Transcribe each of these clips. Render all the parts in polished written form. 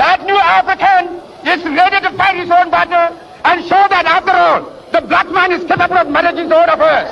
That new African is ready to fight his own battle and show that after all, the black man is capable of managing his own affairs.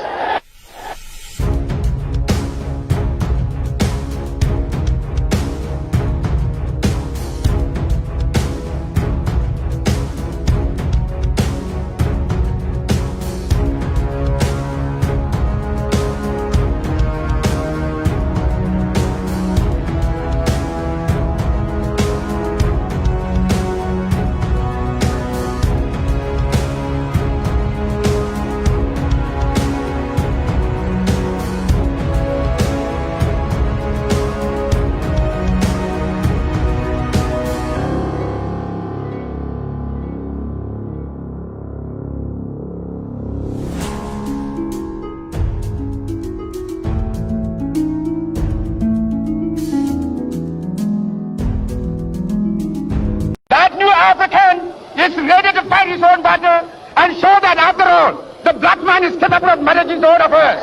That new African is ready to fight his own battle and show that after all, the black man is capable of managing his own affairs.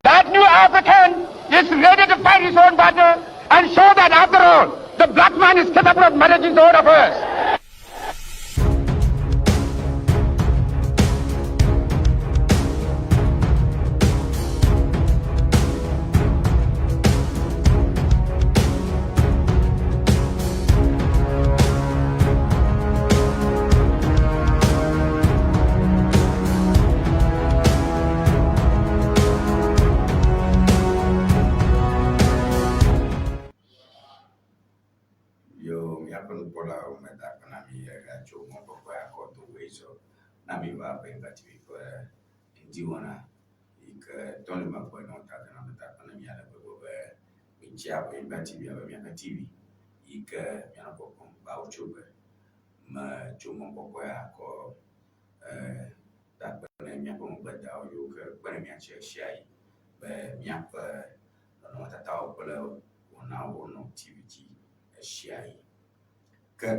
That new African is ready to fight his own battle and show that after all, the black man is capable of managing his own affairs. Yo míaƒe nukpɔlawo meda akpe na mi egatso mɔkpɔkpɔe akɔ do goe zɔ na mi va Beŋgba TV ƒe ŋdiwɔna yi ke Tony Makpɔe nɔ ta de na meda akpe na mi ale gbegbe be midzea Beŋgba TV abe miaƒe TV yi ke mianɔ kpɔkpɔm gbawotsyogbe metso mɔkpɔkpɔe akɔ da akpe na miaƒe ŋugbedawo yiwo ke kpe ɖe mia ŋuti ɣesiaɣi be miaƒe nɔnɔmetatawo kple wɔnawo nɔ TV dzi ɣesiaɣi. Ke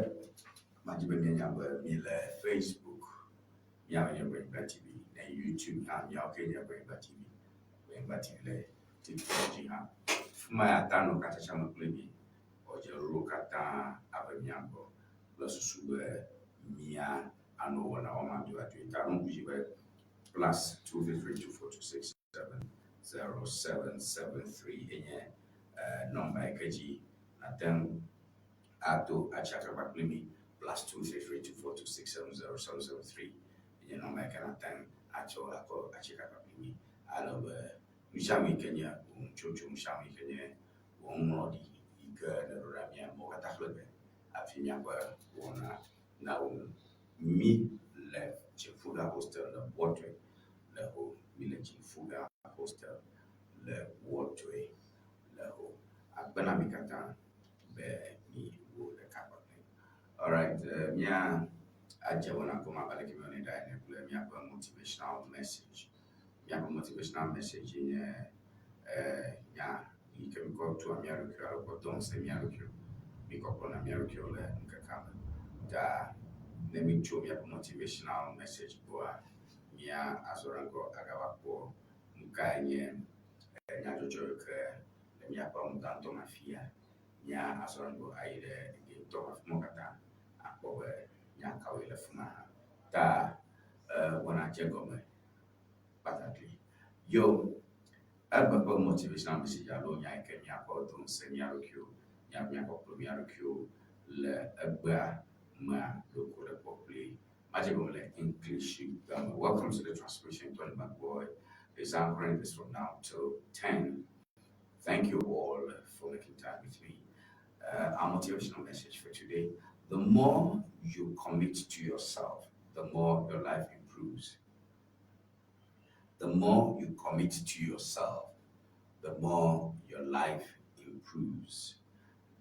madi be mianya be míele Facebook, míawoe nye Benyigba TV, ne YouTube hã míawo kee nye Benyigba TV, Benyigba TV le TikTok dzi hã. Fi ma ya ta nɔ katsatsa me kple mi, xɔdzeɖoɖowo katã ave mia gbɔ kple susu be mia anɔ wɔna wɔm aduadu. Ta ɖo ŋku dzi be plus 23324267073 enye nɔmba yi ke dzi nàte ŋu ato atsi akakpa kpli mí. Plus 23324267073 enye nɔmba yi ke nàte ŋu atsɔ akɔ atsi akakpa kpli mí ale be nu sia nu yi ke nye wò nutsotso, nu sia nu yi ke nye wò nuŋlɔɖi yi ke nèɖo ɖa mía, amewo katã xlẽ ge hafi míaƒe wɔna nawu nu. Mí le Dziƒuga Hostel le Wɔtɔe le Ho. Mí le Dziƒuga Hostel le Wɔtɔe le Ho. Akpe na mi katã be mi wo ɖeka kpakple. Alright, mía adze wɔna gɔme abe aleke míewɔnɛ ɖa ene kple míaƒe motivational message. Míaƒe motivational message nye nya yi ke míkɔ tua mía ɖokuiwo alo kɔ doa ŋusẽ mía ɖokuiwo. Míkɔ kplɔna mía ɖokuiwo le ŋkekea me. Ta ne mítso míaƒe motivational message gbɔa, mía azɔ ɖe ŋgɔ agava kpɔ nu kae nye nyadzɔdzɔ yi ke le míaƒe ŋdantɔ me afia. Mía azɔ ɖe ŋgɔ ayi ɖe ŋdintɔ me afi mawo katã akpɔ be nya kawoe le fi ma hã. Ta wɔna dze egɔme kpatakli. Yo, egbe ƒe motivational message alo nya yi ke míakɔ do ŋusẽ mía ɖokuiwo, mía míakɔ kplɔ mía ɖokuiwo le egbea mea ɖoko ɖe kpɔ kpli. Madze gɔme le English gbe me. Welcome to the transmission, Tony McBoy. is anchoring this from now till 10. Thank you all for making time with me. Our motivational message for today: the more you commit to yourself, the more your life improves. The more you commit to yourself, the more your life improves.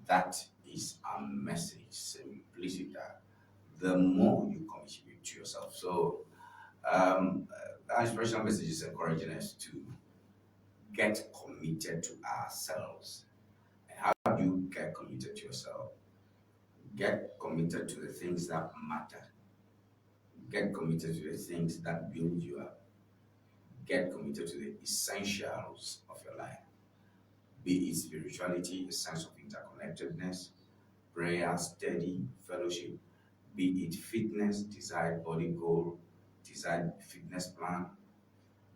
That is our message, simpliciter. The more you commit to yourself. So, our inspirational message is encouraging us to get committed to ourselves. And how do you get committed to yourself? Get committed to the things that matter. Get committed to the things that build you up. Get committed to the essentials of your life. Be it spirituality, a sense of interconnectedness, prayer, study, fellowship, be it fitness, desired body goal, desired fitness plan,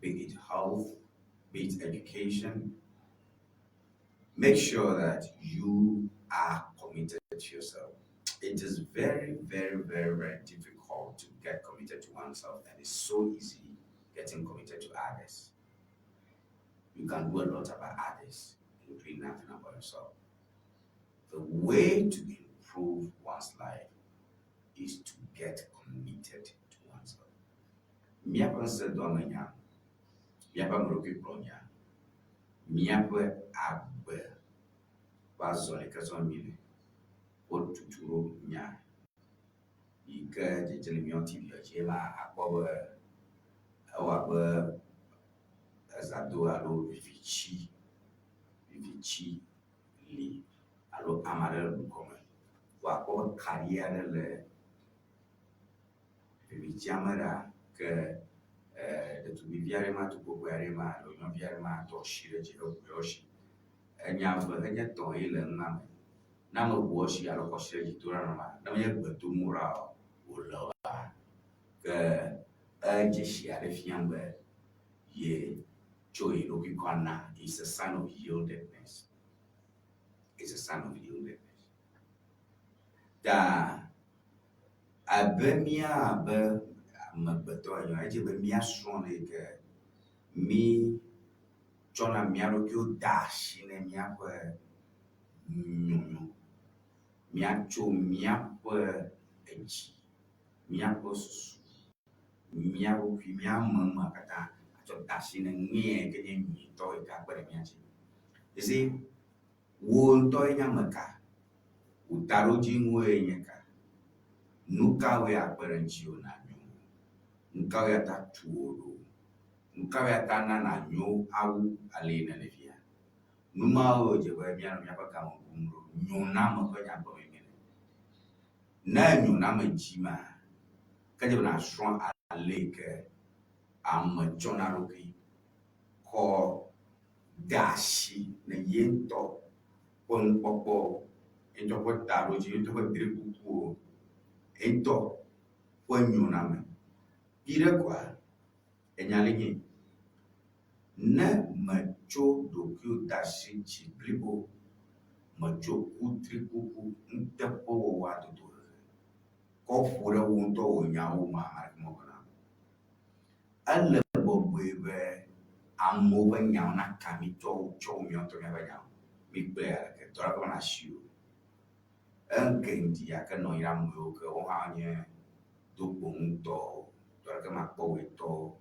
be it health, be it education. Make sure that you are committed to yourself. It is very, very, very, very difficult to get committed to oneself, and it's so easy getting committed to others. You can do a lot about others and doing nothing about yourself. The way to improve one's life is to get committed to oneself. Míaƒe ŋusẽdoamenya, míaƒe ameɖokuikplɔnya, míaƒe agbe ƒe azɔli ke zɔm míele, wotutu ɖo nya yi ke dzedze le míawo TV dzi ma akpɔ be ewɔ abe ezãdo alo vivitsi vivitsi li alo ame aɖe le ŋgɔme. Vɔ akpɔ be kaɖi aɖe le vivitsia me ɖa ke ɖetugbivi aɖe ma, tukpokpoe aɖe ma alo nyɔnuvi aɖe ma tɔ asi ɖe dzi heʋu yewo asi. Enya eve henye tɔ̃ ye le nua me. Ne ame ʋu asi alo kɔ asi ɖe dzi do ɖa nɔma, ne menye gbe dom wo ɖa o, wòle oa, ke edzesi aɖe fiam be ye tso ye ɖokui kɔ na. It's a sign of yieldedness. It's a sign of yieldedness. Ta abe mía abe amegbetɔ ene, edze be míasrɔ̃ nu yi ke mí tsɔna mía ɖokuiwo da asi ne míaƒe nyonyo. Míatso míaƒe edzi, míaƒe susu, mía ɖokui, mía amemea katã atsɔ da asi ne nue yi ke nye nyuitɔ yi ke akpe ɖe mía ŋuti. You see, wò ŋutɔ nye ame ka? Wò taɖodzinuwoe nye ka? Nu kawoe akpe ɖe ŋutiwò nànyo? Nu kawoe ata tu wò ɖo? Nu kawoe ata na nànyo awu ale yi nèle fia? Nu mawo dze be míanɔ míaƒe game bum ɖo. Nyoname ƒe nya gɔme míele. Ne nyoname dzi ma, ke dze be nàsrɔ̃ ale yi ke ame tsɔna ɖokui kɔ dea asi ne ye ŋutɔ ƒe nukpɔkpɔ, ye ŋutɔ ƒe taɖodzi, ye ŋutɔ ƒe drikukuwo, ye ŋutɔ ƒe nyoname. Viɖe koa, enya li nyi. Ne mètso ɖokuiwò de asi dzi blibo, mètso kutrikuku nuteƒewɔwɔ adodohehe kɔ ƒo ɖe wò ŋutɔ wò nyawo me ame aɖeke mexɔna o. Ele bɔbɔe be amewo ƒe nyawo naka mí tsɔ wu tsɔ wu míawo ŋutɔ míaƒe nyawo. Míkpɔe aleke dɔ aɖeke mele asiwò o. Eŋke ŋdi gake nɔ anyi ɖe ame yiwo ke wohã nye dokpoŋutɔwo, dɔ aɖeke makpɔ woe tɔwo.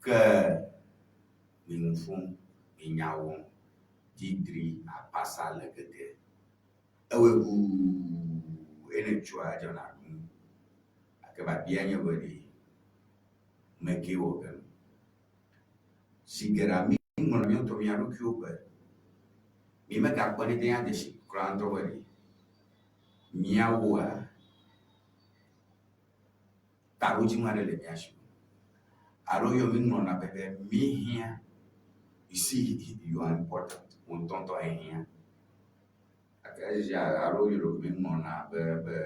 Ke mi nu ƒom, mi nya wɔm, didri akpasa le gede. Ewɔe ʋuu ye ne tsoa edze nàɖu nu. Gake biabia nye be ɖe mekee wɔ ge nu. Zi geɖea mí ŋlɔna mía ŋutɔ mía ɖokuiwo be mí megakpɔnɛ de ade si kura ŋutɔ be ɖe míawoa taɖodzinu aɖe le mía si o. Alo yɔ mí ŋlɔna be be mí hiã. You see, you are important. Wò ŋutɔŋutɔ ehiã. Gake esia alo yɔ mí ŋlɔna be be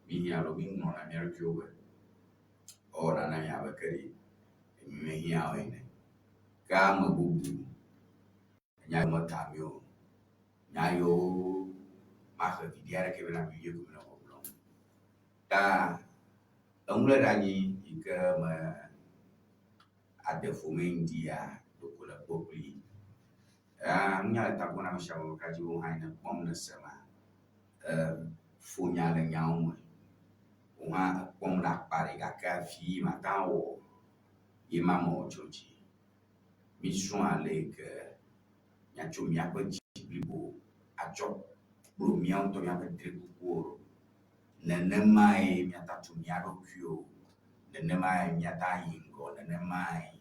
mí hiã alo mí ŋlɔna mía ɖokuiwo be ewɔna na mí abe ke ɖe mí mehiã o ene. Ke ame bubu nya yiwo meka mí o, nya yiwo mahe viɖe aɖeke vɛ na mí o ye ko míele gbɔgblɔm. Ta eŋu ɖe ɖe anyi yi ke me Ade ƒome ŋdia ɖoko le kpɔ kpli. Aa nunya le tagbɔ na amesiame be kadzi wo hã ne kpɔm ne se ma. E fo nya le nyawo me. Wo hã ekpɔm le akpa ɖe gake afi mate awɔ ye ma mewɔ tso dzi. Misrɔ̃ ale yi ke miatso miaƒe dzi blibo atsɔ kplɔ mía ŋutɔ míaƒe trikukuwo ɖo. Nenemae míate atu mía ɖokuiwo, nenemae míate ayi ŋgɔ, nenemae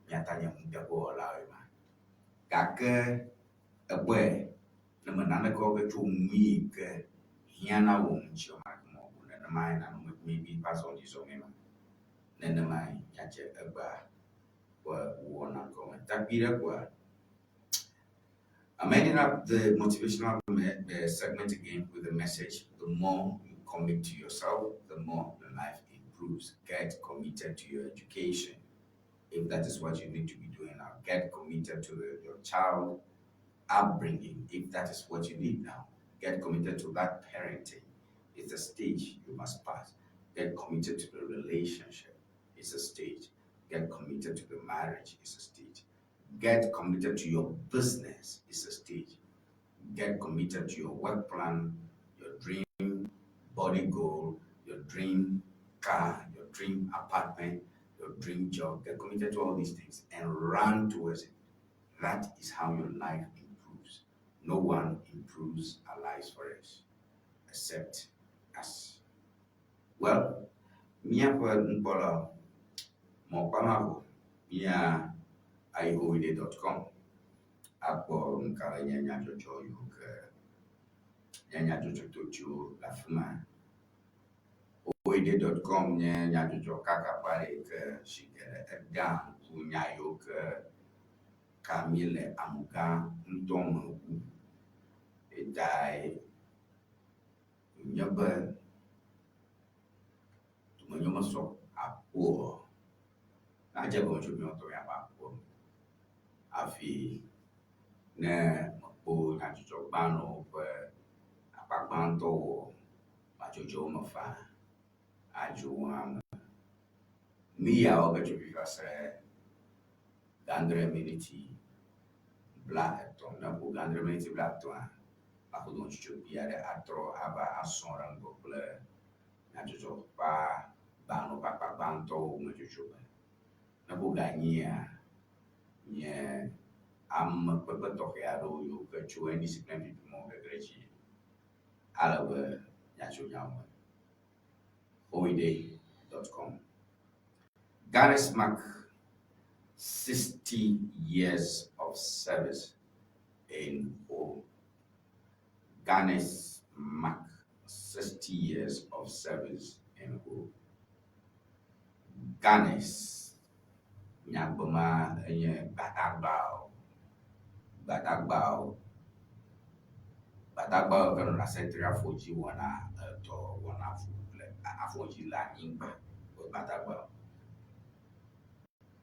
míate anye nuteƒewɔlawoe ma. Gake ekpɔe ne me naneke wɔ ge tso nu yi ke hiã na wò ŋuti o, mate ŋu awɔ o. Nenemae nanɔ mi ƒe azɔli zɔmee ma. Nenemae míadze egbea ƒe wɔna gɔme. Takpui ɖe koa, I'm ending up the motivational segment again with the message the more you commit to yourself, the more your life improves. Get committed to your education. If that is what you need to be doing now, get committed to your child upbringing. If that is what you need now, get committed to that parenting. It's a stage you must pass. Get committed to the relationship. It's a stage. Get committed to the marriage. It's a stage. Get committed to your business. It's a stage. Get committed to your work plan, your dream body goal, your dream car, your dream apartment, your dream job. Get committed to all these things and run towards it. That is how your life improves. No one improves our lives for us except us. Well, míaƒe nukpɔlawo, mɔkpamavɔ, mía ayihohide.com akpɔ nu ka le nye nyadzɔdzɔ yiwo ke nye nyadzɔdzɔ totsowo le afi ma. Hohide.com nye nyadzɔdzɔ kaka ƒe aɖe yi ke zi geɖe edea ŋku nya yiwo ke ka míele amugã ŋutɔ me wu. Etae wònye be dumenyo mesɔ aƒo o. Nadze egɔme tso míawo ŋutɔ míaƒe aƒe me hafi ne mekpɔ nyadzɔdzɔ gbãtɔwo ƒe akpa gbãtɔ wɔ madzodzo me faa adzo wo hã me. Nu yawo ke tso fifia se ɖe ga miniti 30. Ne ƒo ga miniti 30a, maƒo tsotso kpui aɖe atrɔ ava asɔ ɖe ŋgɔ kple nyadzɔdzɔ ƒe agbalẽ ƒe akpa gbãtɔwo me tsotso me. Ne ƒo ga enyia, nye ame kpekpe tɔxɛ aɖewo yiwo ke tso NDC kple NPP me wo gege ɖe dzinye ale be míatso nyawo me. Hohide.com. Ghana's mark 60 years of service in Ho. Ghana's mark 60 years of service in Ho. Ghana's nyagbe ma enye gbadagbawo. Gbadagbawo. Gbadagbawo ke nɔna setri afɔ dzi wɔna edɔ wɔna fu le afɔ dzi le anyigba ƒe gbadagbawo.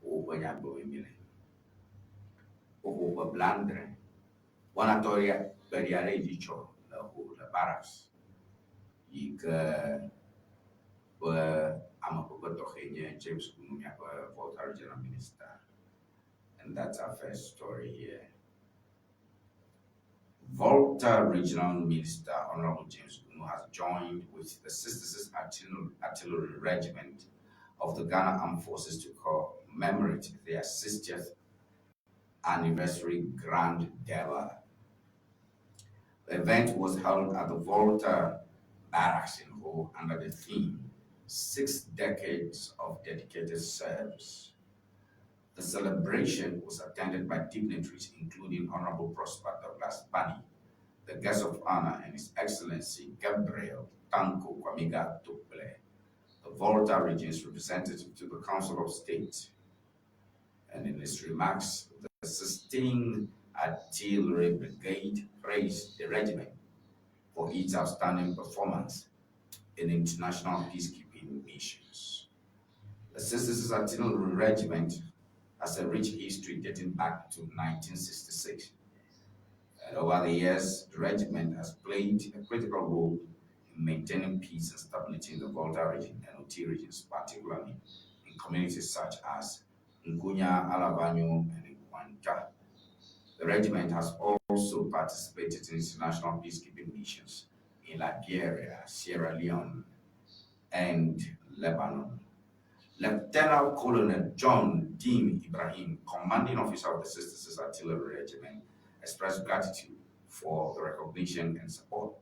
Woƒe nyagbe me míele. Woƒo ƒe 70. Wɔna tɔxɛ kpeɖi aɖe yi dzi tsɔ le Ho le barracks yi ke ƒe amekpekpe tɔxɛ nye James Gunu míaƒe Volta Regional Minister. And that's our first story here. Volta Regional Minister Honorable James Gunu has joined with the 66th Artillery Regiment of the Ghana Armed Forces to commemorate their 60th anniversary Grand Gala. The event was held at the Volta Barracks in Ho under the theme Six Decades of Dedicated Service. The celebration was attended by dignitaries including Honorable Prosper Douglas Bani, the guest of honor, and His Excellency Gabriel Tanko Kwamiga Tukple, the Volta Region's representative to the Council of State. And in his remarks, the 16th Artillery Brigade praised the regiment for its outstanding performance in international peacekeeping missions. The 66th Artillery Regiment has a rich history dating back to 1966. And over the years, the regiment has played a critical role in maintaining peace and stability in the Volta region and Oti regions, particularly in communities such as Nkunya, Alavanyo, and Nkwanta. The regiment has also participated in international peacekeeping missions in Liberia, Sierra Leone, and Lebanon. Lieutenant Colonel John Dean Ibrahim, commanding officer of the 66th Artillery Regiment, expressed gratitude for the recognition and support.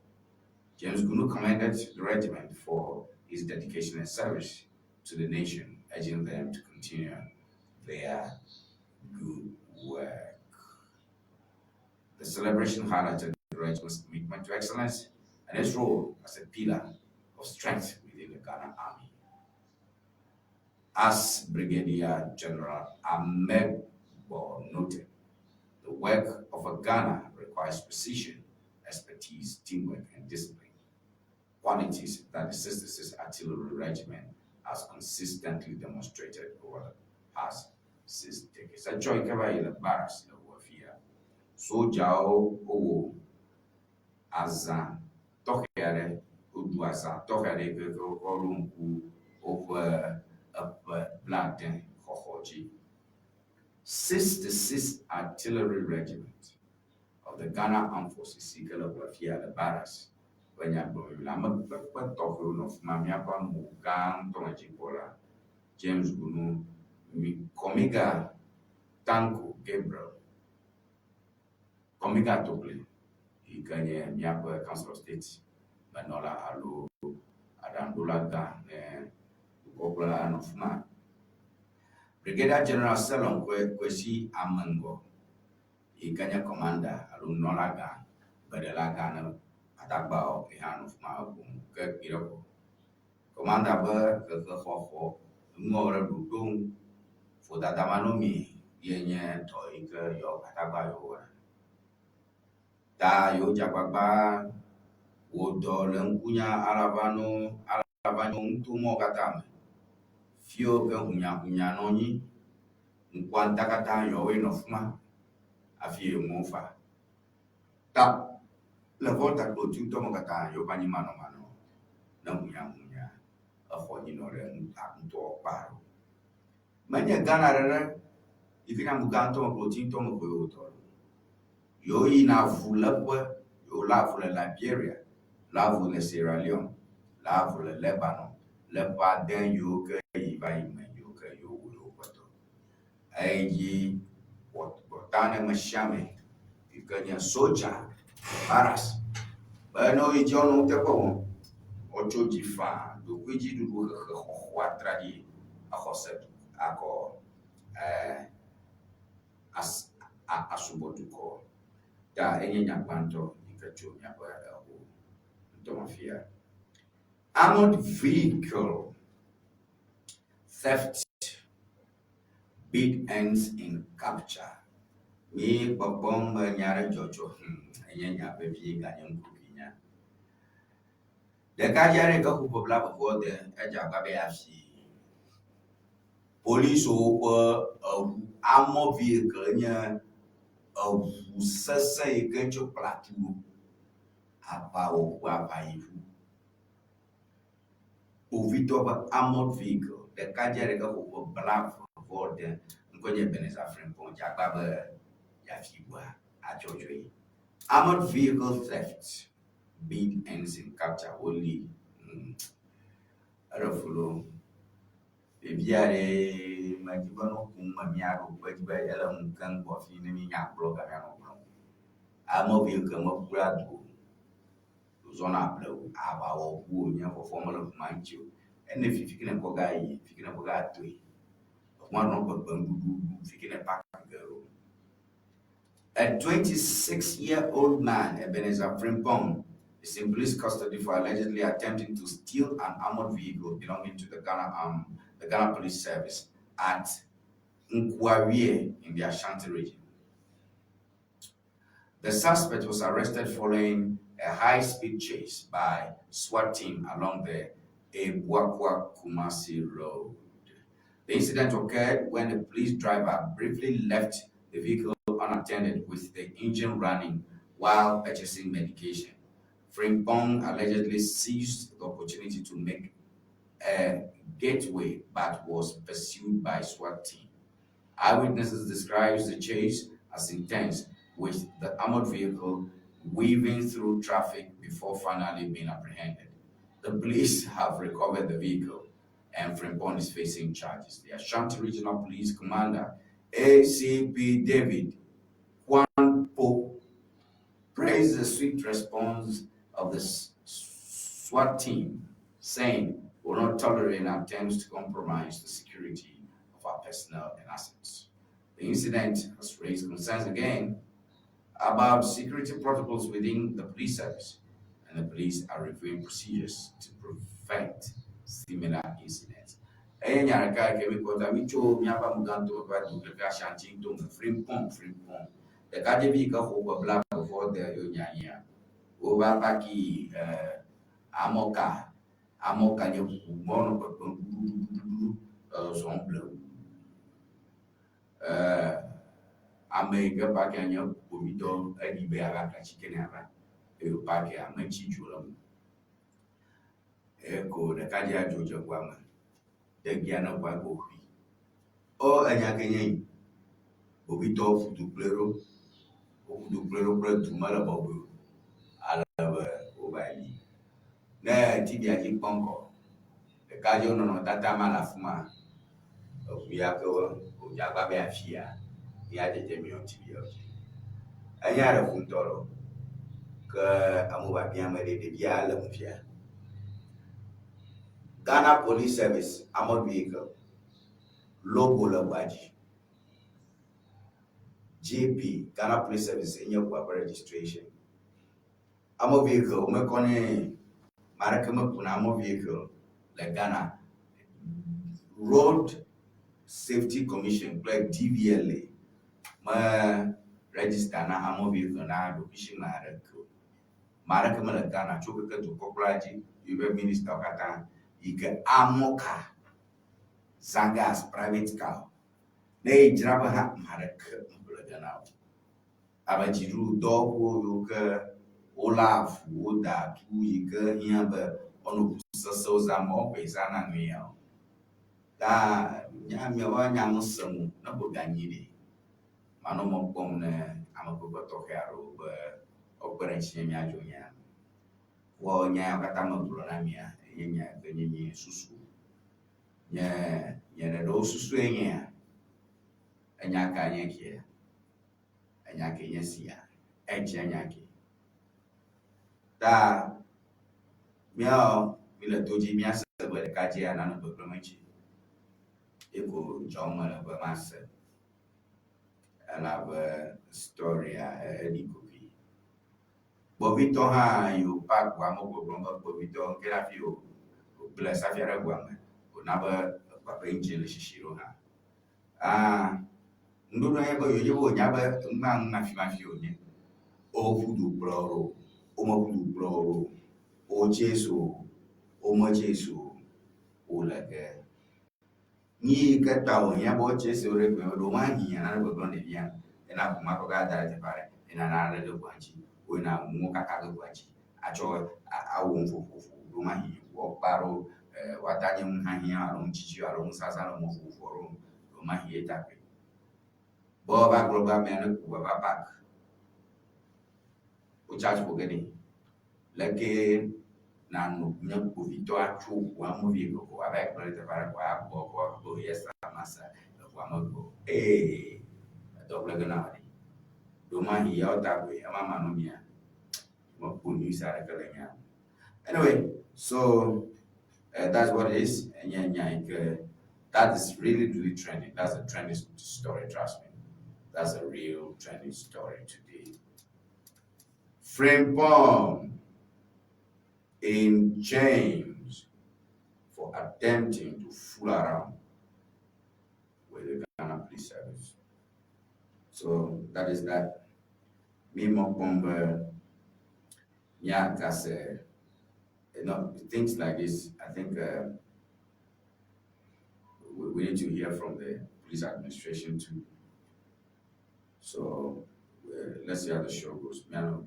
James Gunu commended the regiment for its dedication and service to the nation, urging them to continue their good work. The celebration highlighted the regiment's commitment to excellence and its role as a pillar of strength within the Ghana Army. As Brigadier General Amegbo noted, the work of a gunner requires precision, expertise, teamwork, and discipline, qualities that the 66th Artillery Regiment has consistently demonstrated over the past 6 decades. Etsɔ yi ke va yi le barracks le wɔ fia. Sodzawo wowɔ azã tɔxɛ aɖe, woɖu azã tɔxɛ aɖe yi ke wokɔ ɖo ŋku woƒe eƒe 70 xɔxɔ dzi. 66 Artillery Regiment of the Ghana Armed Forces si ke le ʋua fia le barracks ƒe nyagblɔɖi le ame kpekpe tɔxɛwo nɔ fi ma. Míaƒe amewo gã ŋutɔ me dzikpɔla James Gunu, Komiga Tanko Gabriel, Komiga Tokle yi ke nye míaƒe Council of State menɔla alo aɖaŋuɖola gã ne dukɔkplɔla nɔ fi ma. Brigadier General Selon Kwesi Amengo yi ke nye commander alo nunɔla gã, gbeɖela gã ne Adagbawo yi hã nɔ fi ma eƒo nu ke kpi ɖe ko. Commander be hehexɔxɔ enuwo ɖe ɖoɖo ŋu vodadamanɔmee ye nye dɔ yi ke yewo Adagba yewo wɔna. Ta yewo dze agbagba wɔ dɔ le ŋkunya Alavanyo Alavanyo nutomɔwo katã me. Fiwo ke hunyahunya nɔ anyi ŋkua katã yewoe nɔ fi ma hafi enuwo fa. Ta le Volta kple Otu me katã yewoƒe anyimanɔmanɔ ne hunyahunya exɔ nyinɔ ɖe ŋutɔ kpa ɖo. Menye Ghana ɖeɖe yi ke nye amu gãtɔ me kple Otitɔ me koe wowɔ dɔ ɖo. Yewo yina avuléƒe, yewo lé avu le Liberia, lé avu le Sierra Leone, lé avu le Lebanon le ƒe ade yiwo ke yi va yi me yiwo ke yewo wɔ yewoƒe dɔ. Eye wɔta ne ame sia ame yi ke nye sodza barracks be ne woyi dzi woanɔ nuteƒe wɔm, woatso dzi faa ɖokuidziɖuɖu hehexɔxɔ atraɖii axɔ se akɔ as asubɔ dukɔ. Ta enye nya gbãtɔ yi ke tso míaƒe eho ŋutɔ me fia. Armored vehicle theft bid ends in capture. Mi kpɔkpɔm be nya aɖe dzɔdzɔ enye nya vevie ganye ŋkubinya. Ɖekadze aɖe yi ke xɔ ƒe 29 edze agbagba be yeafi polisiwo ƒe eŋu armored vehicle nye eŋu sesẽ yi ke tso kplatu aʋawɔʋu aʋayiʋu. Kpovitɔ ƒe armored vehicle ɖekadze aɖe yi ke xɔ ƒe 29 ŋkɔe nye Ebenezer Frimpong dze agbagba be yeafi ʋua atsɔ dzoe. Armored vehicle theft bid ends in capture woli eɖe fu loo. Ɖevi aɖee medi be no kum me míaɖo kpe edzi be ele ŋu keŋ gbɔ fi ne míenya gblɔ ga míanɔ gblɔm. Armored vehicle meku ɖe adu o. Wozɔna blewu aʋawɔʋu wònye vɔvɔ mele ʋu ma ŋuti o. Ene fi fi ke ne kɔ ga yi fi ke ne kɔ ga toe. Eʋua nɔ gbegblẽm ɖuɖuɖu fi ke ne park ge ɖo. A 26-year-old man, Ebenezer Frimpong, is in police custody for allegedly attempting to steal an armored vehicle belonging to the Ghana Police Service at Nkwawie in the Ashanti region. The suspect was arrested following a high-speed chase by SWAT team along the Abuakwa Kumasi Road. The incident occurred when the police driver briefly left the vehicle unattended with the engine running while purchasing medication. Frimpong allegedly seized the opportunity to make a getaway but was pursued by SWAT team. Eyewitnesses describes the chase as intense, with the armored vehicle weaving through traffic before finally being apprehended. The police have recovered the vehicle and Frimpong is facing charges. The Ashanti Regional Police Commander, ACP David Kwanpo, praised the swift response of the SWAT team, saying, "Will not tolerate attempts to compromise the security of our personnel and assets." The incident has raised concerns again about security protocols within the police service, and the police are reviewing procedures to prevent similar incidents. Eye nya ɖeka ke mi kpɔ ta mi tso míaƒe amegãtɔ va du keke Ashanti ŋutɔ me Frimpong Frimpong ɖekadzevi yi ke xɔ ƒe 20 vɔ de yewo nya nyia wova paki amɔka amɔka nye ʋu mɔnɔ kpekpem ɖuɖuɖuɖu zɔzɔm blewu ame yi ke pakia nye kpovitɔ eɖi be yeava ka atike ne ava eye wo pakia metsi dzo le eme eko ɖekadzea dzo dze ʋua me de gia ne ʋua ko hui o enya ke nye yi kpovitɔwo ƒu du kplɔe ɖo woƒu du kplɔe ɖo kple du mele bɔbɔe o ale be wova yi ne TV-a dzi kpɔ ŋkɔ ɖekadzewo nɔnɔmetata ma le afi ma eʋu ya ke wòdze agbagba be yeafia ya dzedze miɔ TV-a dzi enya ɖe fu ŋutɔ lo ke amewo biabia me ɖe ɖevia le ŋu fia. Ghana Police Service armored vehicle logo le ʋua dzi. GP Ghana Police Service enye ʋua ƒe registration. Armored vehicle womekɔ nɛ ame aɖeke mekuna armored vehicle le Ghana. Road Safety Commission kple DVLA me register na armored vehicle na ɖokuisi me aɖeke o. Ame aɖeke mele Ghana tso keke dukɔkplɔla dzi yiƒe ministawo katã yi ke armored car zã ge as private car o. Ne yi dzra be hã ame aɖeke meƒle Ghana o. Abe dziɖuɖudɔwɔƒewo yiwo ke wolé avu woda tu yi ke hiã be woanɔ ʋu sesẽwo zãm woawoe zãna nu ya o. Ta nya miawoa nya me sem o ne ƒe ganyi ɖe manɔ mɔ kpɔm ne amekpekpe tɔxɛ aɖewo be woakpe ɖe ŋutinye míadzo nya me. Vɔ nya yawo katã megblɔ na mia enye nya yi ke nye nye susu. Nye nye ɖeɖewo susue nyea enya ka nye kia? Enya ke nye sia? Edze nya ke. Ta míawo míle to dzi míase be ɖekadzea nane gbegblẽm ŋuti. Ye ko dzɔm mele be mase elabe storya eɖi kokoe. Kpovitɔ hã yi wo park ʋua me gbɔgblɔm be kpovitɔ ŋke ɖe hafi wògblẽ safia ɖe ʋua me wòna be eʋua ƒe engine le sisi ɖo hã. Ah, ŋuɖoɖoa nye be yewonye be wònya be numa nu mafimafi wònye. Woƒu du kplɔ wo ɖo, womeƒu du kplɔ wo ɖo, wo chase o, wome chase o, wole ge. Nu yi ke ta wòhiã be wo chase wo ɖe koe ɖo mahiã nane gbegblẽ ɖevia ena ʋu ma kɔ ga da ɖe teƒe aɖe ena nane ɖe ʋua ŋuti woyina nuwo kaka ɖe ʋua dzi atsɔ awɔ nu vovovo ɖo mahi woakpa ɖo woata nye nuhiahiã alo nutsitsi alo nusasa alo nu vovovo ɖo ɖo mahi ye ta koe. Be woava gblɔ be amea ne ku ava park wo charge ƒo ge nɛ. Leke nanɔ nye kpovitɔ atso ʋua me vie ko ava yi kplɔ ɖe teƒe aɖe ko agbɔ ko be yes masa eʋua me gbɔ. Ee edɔ gblẽ ge na wò ɖe. Ɖo mahi yawo ta koe ema manɔ mia mekpɔ news aɖeke le nya me. Anyway, so that's what it is. Enye nya yi ke that is really really trending. That's a trending story, trust me. That's a real trending story today. Frimpong in chains for attempting to fool around with the Ghana Police Service. So that is that. Me mɔkpɔm yeah, that's things like this. I think we need to hear from the police administration too. So let's see how the show goes. Yeah, we'll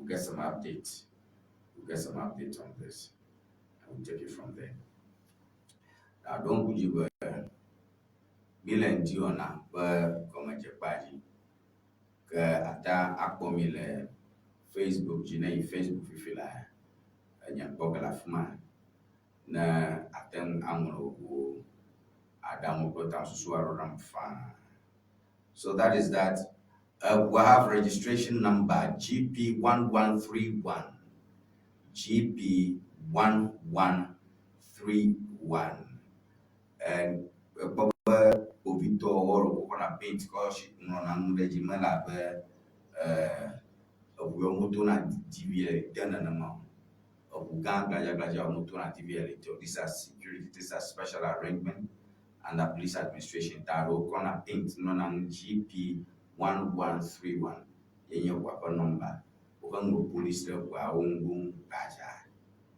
get some updates. We'll get some updates on this, and we'll take it from there. Nàɖo ŋku dzi be míle ŋdiwɔna ƒe gɔmedzekpa dzi. Ke àte akpɔ mí le Facebook dzi. Ne èyi Facebook fifi la, ènya kpɔ ge le afi ma. Ne àte ŋu aŋlɔ wò aɖaŋu kple tamesusu aɖewo ɖam faa. So that is that. We have registration number GP1131. GP1131. And ekpɔ be kpovitɔwo ɖe wokɔna paint kɔ ŋlɔna nu ɖe dzi mele abe eŋu yawo wodona DVLA de nenema o. Eŋu gã gbadzagbadziawo wodona DVLA te o. These are security, these are special arrangement under police administration ta ɖe wokɔna paint ŋlɔna nu GP1131 ye nye ŋua ƒe nɔmba. Woƒe ŋlɔ police ɖe ŋuawo ŋu goŋ gbadzaa.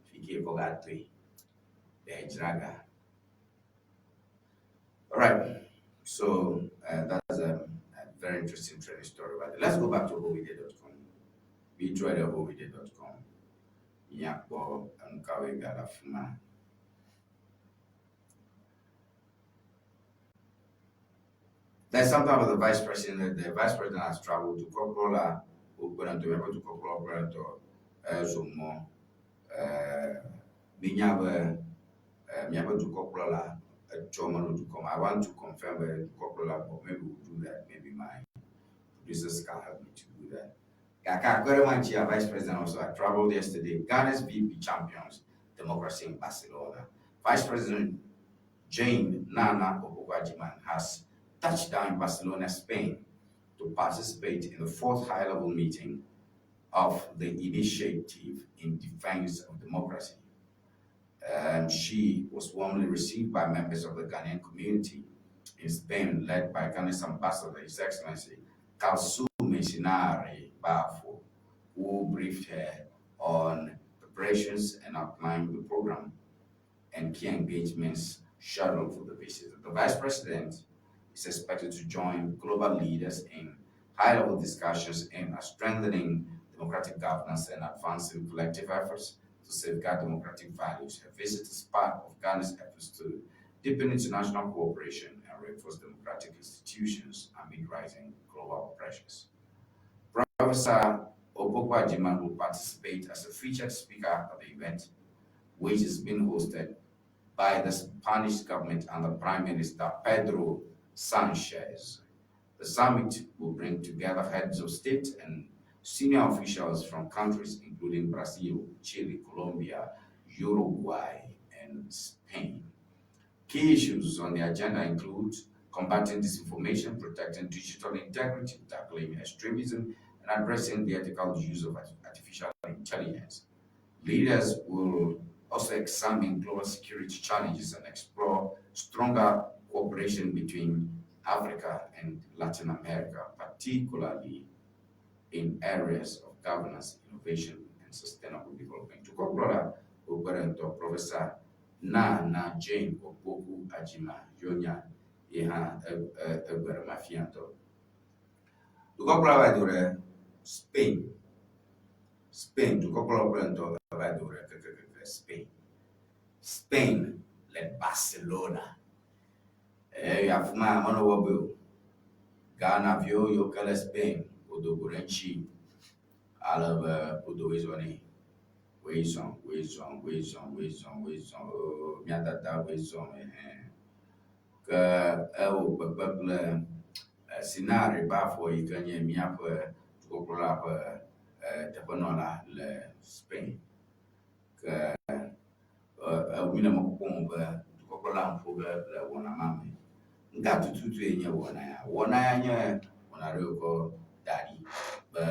Fi ke wokɔ va toe ɖe dzra ga. All right, so that's a very interesting trending story. But let's go back to howide.com. Mitrɔe ɖe howide.com. Míakpɔ enu kawoe gale afi ma. There's something about the vice president. The vice president has traveled to Koklola, wokpena to miaƒe dukɔkplɔla kple tɔ ezo mɔ. Minya be miaƒe dukɔkplɔla etsɔ menɔ dukɔ me. I want to confirm be dukɔkplɔla gbɔ. Maybe we'll do that. Maybe my producers can help me to do that. Gake akpe ɖe ma ŋutia, vice president also had traveled yesterday. Ghana's VP champions democracy in Barcelona. Vice President Jane Nana Opoku-Agyemang has touched down in Barcelona, Spain, to participate in the fourth high-level meeting of the Initiative in Defense of Democracy. She was warmly received by members of the Ghanaian community in Spain, led by Ghana's ambassador, His Excellency Kalsoume Sinare Bafo, who briefed her on preparations and outlined the program and key engagements scheduled for the visit. The vice president is expected to join global leaders in high-level discussions aimed at strengthening democratic governance and advancing collective efforts to safeguard democratic values. Her visit is part of Ghana's efforts to deepen international cooperation and reinforce democratic institutions amid rising global pressures. Professor Opoku-Agyemang will participate as a featured speaker at the event, which is being hosted by the Spanish government and the Prime Minister Pedro Sanchez. The summit will bring together heads of state and senior officials from countries including Brazil, Chile, Colombia, Uruguay, and Spain. Key issues on the agenda include combating disinformation, protecting digital integrity, tackling extremism, and addressing the ethical use of artificial intelligence. Leaders will also examine global security challenges and explore stronger cooperation between Africa and Latin America, particularly in areas of governance, innovation, and sustainable development. Dukɔkplɔla wokpe Professor Nana Jane Opoku Agyemang yonya ye hã egbe ɖe mafia ŋutɔ. Dukɔkplɔla va do ɖe Spain. Spain dukɔkplɔla kple ŋutɔ va do ɖe kekekeke Spain. Spain le Barcelona. Eye afi ma menɔ bɔbɔe o. Ghana viwo yiwo ke le Spain wodo go ɖe ŋuti ale be wodo woe zɔ nɛ. Woe zɔ, woe zɔ, woe zɔ, woe zɔ, woe zɔ oo mía dada woe zɔ ɛhɛn. Ke ewɔ kpekpe kple Sinare Bafo yi ke nye míaƒe dukɔkplɔla ƒe teƒenɔla le Spain. Ke mí le mɔ kpɔkpɔ me be dukɔkplɔla ŋu ƒo ge le wɔna ma me. Nuka tututue nye wɔna ya? Wɔna ya nye wɔna ɖe wokɔ da ɖi be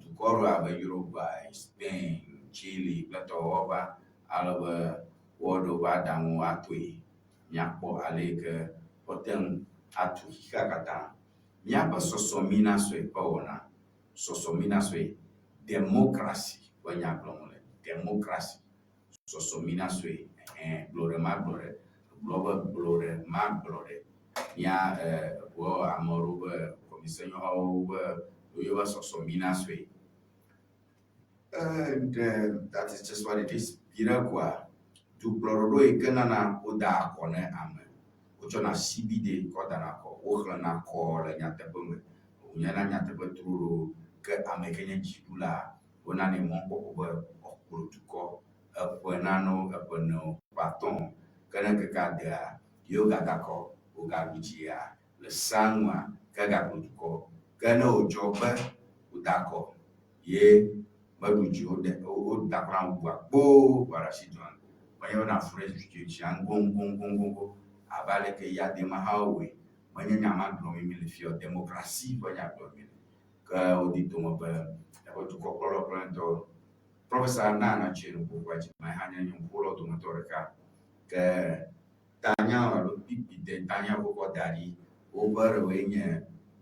dukɔ ɖewo abe Uruguay, Spain, Chile kple tɔwo va ale be woaɖo woƒe aɖaŋuwo atoe. Míakpɔ ale yi ke woate ŋu atu xexea katã. Míaƒe sɔsɔminasɔe ƒe wɔna, sɔsɔminasɔe, democracy ƒe nya gblɔm wole. Democracy, sɔsɔminasɔe, ɛhɛn, gblɔ ɖe magblɔ ɖe, gblɔ be gblɔ ɖe magblɔ ɖe. Mía wɔ ame aɖewo be gɔmesenyɔhawo be woyɔ be sɔsɔminasɔe. And that is just what it is. Viɖe koa, Dukplɔɖoɖo yi ke nana wodaa akɔ ne ame. Wotsɔna asibide kɔ dana akɔ. Woxlẽna akɔ le nyateƒe me. Wònyena nyateƒe trolo ke ame yi ke nye dziɖula, wonanɛ mɔkpɔkpɔ be wòakplɔ dukɔ eƒe nanewo, eƒe enewo, ƒe atɔ̃wo. Ke ne ŋkeke adea, ye wogada akɔ, wogaɖu dzia le sea nua, ke egakplɔ dukɔ. Ke ne wòdzɔ be woda akɔ ye meɖu dzi o ɖe, woda akɔ na ame bubua kpoo vɔ ɖe asi dua nu. Menye be na fu ɖe dzia ŋgoŋgoŋgoŋgoŋgo abe aleke yadema hã wɔe. Menye nya ma gblɔm míle fia o, demokrasi ƒe nya gblɔm míle. Ke wodi tome be míaƒe dukɔkplɔlawo kple ŋutɔ Professor Nana Tse nuƒoƒoa dzi ma hã nye nyɔnuƒolawo dometɔ ɖeka. Ke tanya alo kpikpi de tanya wokɔ da ɖi woƒe ɖewoe nye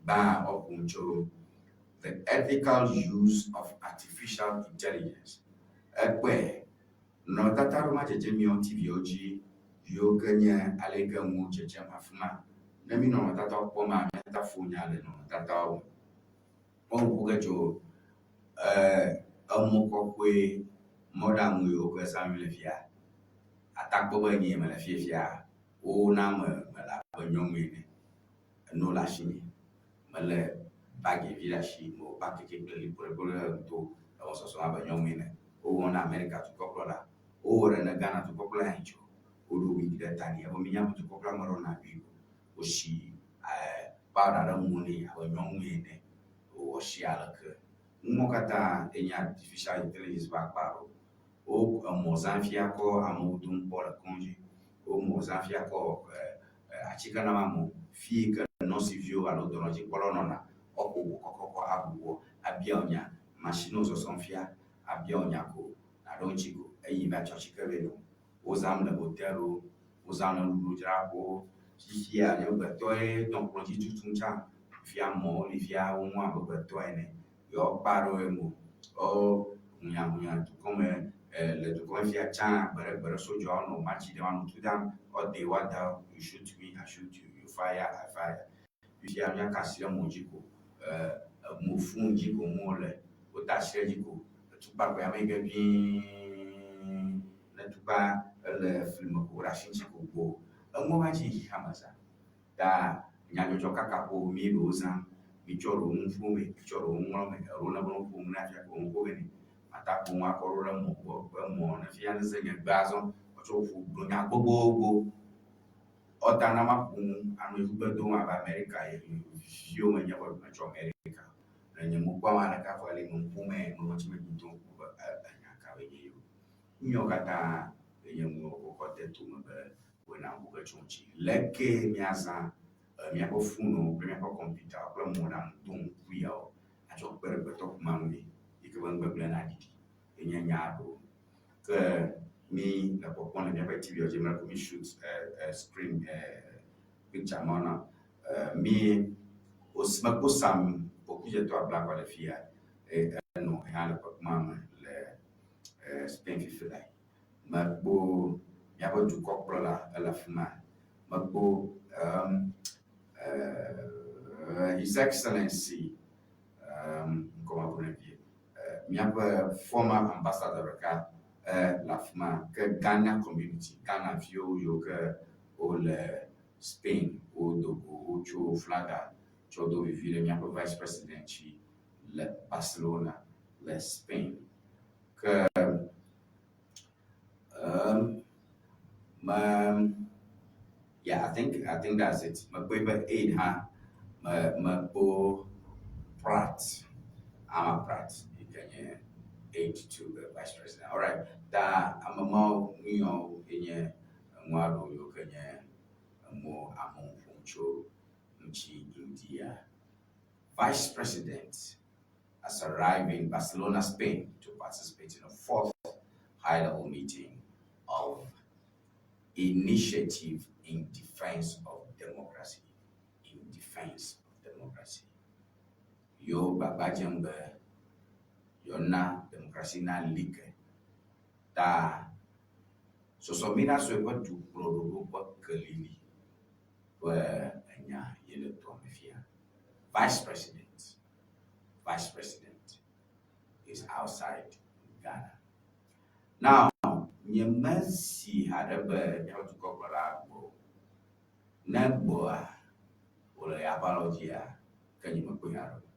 gbã woaƒo nu tso The Ethical Use of Artificial Intelligence. Ekpɔe nɔnɔmetata aɖewo ma dzedzem míawo TV-wo dzi yiwo ke nye aleke nuwo dzedzem afi ma. Ne mí nɔnɔmetatawo kpɔm ma, míate ƒo nya le nɔnɔmetatawo me. Woƒo ge tso emɔ kɔkɔe mɔɖaŋu yiwo ke zãm míle fia. Atakpɔ be nyee mele fie fia, wona me mele abe nyɔnu ene. Enu le asinye. Melé bagi vi ɖe asi, mewɔ pakɛdzi kple lipo ɖe kple ŋto ewɔ sɔsɔm abe nyɔnu ene. Wowɔ na Amerika dukɔkplɔla, wowɔ ɖe ne Ghana dukɔkplɔla hã tso. Woɖo wigi ɖe ta nɛ evɔ mínya be dukɔkplɔla meɖona wigi o. Wosi powder ɖe mo nɛ abe nyɔnu ene. Wowɔ shi aleke. Numawo katã enye artificial intelligence ƒe akpa aɖewo. Wo emɔ zã fia kɔ amewo dom kpɔ le kɔdzi. Wo mɔ zã fia kɔ atike nam amewo. Fi yi ke nɔsiviwo alo dɔnɔdzikpɔlawo nɔna, woaƒo ʋu kɔkɔkɔ abu wo, abia wo nya. Mashiniwo zɔzɔm fia abia wo nya ko naɖo eŋuti ko eyi va tsɔ atike vɛ nɔ wo. Wozãm le hotɛlwo, wozãm le nuɖuɖudzraƒewo. Fifia nye gbetɔe nɔ kplɔ dzi tutum tsã. Fifia amewo li fia wo ŋu abe gbetɔ ene. Yewoa kpa ɖe wo ŋu. Wo hunyahunya dukɔ me le dukɔ me fia tsã gbeɖegbeɖe sodzawo nɔ matsi ɖem anɔ tu dam. All day woada you shoot me, I shoot you, you fire, I fire. Fifia míaka asi ɖe mɔ dzi ko. Emo fon dzi ko ŋu wole. Wota asi ɖe edzi ko. Etukpa ko ya me yi ke ʋĩĩĩ. Ne tukpa ele fli me ko woɖe asi ŋuti ko gboo. Enuwo va dzi xexeame zã. Ta nyadzɔdzɔ kaka ƒo mí ɖewo zãm. Mitsɔ ɖewo nu ƒom me, mitsɔ ɖewo ŋlɔ me, eɖewo ne be nu ƒom ne afia ko nu ƒo ge nɛ. Mata ƒo nu akɔ ɖo ɖe mɔ gbɔ be mɔ ne fia ne ze nye gbe azɔ. Wotsɔ ƒo gblɔ nya gbogbogbò. Ɔta na maƒo nu anɔ yevu dom abe Amerika viwo menye vɔ metsɔ Amerika. Le nye mokpɔ ame ɖeka vɔ le nu ƒom me ŋlɔtsi me dom be enya kawoe nye yewo. Nuyawo katã enye nuwo wokɔ de tome be woena ŋku ke tso ŋuti. Leke míazã míaƒe foniwo kple míaƒe kɔmpitawo kple mɔɖaŋu do ŋku yawo atsɔ kpe ɖe gbetɔ ƒomea ŋui yi ke be nugbegblẽ naɖiɖi enye nya aɖewo. Ke mí le kpɔkpɔm le míaƒe TV dzi mele ko mí shoot screen picture ma na mí mekpɔ Sam Okudzeto Ablakwa le fia eye enɔ hã le kpɔkpɔa me le Spain fifi lae. Mekpɔ míaƒe dukɔkplɔla ele afi ma. Mekpɔ um, His Excellency um, ŋkɔ ne vie míaƒe former ambassador ɖeka le afi ma ke Ghana community, Ghana viwo yiwo ke wole Spain wodo go wotso flaga tsɔ do vivi ɖe míaƒe vice president tsi le Barcelona le Spain. Ke me yeah, I think that's it. Mekpɔe be aid hã me mekpɔ Pratt, Ama Pratt yi ke nye aid to the vice president. All right. Ta ame mawo nu yawo enye enu aɖewo yiwo ke nye enuwo amewo ƒom tso ŋuti India. Vice President has arrived in Barcelona, Spain to participate in a fourth high-level meeting of Initiative in Defense of Democracy. In Defense of Democracy. Yo gbagba dzem be yewoana demokrasi na li ke. Ta sɔsɔmina sue ƒe dukplɔɖoɖo ƒe kelili ƒe enya ye le toa me fia. Vice President is outside Ghana. Now, Nyemesi haɖe be míaƒe dukɔkplɔla gbɔ o. Ne egbɔa, wòle yeaƒe alɔ dzia, ke nyemekpɔe haɖe o.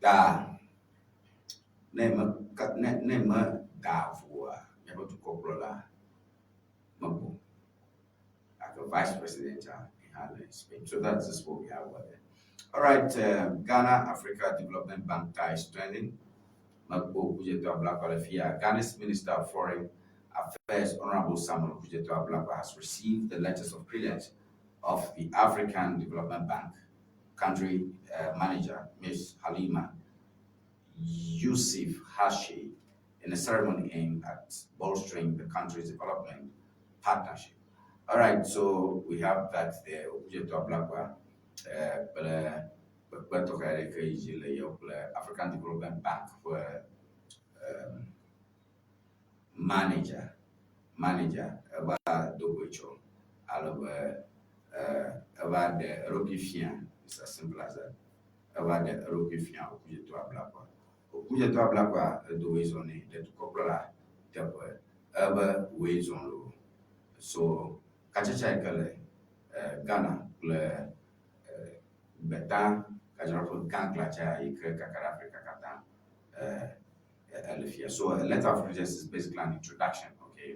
Ta ne me ne ne meda voa, míaƒe dukɔkplɔla megbɔ o. Gake vice president hã le Spain. So that's just what we have over there. All right, Ghana Africa Development Bank ties strengthening. Mekpɔ Okudzeto Ablakwa le fia. Ghana's Minister of Foreign Affairs, Honorable Samuel Okudzeto Ablakwa, has received the letters of credence of the African Development Bank country manager, Ms. Halima Yusuf Hashi, in a ceremony aimed at bolstering the country's development partnership. All right, so we have that there. Okudzeto Ablakwa, kple kpekpe tɔxɛ aɖe ke yi dzi le yewo kple African Development Bank ƒe manager eva do goe tsɔ ale be eva ɖe eɖokui fia. It's as simple as that. Eva ɖe eɖokui fia Okudzeto Ablakwa. Okudzeto Ablakwa edo woe zɔ nɛ ɖe dukɔkplɔla teƒe ebe woe zɔ loo. So katsatsa yi ke le Ghana kple gbeta gadzraɖoƒe gã gladza yi ke kaka ɖe Afrika katã ele fia. So a letter of credence is basically an introduction, okay?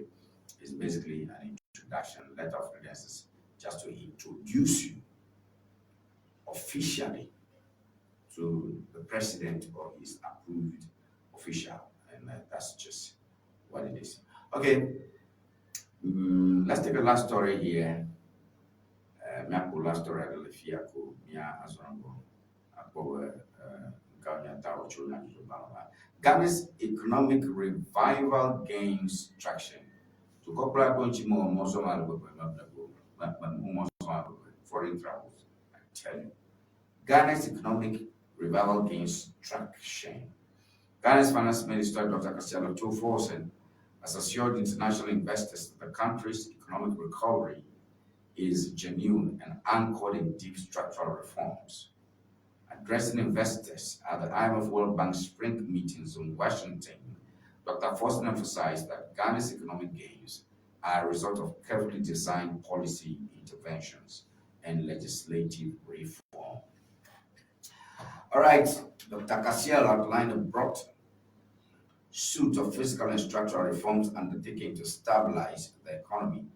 It's basically an introduction. Letter of credence is just to introduce you officially to the president or his approved official, and that's just what it is. Okay, let's take a last story here. Míaƒo last story aɖe le fia ko mía azɔ gbɔ akpɔ be nka míata tso nyadzɔdzɔgbalẽ la. Ghana's economic revival gains traction. Dukɔkplɔla kpɔ ŋuti mɔ mɔzɔm ale gbegbe meble go mɔzɔm ale gbegbe foreign travels. I tell you. Ghana's economic revival gains traction. Ghana's Finance Minister Dr. Cassiel Ato Forson has assured international investors that the country's economic recovery is genuine and anchored in deep structural reforms. Addressing investors at the IMF World Bank Spring meetings in Washington, Dr. Forson emphasized that Ghana's economic gains are a result of carefully designed policy interventions and legislative reform. All right, Dr. Cassiel outlined a broad suite of fiscal and structural reforms undertaken to stabilize the economy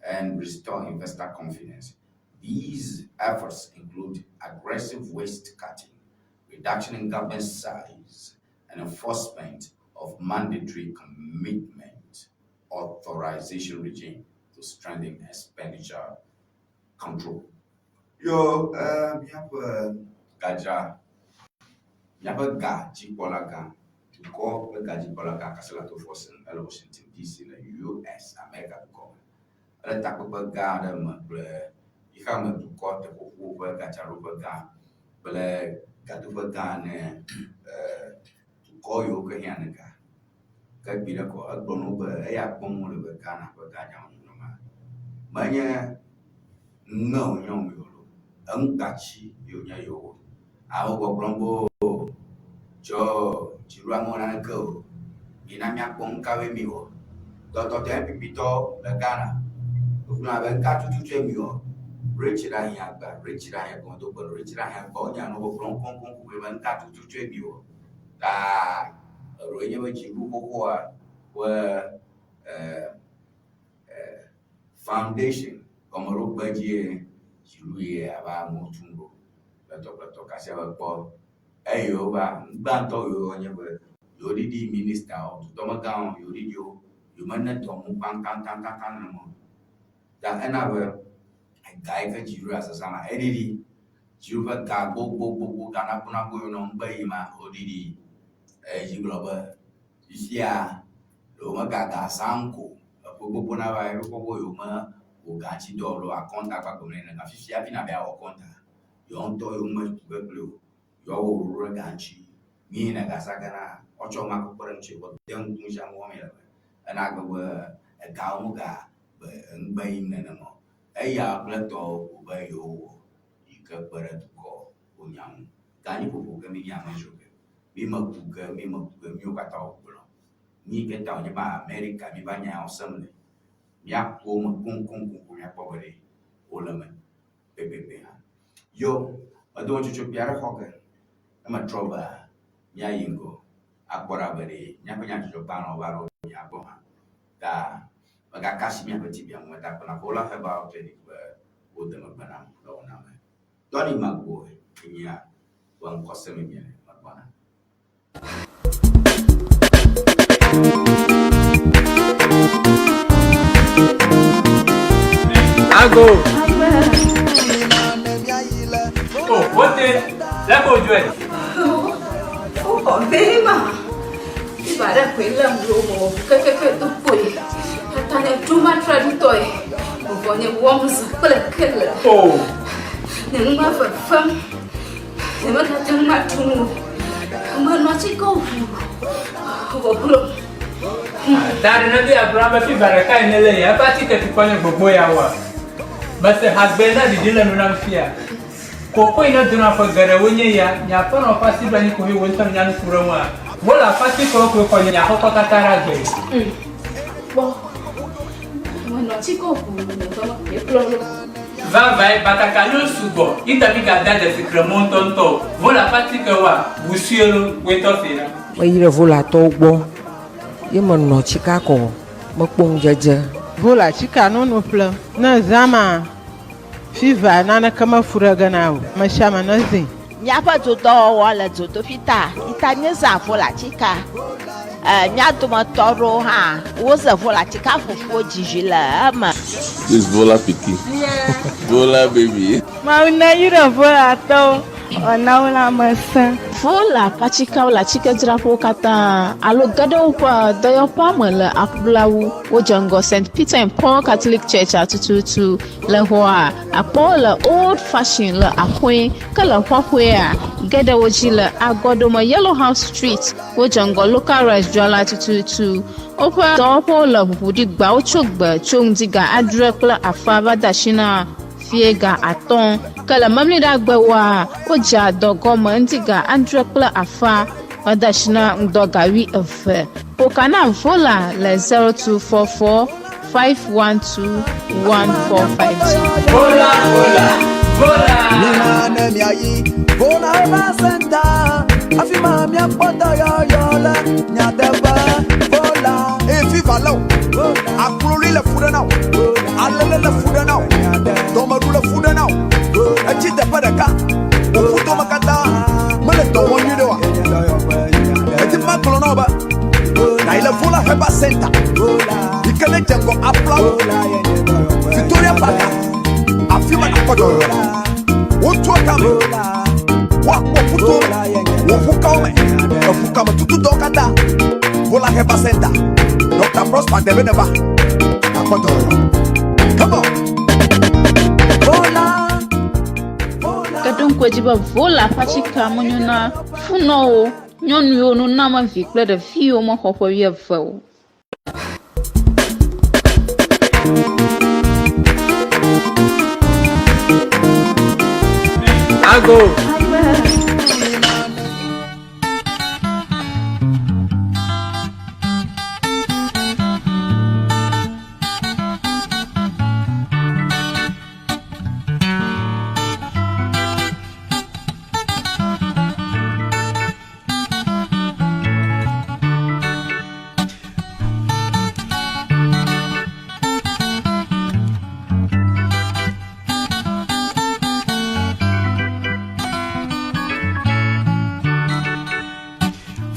and restore investor confidence. These efforts include aggressive waste cutting, reduction in government size, and enforcement of mandatory commitment authorization regime to strengthen expenditure control. Yo, míaƒe gadzra, míaƒe ga dzikpɔla gã, dukɔ ƒe gadzikpɔla gã Cassiel Ato Forson ele Washington DC le US, Amerika dukɔ me. Ele takpekpe gã aɖe me kple xexeame dukɔ teƒoƒo ƒe gadzraɖoƒe gã kple gadoƒe gã ne dukɔ yiwo ke hiã ne ga. Ke gbi ɖe kɔ egblɔ na wo be eya kpɔm wole be Ghana ƒe ganyawo nyɔnyɔma. Menye ŋe wònye wɔm yewo le o. Eŋugatsi ye wònye yewo wɔ. Amewo gbɔgblɔm be o tsɔ dziɖuɖua mewɔ naneke o. Mina míakpɔ nu kawoe mi wɔ. Tɔtɔtɔ NPP tɔwo le Ghana. Wogblɔna be nuka tututue mi wɔ. Rich ɖe ahiã gba, rich ɖe ahiã gɔmedokpe, rich ɖe ahiã gba. Wonya nu gbɔgblɔm koŋkoŋ ko be nuka tututue mi wɔ. Ta eɖewoe nye be dziɖuɖu xoxoa ƒe foundation gɔmeɖokpe dzie dziɖuɖu ye ava amewo tum ɖo le tɔkpletɔ kasia be kpɔ eye wova gbãtɔ yiwo nye be yewo ɖiɖi ministawo, dutɔmegãwo yewo ɖiɖi wo, yewo mene dɔ ŋu kpaŋkpaŋkpaŋkpaŋ nenema o. Ta ena be ega yi ke dziɖuɖua zazã ma eɖiɖi. Dziɖuɖu ƒe ga gbogbogbogbo ga nakunako yiwo nɔ ŋugbe yim ma woɖiɖi. Eye dzi gblɔ be fifia ɖewo megaga zãm ko eƒe gbogbo na va yi ɖo kpɔ be yewo me wɔ ga ŋuti dɔ alo akɔnta gbagbe me nene. Fifia hafi nabe awɔ kɔnta, yewo ŋutɔ yewo me tu ge kpli o. Yewoawɔ ɖoɖo ɖe ga ŋuti. Mi yina ga zã ge na woatsɔ ma kpekpe ɖe ŋuti kɔ de ŋku sia ŋu wɔm le me. Ena gbegbe egawo mega be ŋugbe yim nenema o. Eya kple tɔwo ko be yewowɔ yi ke kpe ɖe dukɔ wonya ŋu. Ganyi ƒoƒo ke mi nye ame dzro ke. Mi me ku ke, mi me ku ke, míwo katã wogblɔ. Nu yi ke ta wònye be Amerika míva nyawo sem le. Míaƒo wo me koŋkoŋkoŋ míakpɔ be ɖe wole eme pɛpɛpɛ hã. Yo, medo metsotso kpui aɖe xɔ ge. Ne metrɔ va, míayi ŋgɔ akpɔ ɖa be ɖe míaƒe nyadzɔdzɔgbalẽwo va ɖo mía gbɔ hã. Ta megaka asi míaƒe TV-a ŋu meda akpe na Vola Herbal Clinic be wode megbe nam le wɔna me. Tony Magboe enyea ƒe ŋkɔ sem miele megbɔna. Ago. Oh, wote, lɛ ko dzɔe. Wokɔ bema. Iba ɖe koe lém ɖo mɔ kekeke do kpoe. Tata nye ɖo matra ɖutɔe. Vɔvɔ nye wɔm zã kple kele. Oh. Nye nu ma fefem. Nyemegate ŋu aɖu nu o. Menɔ atikewo ʋu vɔvlɔ. Ta ɖe nede agblɔ be fiva ɖeka yi nele ya eƒe atike tukɔ nye gbogbo ya wa. Mese hagbe na ɖiɖi le nu nam fia. Koko yi ne dona ƒe geɖe wo nye ya, nye aƒenɔ ƒe asi ɖo anyi koe wo ŋutɔ nya nu ku ɖe ŋua. Wo le aƒe atikewo koe xɔ nye axɔxɔ katã ɖe agbe. Kpɔ. Menɔ atikewo ʋu nye dɔme koe kplɔ ɖo. Vavãe, batakaliwo sugbɔ yi ta migade dzesi kremɔ ŋutɔŋutɔ o. Vola ƒe atikewoa, ʋu sue lo, woe tɔ see ɖa. Meyi ɖe Volatɔwo gbɔ ye menɔ tsika kɔ, mekpɔ ŋudzedze. Vola tsika nono ƒlem. Ne zã ma, fiva naneke mefu ɖe ge na o. Amesiame nezĩ. Míaƒe dodɔwɔwɔ le dzodoƒi ta yi ta míezã Vola tsika. E, mía dometɔ aɖewo hã woze Vola tsika fufuwo dzizi le eme. This Vola pikin. Vola baby. Mawu neyra Volatɔwo wòana wo lãmesẽ. Vola ƒe atsikewo le atsikedzraƒewo katã alo ge ɖe woƒe dɔyɔƒea me le aƒlawu. Wodze ŋgɔ St. Peter and Paul Catholic Church tututu le xɔa akpɔwo le Old Fashion le axɔe ke le xɔxɔea ge ɖe wo dzi le Agɔdome Yellow House Street. Wodze ŋgɔ Local Rice dzrala tututu. Woƒe dɔwɔƒewo le ʋuʋu ɖi gbawo tso gbe tso ŋdi ga 7:30 va de asi na fie ga 5. Ke le memliɖagbewoa, wodzea dɔ gɔme ŋdi ga 7:30 va de asi na ŋdɔ ga 12. Ƒoka na Vola le 0244 512 1452. Vola, vola, vola. Mina ne miayi Vola Herbal Center afi ma miakpɔ dɔyɔyɔ le miateƒe Vola. Eye fiva lé wò, akloli le fu ɖe na wò, alele le fu ɖe na wò, dɔmeɖu le fu ɖe na wò, etsi teƒe ɖeka, wò ƒudome katã mele dɔ wɔm nyuie ɖe oa? Edi be magblɔ na wò be nàyi le Vola Herbal Center yi ke ne dze ŋgɔ aƒlawo Victoria Park afi ma nàkpɔ dɔyɔyɔ le. Wotu etame, woakpɔ ƒuto me, wò ʋukawo me, eʋukame tututɔwo katã. Vola Herbal Center, Dr. Prosper Debe neva, nàkpɔ dɔyɔyɔ. Come on. Vola. Ke ɖo ŋku edzi be Vola ƒe atikea menyo na funɔwo, nyɔnuwo, nunɔamevi kple ɖeviwo mexɔ ƒe 20 o. Ago.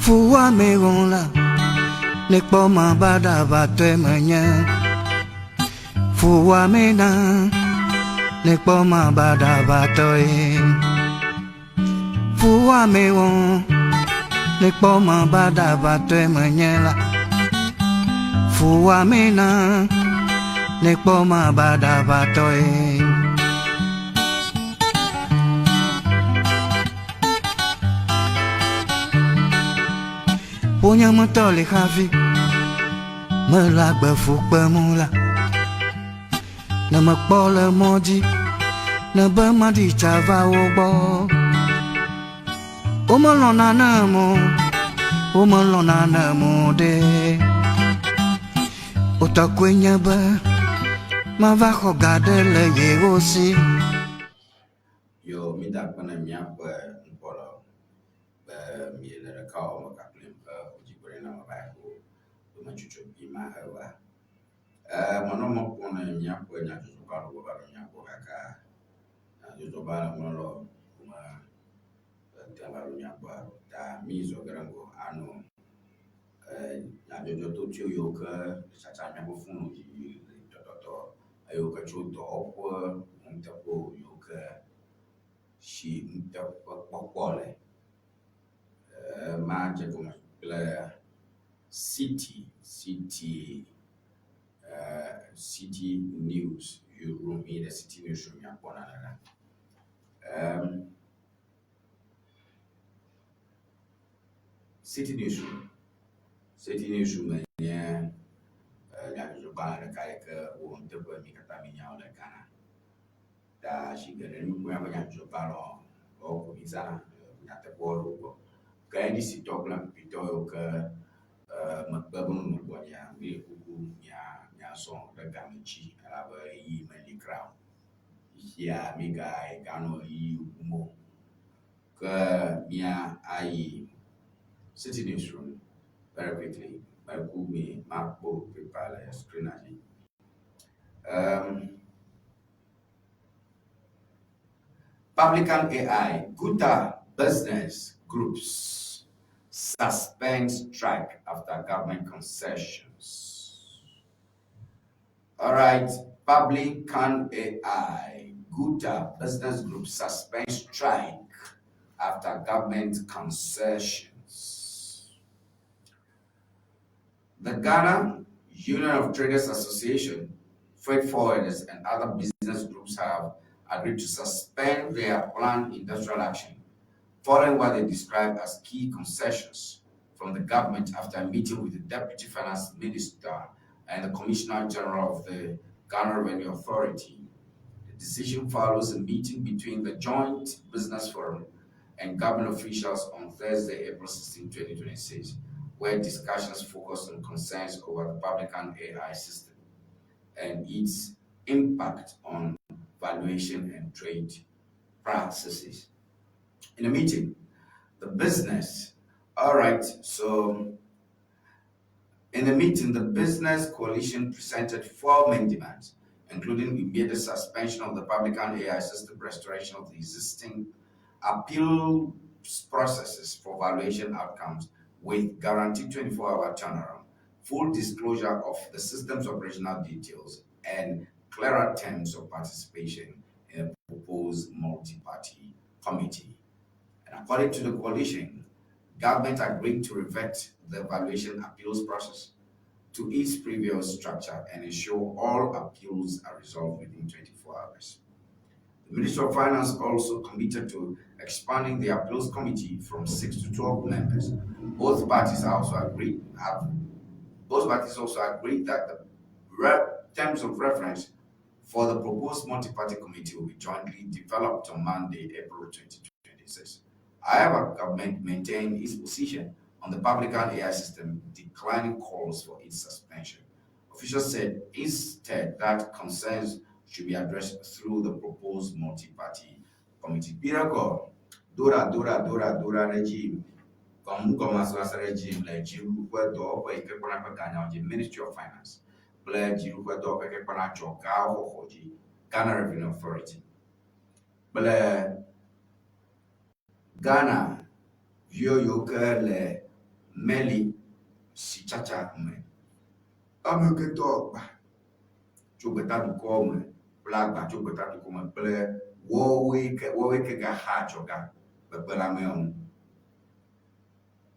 Fuwame wɔla, ne kpɔ ma baɖabatɔe menye. Fuwame na, ne kpɔ ma baɖabatɔe. Fuwame wɔ, ne kpɔ ma baɖabatɔe menye la. Fuwame na, ne kpɔ ma baɖabatɔe. Wonye metɔ li hafi mele agbe fu kpem la. Ne mekpɔ le mɔ dzi, ne be maɖi tsa va wo gbɔ. Womelɔ̃na nam o, womelɔ̃na nam o ɖe. Wotɔ koe nye be mava xɔ ga ɖe le yewo si. Yo, mida akpe ne míaƒe nukpɔlawo be miele ɖekawɔwɔ me kpakple ƒe dzigbɔɖi na me va yi ko dometsotso kpui ma heva. E, menɔ mɔ kpɔm ne míaƒe nyadzɔdzɔgbalẽwo va ɖo mía gbɔ gake nyadzɔdzɔgbalẽ ŋlɔlawo me ete va ɖo mía gbɔ haɖe o. Ta mí zɔ ge ɖe ŋgɔ anɔ e nyadzɔdzɔtotoe yiwo ke le tsatsam míaƒe foniwo dzi tɔtɔtɔ eyiwo ke tso dɔwɔƒe nuteƒewo yiwo ke si nuteƒekpɔkpɔ le. E madze gɔme kple City City e City News room yi ɖe City News room míakpɔ nane ɖa. Um, City News room. City News room nye eh, nyadzɔdzɔgbalẽ ɖeka yi ke wɔ nuteƒe mi katã minya le Ghana. Ta zi geɖe ne míekpɔ míaƒe nyadzɔdzɔgbalẽwo woawo ko mízãna nyateƒewo le wo gbɔ. Ke NDC tɔ kple NPP tɔ yiwo ke eh, mekpe be nonɔ gbɔnyea, míle kuku mia miazɔ ɖe game dzi elabe ɣeyiɣi meli kura o. Fifia míga ganɔ ɣeyiɣi bum o. Ke mía ayi City News room very quickly. Meku mi makpɔ paper le screen dzi. Um, Publican AI, Guta Business Groups suspend strike after government concessions. All right, Publican AI, Guta Business Group suspend strike after government concessions. The Ghana Union of Traders Association, freight forwarders, and other business groups have agreed to suspend their planned industrial action following what they describe as key concessions from the government after a meeting with the Deputy Finance Minister and the Commissioner General of the Ghana Revenue Authority. The decision follows a meeting between the Joint Business Forum and government officials on Thursday, April 16, 2026, where discussions focused on concerns over the Publican AI system and its impact on valuation and trade processes. In a meeting, the business, all right, so in the meeting, the business coalition presented four main demands, including immediate suspension of the Publican AI system, restoration of the existing appeals processes for valuation outcomes with guaranteed 24-hour turnaround, full disclosure of the system's operational details, and clearer terms of participation in a proposed multi-party committee. And according to the coalition, government agreed to revert the valuation appeals process to its previous structure and ensure all appeals are resolved within 24 hours. The Ministry of Finance also committed to expanding the appeals committee from 6 to 12 members. Both parties also agreed have both parties also agreed that the terms of reference for the proposed multi-party committee will be jointly developed on Monday, April 2026. However, government maintained its position on the Publican AI system, declining calls for its suspension. Officials said instead that concerns should be addressed through the proposed multi-party committee. Pirako, Dora, Dora, Dora, Dora regime, Gɔmugɔmasrasra regime le dziɖuɖu ƒe dɔwɔƒe yi ke kpɔna ƒe ganyawo dzi, Ministry of Finance, kple dziɖuɖu ƒe dɔwɔƒe yi ke kpɔna adzɔgawo xɔxɔ dzi, Ghana Revenue Authority, kple Ghana viwo yiwo ke le meli sitsatsa me. Ame yiwo ke do agba tso gbetadukɔwo me kple agba tso gbetadukɔ me kple woawoe ke woawoe ke gaxa adzɔga kpekpe ɖe ameawo ŋu.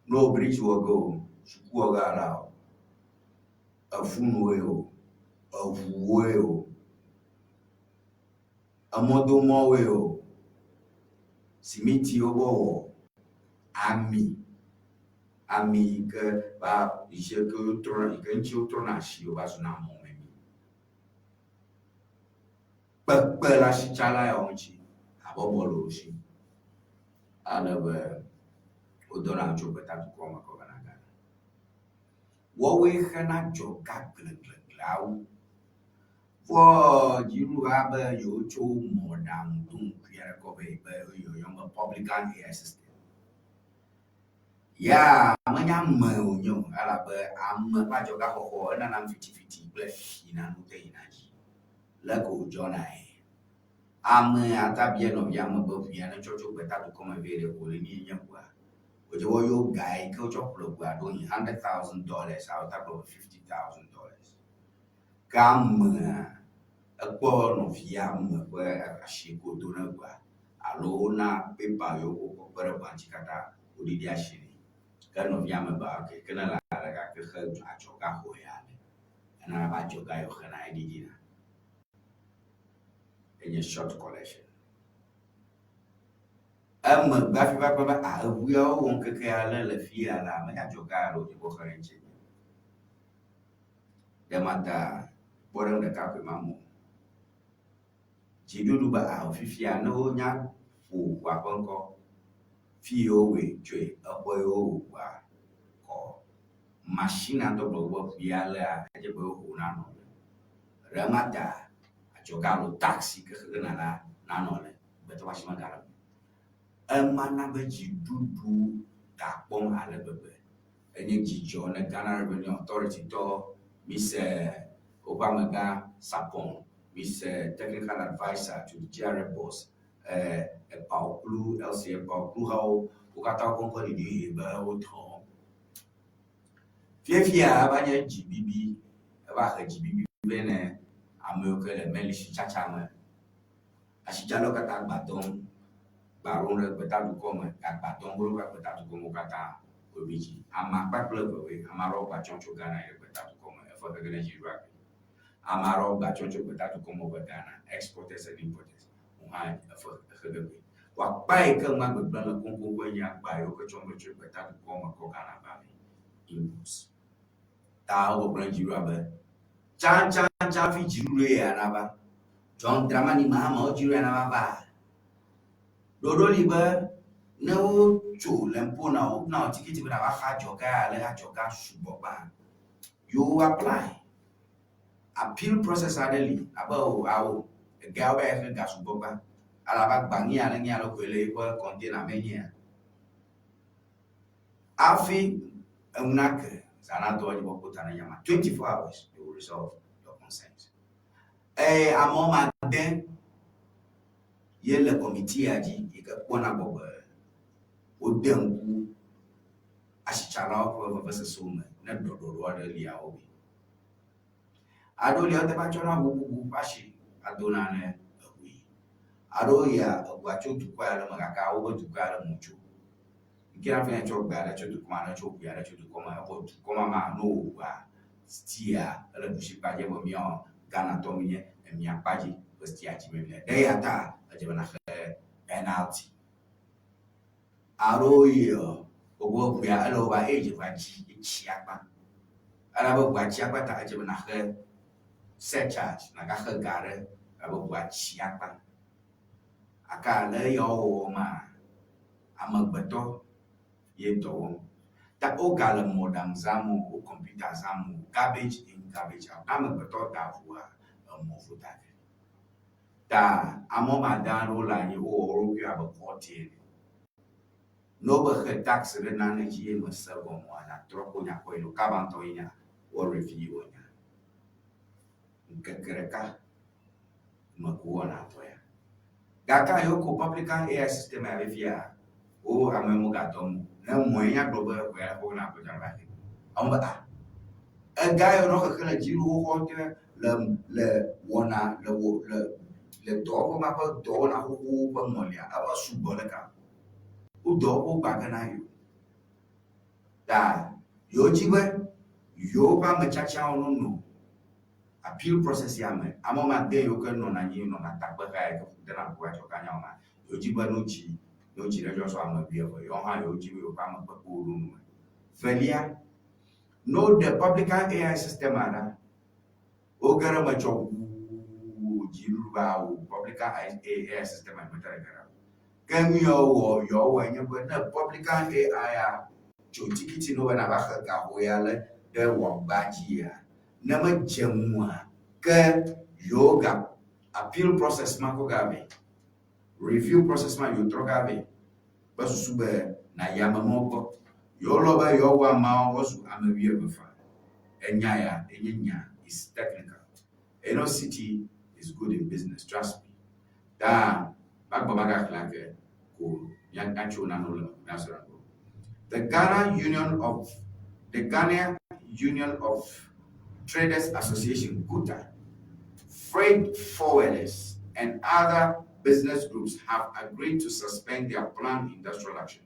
Ne wo bridzi wɔ ge o, suku wɔ ge ala o, efunuwoe o, eŋuwoe o, emɔdomɔwoe o, simiti wobe wɔ, ami, ami yi ke va yi ke wotrɔna yi ke ŋuti wotrɔna asi wova zuna mɔmemi. Kpekpe le asitsala yawo ŋuti habɔbɔ le wo si ale be wodɔna tso gbetadukɔ me kɔ vana Ghana. Woawoe xena dzɔga gleglegle. Awu. Vɔ dziɖuɖua be yewotso mɔɖaŋu ɖoŋkui aɖe kɔ vɛ be woyɔyɔm be publican AI system. Ya menye ame wònye o elabe ame ƒe adzɔgaxɔxɔ enana nu fitifiti kple finanu te yina dzi. Leke wòdzɔnae? Ame ate abia nɔvia ame be ʋuia netsɔ tso gbetadukɔ me vɛ ɖe ƒo nenie nye ʋua? Wòdze be woyɔ ga yi ke wotsɔ ƒle ʋua ɖo yi $100,000 alo woate agblɔ be $50,000. Ke amea ekpɔ nɔvia ame ƒe asi ke wodo ne ʋua alo wona pepa yiwo wokɔ kpe ɖe ʋua ŋuti katã woɖiɖi asi nɛ. Ke nɔvia ame be ok ke ne le ale gake xe adzɔga xɔ ya ale. Enana be adzɔga yi woxena eɖiɖina. Enye short collection. Emegbe hafi va kpɔ be a eŋu yawo wɔ ŋkeke ale le fi ya la, menye adzɔga alo wònye be woxe ɖe eŋuti o. Ɖe mada kpɔɖeŋu ɖeka koe mamɔ. Dziɖuɖu be ao fifia ne wonya ƒo ʋua ƒe ŋkɔ, fi yi wowɔe tsoe, exɔ yi wowɔ ʋua kɔ, mashina ŋutɔ gblɔ be ʋu ya lea, edze be woho nanɔ le. Ɖe mada adzɔga alo tax yi ke xexe nala nanɔ le. Gbetɔ ƒe asi megale eme o. Ema na be dziɖuɖu gakpɔm ale gbegbe. Enye dzidzɔ ne Ghana Revenue Authority tɔ mise woƒe amegã Sarpong, mise Technical Adviser to the GRA Boss, eh, Epaoklu, LC Epaoklu hawo, wo katã woƒe ŋkɔ ɖiɖi ʋɛ be wotɔ. Fiafia eva nye dzibibi, eva he dzibibi vɛ ne amewo ke le melisitsatsa me. Asitsalawo katã gba dɔm, gba ɖom ɖe gbetadukɔ me, gagba dɔm ɖo ɖe gbetadukɔ me wo katã wobi dzi. Ame akpa kple evewoe, ame aɖewo gba tsɔ tso Ghana yi ɖe gbetadukɔ me efe xexe ne dziɖuɖua gbe. Ame aɖewo gba tsɔ tso gbetadukɔ me va Ghana, exporters and importers, wo hã efe xexe gbe. Vɔ akpa yi ke nua gbegblẽ le koŋkoŋkoe nye akpa yiwo ke tsɔm tso gbetadukɔ me kɔ Ghana va me, imports. Ta wogbɔgblɔ na dziɖuɖua be, tsãtsãtsã hafi dziɖuɖu ya nava. John Dramani Mahama wo dziɖuɖu ya nava va. Ɖoɖo li be ne wotso le ŋpo na wo, na wò tikiti be nava xa adzɔga ya ale adzɔga sugbɔ gbã. You apply. Appeal process aɖe li abe o awo egawo be yexe ga sugbɔ gbã. Elabe agba ŋi ale ŋi ale koe le eƒe container me nyea. Hafi eŋu nake zã nadɔ edzi be wokpɔ ta ne nya ma. 24 hours they will resolve your concerns. Eye amewo ma de ye le kɔmiti ya dzi yi ke kpɔna gbɔ be wode ŋku asitsalawo ƒe vevesesewo me ne ɖɔɖɔɖo aɖe lia wo bi. Aɖewo lia wote va tsɔna ʋu bubu ƒe asi adona ne eʋui. Aɖewo yia eʋua tso dukɔ aɖe me gake wobe dukɔ aɖe me wotso. Ŋke hafi ne tsɔ gbe aɖe tso dukɔ me alo tsɔ ʋui aɖe tso dukɔ me evɔ dukɔ ma mea ne wò ʋua stia ele ɖusi kpa dzi evɔ míawo Ghanatɔ míenye emia kpa dzi ƒe stia dzi me míle. Ɖe eya ta edze be naxe penalty. Alo yɔ gbogbo ʋuia ele woba eye dze ʋua dzi etsi akpa. Elabe ʋua tsi akpa ta edze be naxe surcharge nagaxe ga ɖe elabe ʋua tsi akpa. Aka le eyawo wɔwɔ mea amegbetɔ ye dɔ wɔm. Ta wogale mɔɖaŋu zãm o, wo kɔmpita zãm o, garbage in, garbage out. Ne amegbetɔ da ʋua, emɔ vodada. Ta ame woame ade aɖewo le anyi wowɔ wo ɖokui abe kɔti ene. Ne wobe xe tax ɖe nane dzi ye mese gɔme oa, nàtrɔ kpɔ nya kpɔ yi no kaba ŋutɔ ye nya woa review enya. Ŋkeke ɖeka me ko wowɔna dɔ ya. Gake ayi woko publican AI system ya fifia, wo ame megadɔ mo. Ne mɔe nya gblɔ be xɔ ya xɔ na kpɔtɔ va fi. Ame be ah, ega yɔ nɔ xexe le dzi xoxo te le le wɔna le wɔ le le dɔwɔƒe ma ƒe dɔwɔna xoxowo ƒe mɔlia eva sugbɔ ɖeka. Wo dɔwɔƒewo gba gena yo. Ta yewo dzi be yewo ƒe ame tiatiawo no nɔ appeal process ya me. Ame woame ade yiwo ke nɔna anyi nɔna takpexa yi ke dena ŋku adzɔga nyawo ma, yewo dzi be no dzi no dzi ɖe dzɔ sɔ ame wuieve. Yewo hã yewo dzi be yewoƒe ame kpekpewo ɖo nu me. Velia, ne woɖe publican AI system a ɖa, woge ɖe eme tsɔ ʋuu dziɖuɖu be ao publican AI system a mete ɖe ge ɖa o. Ke nu ya wowɔ yewoa wɔe nye be ne publican AI a tso tikiti no be nava xe gaxo ya le ɖe wɔ agba dzia, Ne medze ŋua, ke yewo ga appeal process ma kɔ ga vɛ. Review process ma yewo trɔ ga vɛ. Kple susu be nayi ame mawo gbɔ. Yewo lɔ be yewoawɔ ameawo woazu ame wuieve faa. Enya ya enye nya is technical. Eno city is good in business, trust me. Ta magbɔ magaxlẽ ake ko míatso nanewo le eme míasrɔ̃ ŋgɔ. The Ghana Union of the Ghana Union of Traders Association, GUTA, freight forwarders and other business groups have agreed to suspend their planned industrial action,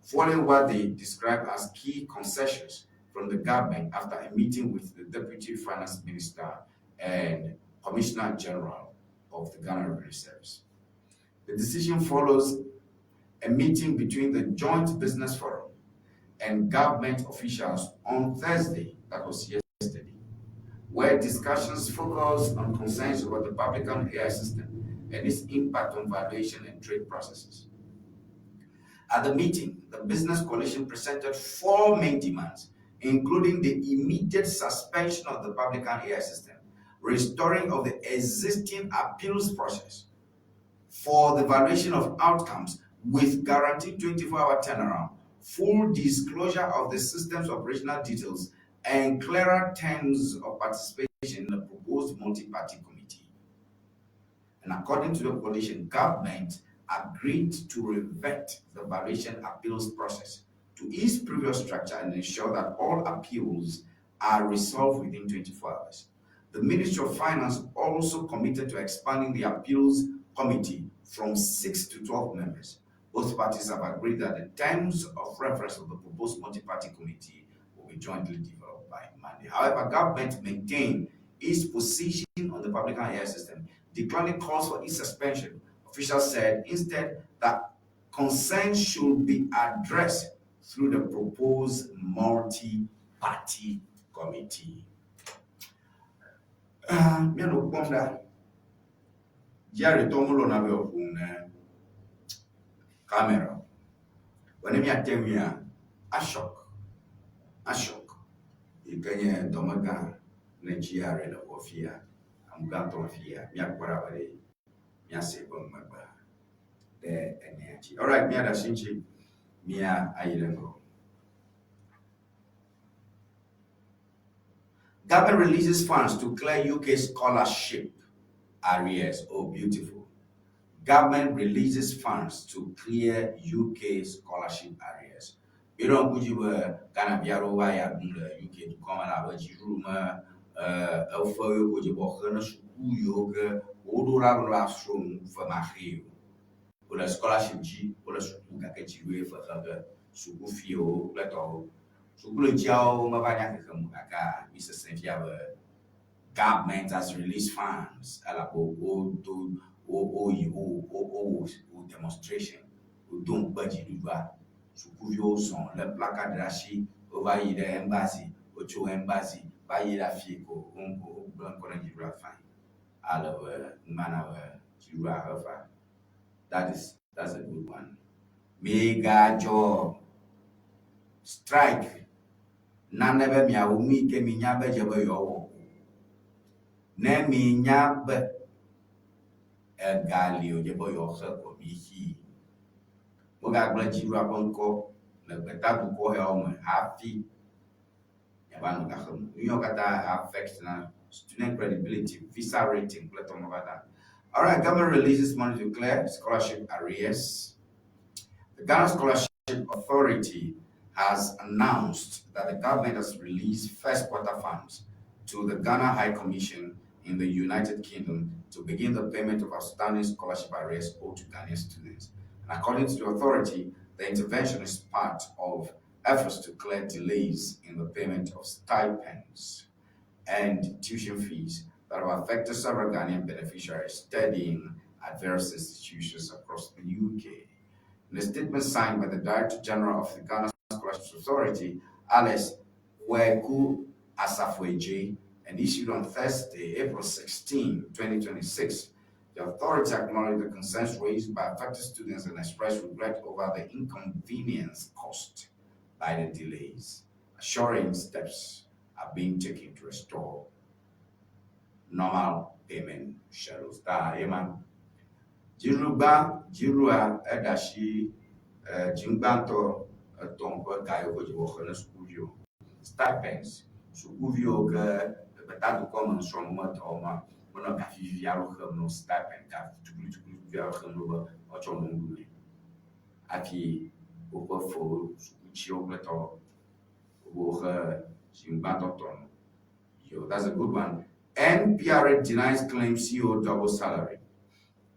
following what they describe as key concessions from the government after a meeting with the Deputy Finance Minister and Commissioner General of the Ghana Revenue Service. The decision follows a meeting between the Joint Business Forum and government officials on Thursday, that was yesterday, where discussions focused on concerns about the Publican AI system and its impact on valuation and trade processes. At the meeting, the Business Coalition presented four main demands, including the immediate suspension of the Publican AI system, restoring of the existing appeals process for the valuation of outcomes with guaranteed 24-hour turnaround, full disclosure of the system's operational details, and clearer terms of participation in the proposed multi-party committee. And according to the coalition, government agreed to revert the valuation appeals process to its previous structure and ensure that all appeals are resolved within 24 hours. The Ministry of Finance also committed to expanding the appeals committee from 6 to 12 members. Both parties have agreed that the terms of reference of the proposed multi-party committee will be jointly developed by Monday. However, government maintained its position on the public air system, declining calls for its suspension. Officials said instead that concerns should be addressed through the proposed multi-party committee. Ah, míanɔ kpɔm ɖa. Dziaɖetɔ melɔ̃na be yeaƒo nu ne kamera o. Vɔ ne míate ŋuia, Ashok, Ashok yi ke nye dɔmegã ne GRA le xɔ fia, amegãtɔ le fia, míakpɔ ɖa be ɖe míase eƒe numegbe ɖe enea dzi. Alright, míaɖe asi ŋuti, mía ayi ɖe ŋgɔ. Government releases funds to clear UK scholarship arrears. Oh, beautiful. Government releases funds to clear UK scholarship arrears. Míeɖo ŋku dzi be Ghana vi aɖewo va ya ɖum le UK dukɔ me la be dziɖuɖu me efe yiwo ke wodze be woaxe ne suku yiwo ke woɖo ɖa be woasrɔ̃ nu femaxee o. Wole scholarship dzi, wole suku gake dziɖuɖue fe xe ge sukufiwo kple tɔwo. Sukulutsiawo meva nya xexem o gake mi sese fia be government has released funds elabe wodo wo woyi wo wo wowɔ wo demonstration wodo ŋukpe dziɖuɖua. Sukuviwo zɔ lé placard ɖe asi wova yi ɖe embassy wotso embassy va yi ɖe afi ko wogblẽ ŋkɔ ne dziɖuɖua fine ale be numana be dziɖuɖua he fa. That is that's a good one. Migadzɔ strike nane be miawo nu yi ke minya be dze be yewoawɔ o. Ne minya be ega li wòdze be yewoaxe ko mixii. Wogagblẽ dziɖuɖua ƒe ŋkɔ le gbetadukɔ yawo me hafi miava nɔ ga xem. Nu yawo katã affect na student credibility, visa rating kple tɔwo katã. Alright, government releases money to clear scholarship arrears. The Ghana Scholarship Authority has announced that the government has released first quarter funds to the Ghana High Commission in the United Kingdom to begin the payment of outstanding scholarship arrears owed to Ghanaian students. And according to the authority, the intervention is part of efforts to clear delays in the payment of stipends and tuition fees that have affected several Ghanaian beneficiaries studying at various institutions across the UK. In a statement signed by the Director General of the Ghana Scholarships Authority, Alice Kweku Asafo-Adjei, and issued on Thursday, April 16, 2026, the authority acknowledged the concerns raised by affected students and expressed regret over the inconvenience caused by the delays, assuring steps are being taken to restore normal payment schedules. Ta ye ma. Dziɖuɖugba, dziɖuɖua eɖe asi dziŋgbãtɔ etɔ̃ ƒe ga yiwo ke dzi woxe na sukuviwo. Stipends, sukuviwo ke le gbetadukɔ me srɔ̃ nu me dɔ wɔm wonɔ ga vivi aɖewo xem na wo, stipend ga tukui aɖewo xem na wo be woatsɔ nɔ nu ɖumee hafi woƒe fewo, sukutsiwo kple tɔwo woxe dziŋgbãtɔ tɔ nu. Yo, that's a good one. NPRA denies claim CEO double salary.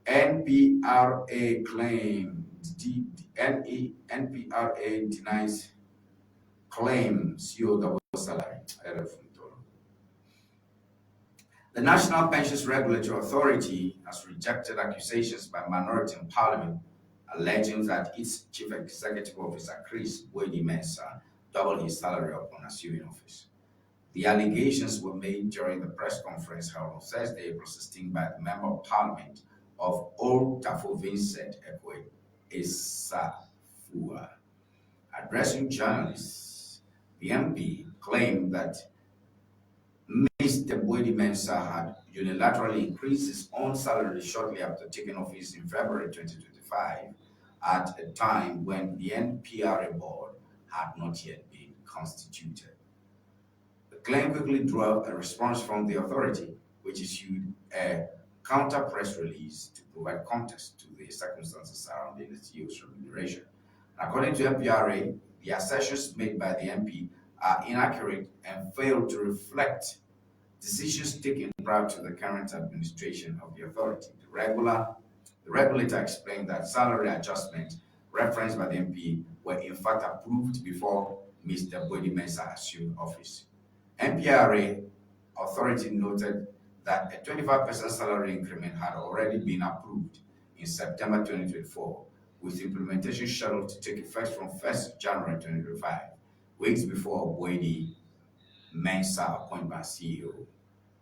NPRA claim D, N, NPRA denies claim CEO double salary. The National Pensions Regulatory Authority has rejected accusations by minority in parliament alleging that its chief executive officer, Chris Boadi Mensah, doubled his salary upon assuming office. The allegations were made during the press conference held on Thursday, April 16, by the Member of Parliament of Old Tafo Vincent Ekwe Esafua. Addressing journalists, the MP claimed that Mr. Boadi Mensah had unilaterally increased his own salary shortly after taking office in February 2025 at a time when the NPRA board had not yet been constituted. The claim quickly drew a response from the authority, which issued a counter press release to provide context to the circumstances surrounding the CEO's remuneration. According to NPRA, the assertions made by the MP are inaccurate and fail to reflect decisions taken prior to the current administration of the authority. The, regular, the regulator explained that salary adjustments referenced by the MP were in fact approved before Mr. Boadi Mensah assumed office. NPRA authority noted that a 25% salary increment had already been approved in September 2024, with implementation scheduled to take effect from 1st January 2025, weeks before Boadi Mensah appointment as CEO.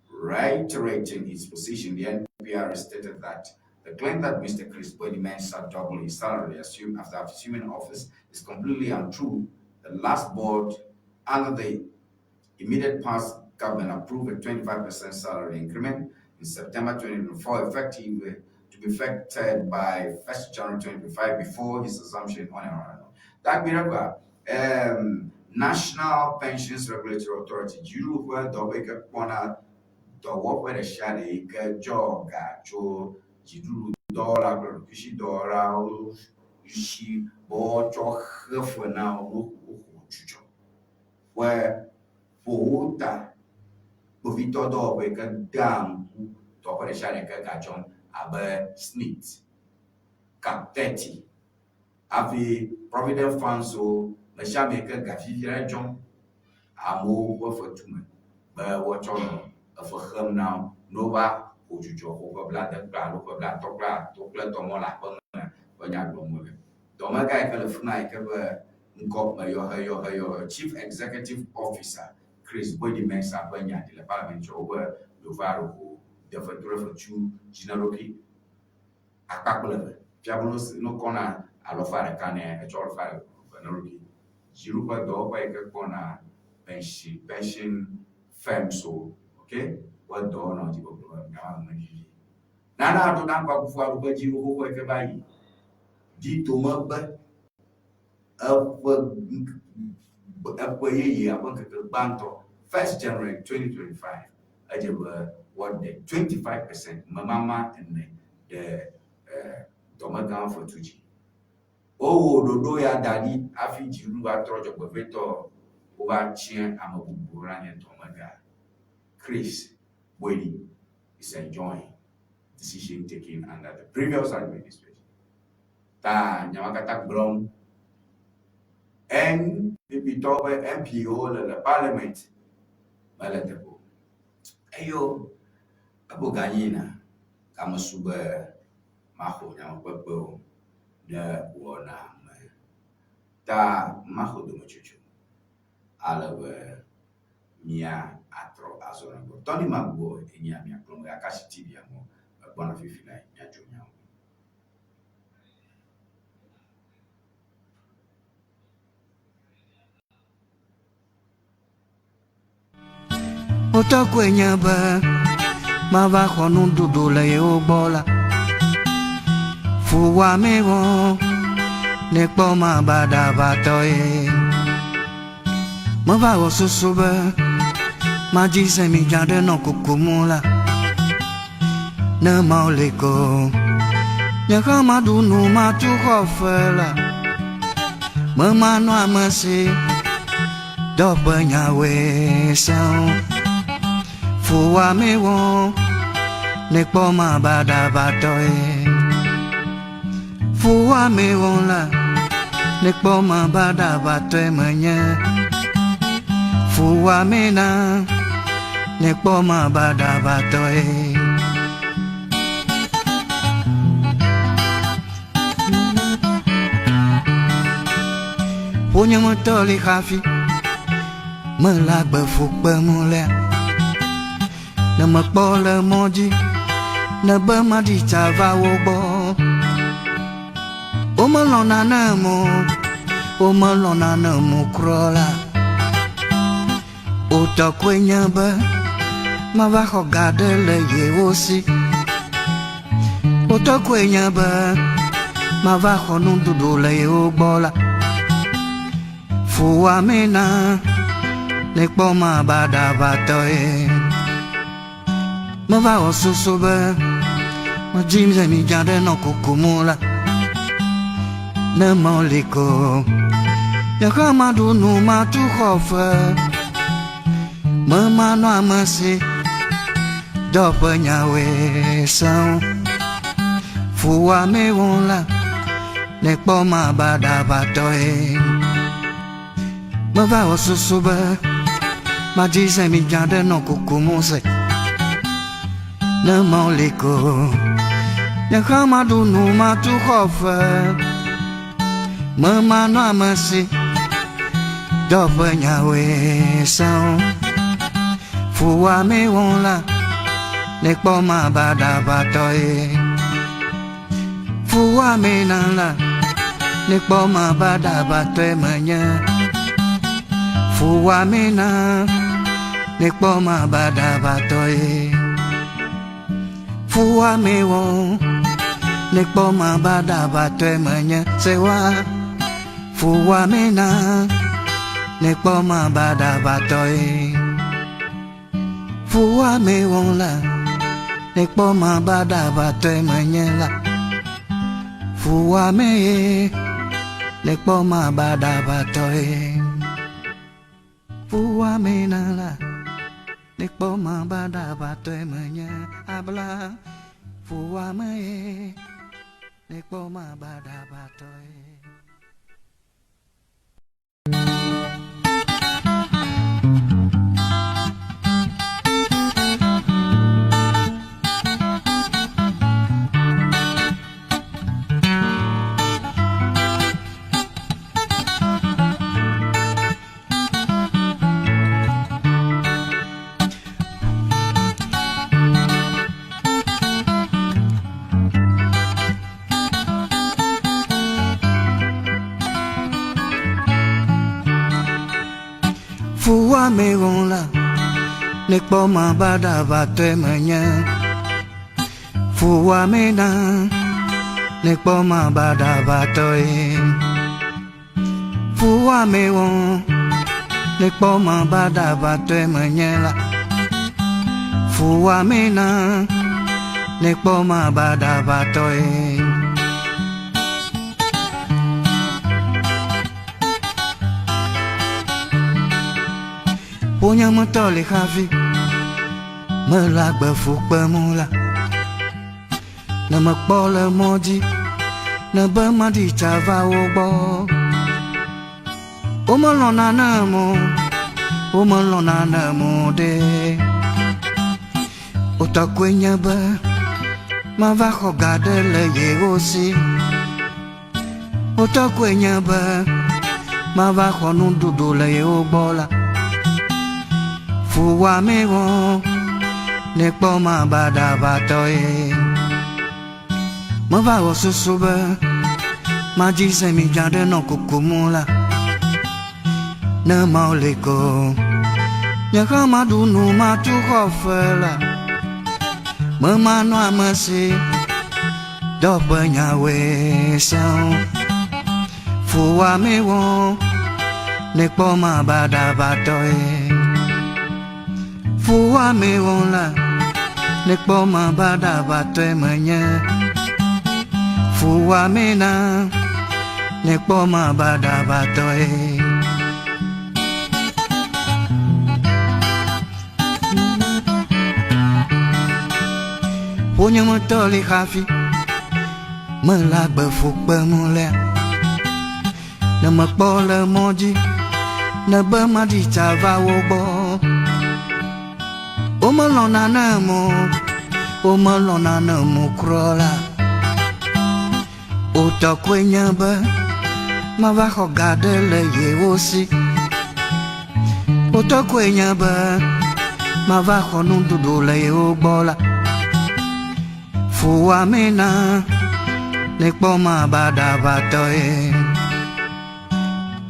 Reiterating its position, the NPRA stated that the claim that Mr. Chris Boadi Mensah doubled his salary assumed after assuming office is completely untrue. The last board under the immediate past government approved a 25% salary increment in September 2024, effective to be effected by 1st January 2025 before his assumption on and on. That National Pensions Regulatory Authority, dziɖuɖu ƒe dɔwɔƒe yi ke kpɔna dɔwɔƒe ɖe sia ɖe yi ke dzɔ ga tso dziɖuɖu dɔwɔla kple ɖokuisidɔwɔlawo si be woatsɔ xe fe na wo ne woxɔ dzudzɔ ƒe ƒo wo ta. Kpovitɔ dɔwɔƒe yi ke dea ŋku teƒe ɖe sia ɖe yi ke ga dzɔm abe SSNIT, Cap 30 hafi Provident Funds wo, me sia ame yi ke ga vivi aɖe dzɔm amewo ƒe fetu me be woatsɔ nɔ efe xem na wo ne wova xɔ dzudzɔ xɔ ƒe blaade kple alo ƒe blaatɔ̃ kple atɔ̃ kple etɔ̃ mɔ le aƒe me ƒe nya gblɔm wole. Dɔmegã yi ke le fi ma yi ke be ŋkɔ meyɔ heyɔ heyɔ Chief Executive Officer Chris Boadi Mensah ƒe nya ɖi le parliament tsɔ wobe yewova ɖo ʋu de fetu ɖe fetu dzi na eɖokui akpa kple eve. Fia be ne wokɔna alɔfa ɖeka nɛ etsɔ alɔfa eve na eɖokui. Dziɖuƒe dɔwɔƒe yi ke kpɔna pension pension firms wo ok woƒe dɔwɔnɔ dzi gbɔgblɔ be míawo ame vivi. Nana aɖo na Akufo Addo ƒe dziɖuɖu xoxo yi ke va yi ɖi tomegbe eƒe eƒe yeyea ƒe ŋkeke gbãtɔ 1st January 2025 edze be woaɖe 25 percent memama ene ɖe dɔmegãwo fetu dzi. Wowɔ ɖoɖo ya da ɖi hafi dziɖuɖu va trɔ dzɔgbevɔ̃etɔ wova tsiã ame bubuwo la nye dɔmegã Chris Boadi is enjoying decision taken under the previous administration. Ta nyawo katã gblɔm NPP tɔwo ƒe MP wo le le parliament mele teƒe o. Eyo ebo ganyi na gamesu be maxo nyamekpekpewo ɖe wɔna me. Ta maxo dometsotso ale be mía atrɔ azɔ ɖe gbɔ. Tɔni magbɔ enye mía kplɔm be Akasi TV amewo egbɔna fifi la míadzo miawo. Wotɔ koe nye be mava xɔ nuɖuɖu le yewo gbɔ la. Fuwɔame wɔ ne kpɔ mabaɖabatɔ ye. Meva wɔ susu be madzi zemidza ɖe nɔ kukum la. Ne Mawu li ko, nye hã maɖu nu matu xɔ fe la. Memanɔ ame si dɔ ƒe nyawoe sẽo. Fuwɔame wɔ ne kpɔ mabaɖabatɔe. Fuwɔame wɔ la ne kpɔ mabaɖabatɔe menye. Fuwɔame na ne kpɔ mabaɖabatɔe. Ƒonyemetɔ li hafi mele agbe fu kpem lea. Ne mekpɔ le mɔ dzi, ne be maɖi tsa va wo gbɔ. Womelɔ̃na nam o, womelɔ̃na nam o kura la. Wotɔ koe nye be mava xɔ ga ɖe le yewo si. Wotɔ koe nye be mava xɔ nuɖuɖu le yewo gbɔ la. Fuwɔame na nekpɔ mabaɖabatɔe. Meva wɔ susu be medzi zemidza ɖe nɔ kukum la. Ne meli ko, nye hã maɖu nu matu xɔ fe. Memanɔ ame si dɔ ƒe nyawoe sẽo. Fuwɔame wɔ la. Nekpɔ mabaɖabatɔe. Meva wɔ susu be madzi zemidza ɖe nɔ kukum se. Ne meli ko, nye hã maɖu nu matu xɔ fe. Memanɔ ame si dɔ ƒe nyawoe sẽo. Fuwɔame wɔm la, nekpɔ mabaɖabatɔe. Fuwɔame na la, nekpɔ mabaɖabatɔe menye. Fuwɔame na, nekpɔ mabaɖabatɔe. Fuwɔame wɔ, nekpɔ mabaɖabatɔe menye. Sewa, fuwɔame na, nekpɔ mabaɖabatɔe. Fuwɔame wɔ la, nekpɔ mabaɖabatɔe menye la. Fuwɔame ye, nekpɔ mabaɖabatɔe. Fuwɔame na la, nekpɔ mabaɖabatɔe menye abla. Fuwɔame ye, nekpɔ mabaɖabatɔe. Fuwɔame wɔ la, nekpɔ mabaɖabatɔe menye. Fuwɔame na, nekpɔ mabaɖabatɔe. Fuwɔame wɔ, nekpɔ mabaɖabatɔe menye la. Fuwɔame na, nekpɔ mabaɖabatɔe. Ƒonyemetɔ li hafi mele agbe fu kpem la. Ne mekpɔ le mɔ dzi, ne be maɖi tsa va wo gbɔ. Womelɔ̃na nam o, womelɔ̃na nam o ɖe. Wotɔ koe nye be mava xɔ ga ɖe le yewo si. Wotɔ koe nye be mava xɔ nuɖuɖu le yewo gbɔ la. Fuwɔame wɔ nekpɔ mabaɖabatɔe. Meva wɔ susu be madzi zemidza ɖe nɔ kukum la. Ne Mawu li ko, Nye hã maɖu nu matu xɔ fe la. Memanɔ ame si dɔ ƒe nyawoe sẽo. Fuwɔame wɔ nekpɔ ma baɖabatɔe. Fuwɔame wɔ la nekpɔ ma baɖabatɔe menye. Fuwɔame na nekpɔ ma baɖabatɔe. Ƒonyemetɔ li hafi mele agbe fu kpem lea. Ne mekpɔ le mɔ dzi, ne be maɖi tsa va wo gbɔ. Womelɔ̃na nem o, womelɔ̃na nem o kura la. Wotɔ koe nye be mava xɔ ga ɖe le yewo si. Wotɔ koe nye be mava xɔ nuɖuɖu le yewo gbɔ la. Fuwɔame na nekpɔ ma baɖabatɔe.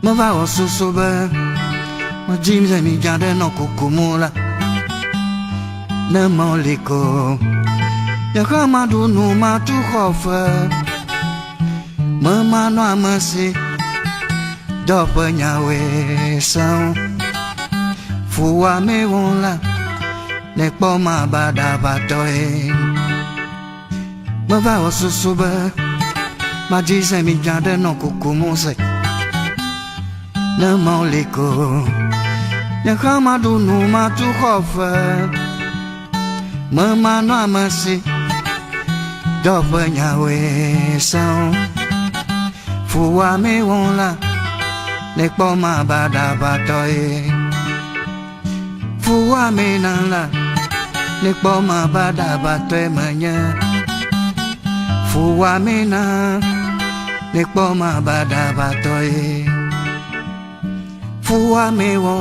Meva wɔ susu be medzi zemidza ɖe nɔ kukum la. Ne meli ko nye hã maɖu nu matu xɔ fe. Memanɔ ame si dɔ ƒe nyawoe sẽŋu. Fuwɔamee wɔ la nekpɔ ma baɖabatɔe. Meva wɔ susu be madzi zemidza ɖe nɔ kukum se. Ne meli ko nye hã maɖu nu matu xɔ fe. Memanɔ ame si dɔ ƒe nyawoe sẽŋu. Fuwɔamee wɔ la nekpɔ ma baɖabatɔe. Fuwɔamee na la nekpɔ ma baɖabatɔe menye. Fuwɔamee na nekpɔ ma baɖabatɔe. Fuwɔamee wɔ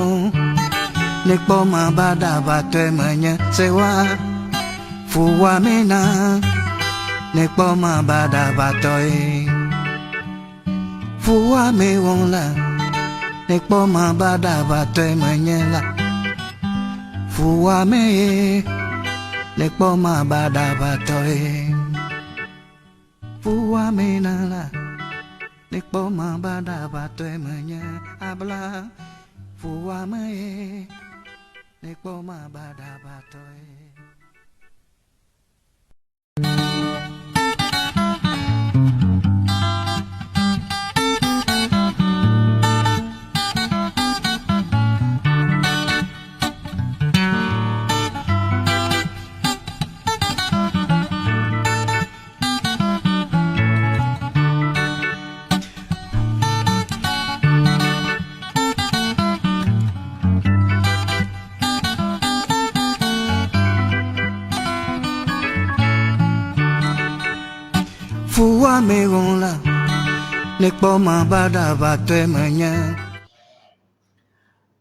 nekpɔ ma baɖabatɔe menye. Sewa fuwɔamee na nekpɔ ma baɖabatɔe. Fuwɔamee wɔ la nekpɔ ma baɖabatɔe menye la. Fuwɔamee nekpɔ ma baɖabatɔe. Fuwɔamee na la nekpɔ ma baɖabatɔe menye abla. Fuwɔamee nekpɔ ma baɖabatɔe. Fuwɔame wɔ la nekpɔ ma baɖabatɔe menye.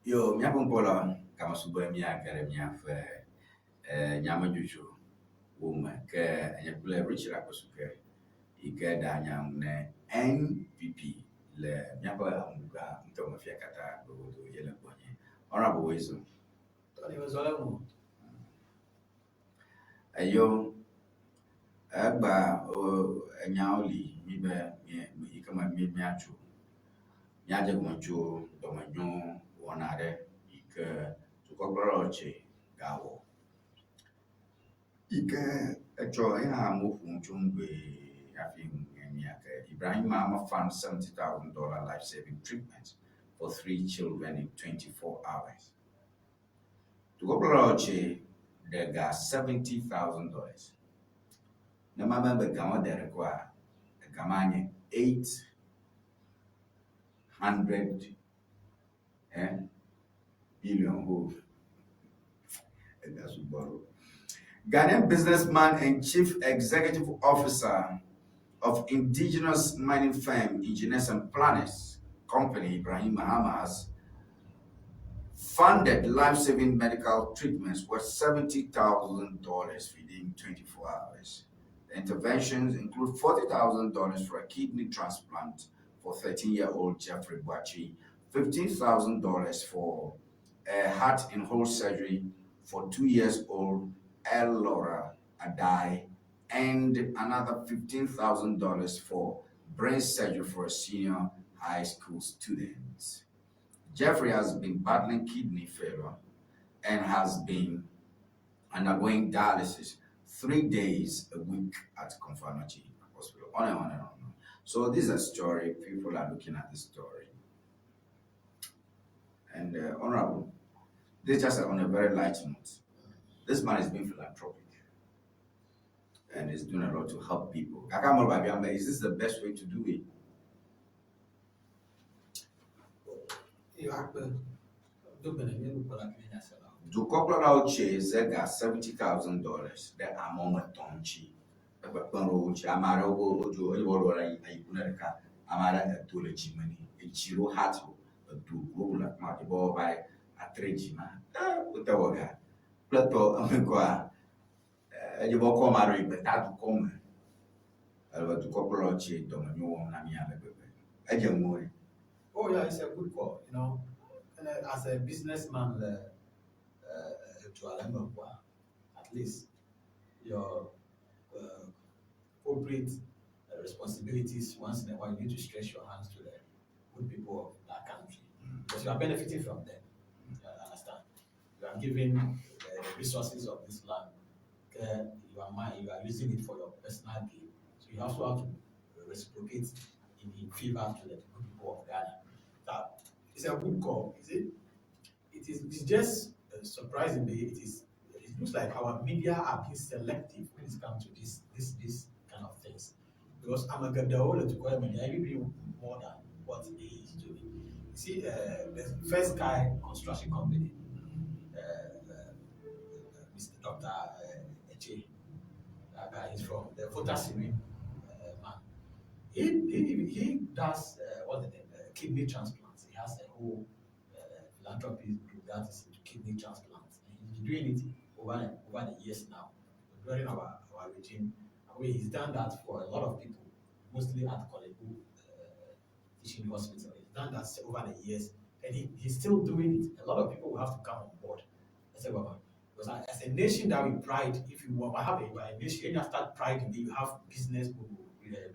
Yo, míaƒe ŋkɔ la, gamesubɔe míage ɖe míaƒe eh, nyamedzodzro wo me. Ke nye kple Richard Akpesuke yi ke ɖea nya ŋu ne NPP le míaƒe amuga ŋutɔ me fia katã gbegodo ye le gbɔnye. Honorable Wezo. Tɔnye mezɔ le ŋu. Eyo, egba enyawo li mí be yi ke me mí míatso. Míadze gɔme tso dɔmenyo wɔna aɖe yi ke dukɔkplɔlawo tse gawɔ. Yi ke etsɔ eya hã amewo ƒo nu tso ŋu gbee hafi mía ke. Ibrahim Mahama fund $70,000 life-saving treatment for three children in 24 hours. Dukɔkplɔlawo tse ɖe ga $70,000. Ne ma be ga ma de ɖe koa, ega ma nye 800 eh, billion ho. Ega sugbɔ ɖo. Ghanaian businessman and chief executive officer of indigenous mining firm Engineers and Planners Company, Ibrahim Mahama, has funded life-saving medical treatments worth $70,000 within 24 hours. The interventions include $40,000 for a kidney transplant for 13-year-old Jeffrey Boachi, $15,000 for A heart in hole surgery for two years old Elora Adai and another $15,000 for brain surgery for a senior high school student. Jeffrey has been battling kidney failure and has been undergoing dialysis three days a week at Komfo Anokye Hospital. On and on and on. So this is a story. People are looking at the story. And uh, Honorable, this just on a very light note. This man is being philanthropic and is doing a lot to help people. Is this the best way to do it? Dukɔkplɔlawo tse zega $70,000 ɖe ame woame etɔ̃ ŋuti. Ekpekpem ɖe wo ŋuti. Ame aɖewo be wodzo eye woɖo ɖe ayi ku ne ɖeka. Ame aɖe edo le dzime nɛ. Etsi ɖo heart o. Edo globo le afi ma be woava atre dzi ma. E wote wɔ ga kple tɔ eme kɔa edze be wokɔ ame aɖewo yi gbeta dukɔ me. Ale be dukɔkplɔlawo tse dɔmenyo wɔm na mí ale gbegbe. Edze ŋuwò ɖe. Oh yeah, it's a good call, you know. And as a businessman, uh, uh, at least your uh, corporate responsibilities once in a while, you need to stretch your hands to the good people of that country because you are benefiting from them. You understand? You are giving the resources of this land. Okay, you are mine, you are using it for your personal gain. So you also have to reciprocate in, in favor to the good people of Ghana. That is a good call, is it? It is it's just uh, surprisingly, it is it looks like our media are being selective when it comes to this this this kind of things. Because I'm a Gadaola to call media even more than what he is doing. You see, uh, the first guy construction company, uh, uh, Mr. Dr. Uh, Eche, that guy is from the Volta Siri uh, man. He, he, he does uh, what the name, uh, kidney transplants. He has a whole uh, philanthropy group that is into kidney transplants. And he's been doing it over, over the years now. During our, our regime, I mean, he's done that for a lot of people, mostly at Korle Bu uh, Teaching Hospital. He's done that over the years, and he, he's still doing it. A lot of people will have to come on board. I said, Baba, because as a nation that we pride, if you want, have a, you are a nation, you start priding, you have business people,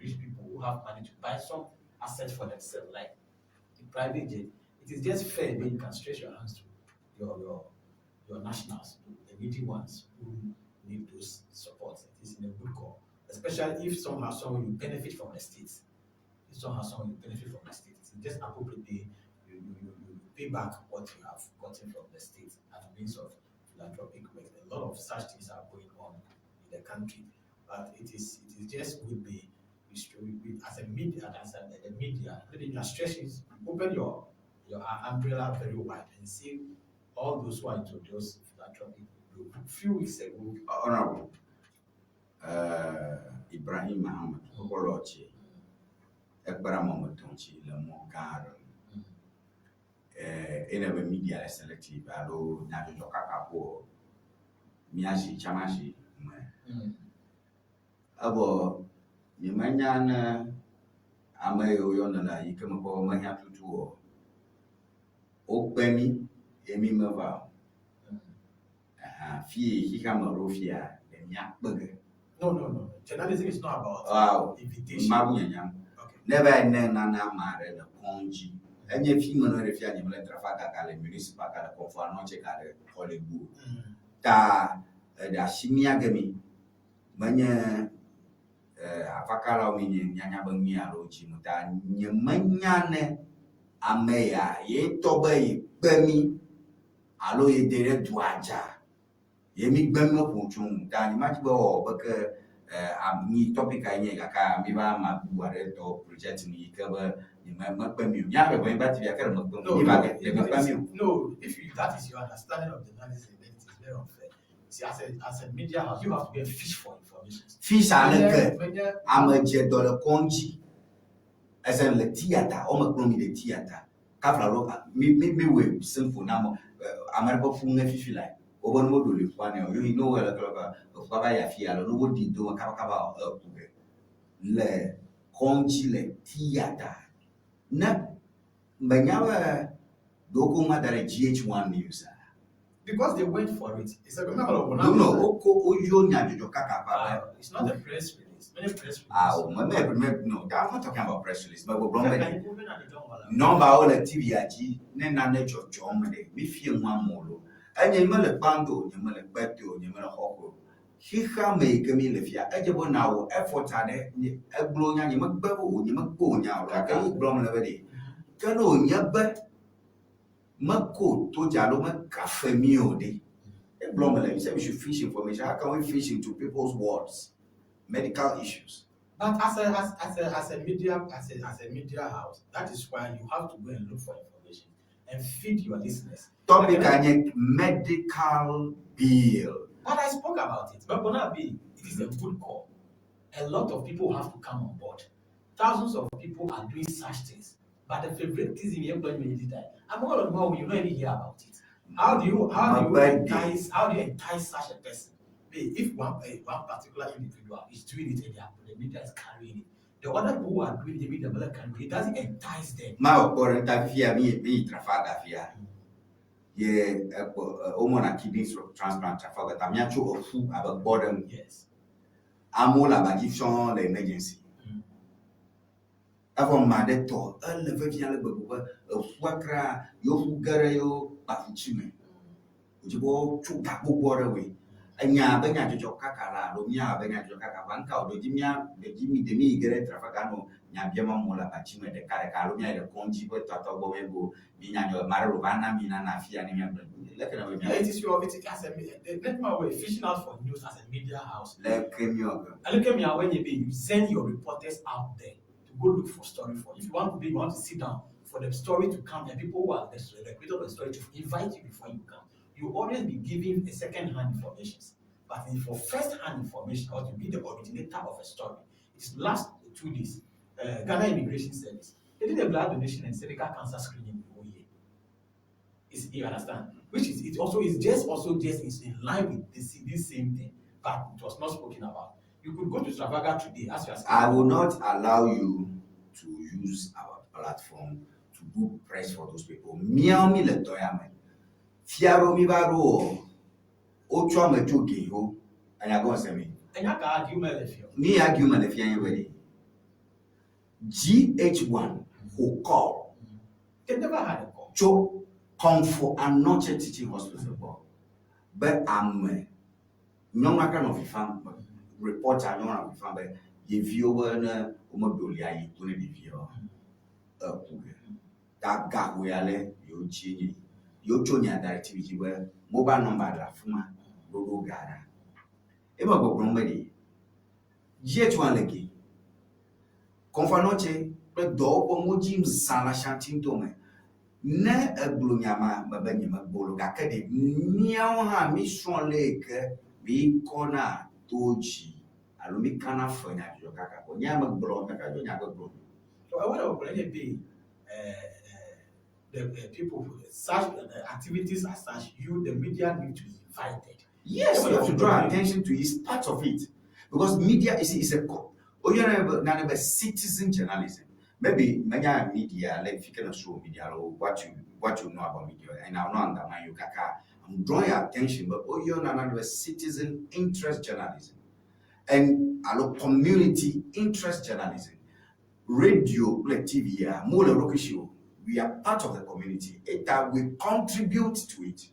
rich people who have money to buy some assets for themselves, like the private jet. It is just fair that you can stretch your hands to your your your nationals, the needy ones who need those supports. It is in a good call, especially if somehow someone you benefit from the state. If somehow someone you benefit from the state, it's just appropriately you, you, you, you pay back what you have gotten from the state as means of philanthropic work. A lot of such things are going on in the country, but it is it is just good be we, we, as a media, as a, the media, maybe you are stretching, open your your umbrella very wide and see all those who are into those philanthropic group. A few weeks ago, Honorable uh, Ibrahim Muhammad Okolochi, ekpera ame woame etɔ̃ ŋuti le mɔ gã aɖe nu. Eh, ene be media le selective alo nyadzɔdzɔ kaka ƒo míazi tsamazi me. Evɔ nyemenya ne ame yiwo woyɔna le yi ke mekpɔ be mehiã tutu o. Wokpe mí ye mí meva o. Aha, fi yi xexea me ɖo fia, ɖe míakpe ge. No, no, no. Journalism is not about Wow. invitation. Mawu nyanya. Okay. Ne va yi ne nane ame aɖe le kɔŋdzi, enye fi me nɔ ɖe fia nye mele Trafaga ga le municipal ga le Komfo Anokye ga le Korle Bu o. Ta eɖe asi mía ge mí. Menye eh, afakalawo mi nye míanya be nyui alo dzi me ta nye menya ne ame ya ye ŋutɔ be ye kpe mí alo ye de ɖe dua dza ye mi gbe mi ƒo tso ŋu ta nye ma dzi be wɔwɔ be ke eh, mi topic a nye gake mi va ma bubu aɖe tɔ project mi yi ke be nye me mekpe mi o. Míaƒe gbɔ mi va TV gake ɖe mekpe mi No, mi va no, ge ɖe mekpe mi o. no, if you, that is your understanding of journalism, then it is very unfair. See, as a, as a media house, you have to be a fish for information. Fish aleke Menye- ame dze dɔ le kɔŋdzi eze le theatre wɔme kplɔ mi ɖe theatre kafla lo mi mi mi wɔe simple na ame ame ɖe ƒe ƒu ŋe fifi la wobe ne woɖo li ƒua nɛ o yoyi ne wowɔ le ke eƒua va yi afi alo ne woɖi do me kabakaba o eku ge le kɔŋdzi le theatre ne menya be Ɖewo ko ma da ɖe GH1 News a. Because they went for it. It's a No, no, woko woyɔ nyadzɔdzɔ kaka ƒe abe. It's not a press release. Many press release. Ah, o me me me no, I'm not talking about press release. Me gbɔgblɔm be ɖe. Nɔmbawo le TV-a dzi ne nane dzɔdzɔm ɖe, mi fie ŋu amewo lo. Enye mele kpando o, nye mele kpete o, nye mele xɔxɔe o. Xexea me yi ke mi le fia, edze be nawɔ effort aɖe. Nye egblɔ nya nye megbe be o, nye megbe wò nya o gake yi gblɔm le be ɖe. Ke ne wònye be meko to dzi alo mekafe mi o ɖe, egblɔm mele, you say we should fish information. How can we fish into people's wards, medical issues? But as a as, as a as a media as a as a media house, that is why you have to go and look for information and feed your listeners. Topic a nye medical bill. But I spoke about it. But Bonabi, it is a good call. A lot of people have to come on board. Thousands of people are doing such things. But the favoritism here, I'm all of you don't even hear about it. How do you how do you entice how do you entice such a person? If one eh, one particular individual is doing it and the, the media is carrying it, the other people who are doing it, the media will carry it, it doesn't entice them. Ma wɔ kpɔ ɖe ta fifia mi mi yi Trafalgar fia ye ekpɔ womɔna kidney transplant Trafalgar ta míatso eƒu abe kpɔ ɖe ŋu. Yes. Amewo le aba dzi sɔŋ le emergency. Evɔ ame aɖe tɔ ele vevie ale gbegbe be eƒua kra yewo ƒu ge ɖe yewo kpaƒutsi me. Wòdzi be woatso ga gbogbo aɖewoe. Enya abe nyadzɔdzɔ kaka la alo mía abe nyadzɔdzɔ kaka ƒe ŋka o ɖe dzi mía ɖe dzi mi ɖe mi yi ge ɖe Trafalgar nɔ nya biam amewo le abatsi me ɖeka ɖeka alo míayi ɖe kɔndzi ƒe tɔtɔ gbɔ be bo mi nya nyɔ ame aɖe ɖo va na mi nana afia ne míagblɔ leke ne be mía. Yeah, it is your it is as a the network we're fishing out for news as a media house. Leke míawɔ ge? Leke míawɔ nye be you send your reporters out there to go look for story for. If you want to be, you want to sit down for the story to come and people who are the, the creator of the story to invite you before you come. You always be giving a second-hand information. But if for first-hand information or to be the originator of a story, it's last 2 days. Ghana Immigration Service, they did a blood donation and cervical cancer screening the whole year. Is you understand? Which is it also is just also just is in line with this same thing, but it was not spoken about. You could go to Trafalgar today as you are I will not allow you to use our platform to do press for those people. Míawo mi le dɔ ya me. Fia ɖewo mi va ɖo o, wotsɔ ame tso gewo. Enya gɔme se mi. Enya ka argument le fia? Mi argument le fia nye be ɖe. GH1 who call. They never had a call. Tso Komfo Anokye Teaching Hospital gbɔ be ame nyɔnu aɖe nɔ vi fam reporter nyɔnu nɔ vi fam be ɖeviwo be ne womeɖo lia yi to ne ɖeviawo eku ge. Ta gaxoe ale yewo dzi nye yewo tso nya da ɖe TV dzi be mobile number le afi ma ɖoɖo ga ɖa. Eme gbɔgblɔm be ɖe GH1 le ge. Komfo Anokye kple dɔwɔƒe mo dzi zã le Ashanti ŋutɔ me. Ne egblɔ nya ma me be nye megbolo gake ɖe míawo hã mi srɔ̃ le yi ke mi kɔna to dzi alo mi kana fe nyadzɔdzɔ kaka kɔ. Nye ame gblɔ kaka dzo nya gbegblɔ. So I want to already be the people such activities as such, you the media need to be invited. Yes, you have to draw attention to it. Part of it because media is a oh you know na citizen journalism. Maybe many media like if you can show media or what you know about media and I will not undermine you kaka. I'm drawing your attention, but oh you know citizen interest journalism and our community interest journalism. Radio, like TV, yeah, more location, we are part of the community. It that we contribute to it.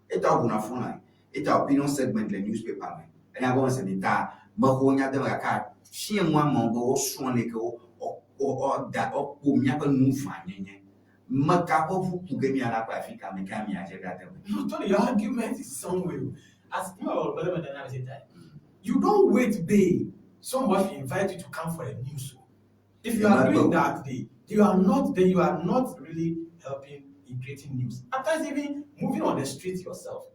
It that we phone line. It that opinion segment le newspaper me. And I go and say ta mexɔ nya de me gake fie ŋu amewo be wosrɔ̃ le ke wo wo da wokpo míaƒe nu vã nyenye. Meka ƒe ʋu ku ge mia la kple afi ka me ka miadze ɖa de me. No, Tony, your argument is somewhere. As you know, you don't wait, babe. Somebody invite you to come for a news. If you are doing that, they, you are not, then you are not really helping in creating news. At times, even moving on the street yourself,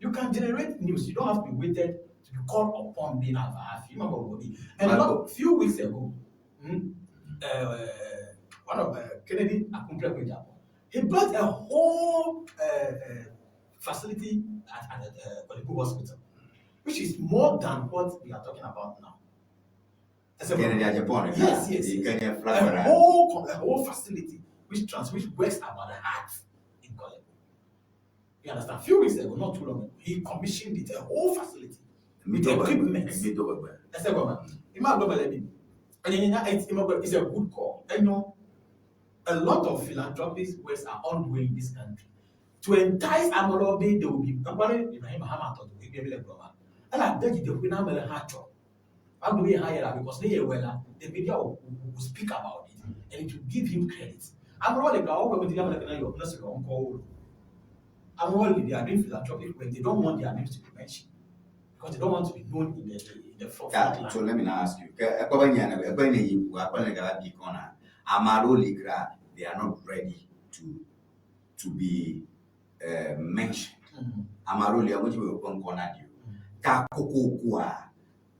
you can generate news. You don't have to be waited to be called upon being a And a lot, few weeks ago, one of Kennedy Akompreko Agyapong, he built a whole facility at Korle Bu Hospital, which is more than what we are talking about now. Kennedy Agyapong. Yes. A whole facility which works about the heart in You understand? Few weeks ago, not too long ago, he commissioned it, a whole facility with equipment. Ese gɔme. Ima gblɔ me le mi. Enye nya it's a good call. Enyo, a lot of philanthropic works are ongoing in this country. To entice amewo be they will be ekpɔ Ibrahim Mahama tɔ do egbe mi le gblɔ ma. Ela de dzi de ƒe na ame le hã tsɔ. Agblɔ be hã yɛ la because ne yɛ wɔ la, the media will speak about it and it will give him credit. Amewo le gawo wɔ me di ame le kana yɔ ne se yɔ ŋkɔwo lo. Amewo le they are doing philanthropic work, they don't want their names to be mentioned because they don't want to be known in the front That, line. so let me now ask you. Ke ekpɔ be nya ne ekpɔ ne yi ʋu akpɔ ne gava bi kɔna. Ame aɖewo li kra they are not ready to be mentioned. Ame aɖewo li wodzi be yewoƒe ŋkɔ naɖi o. Ta kokokoa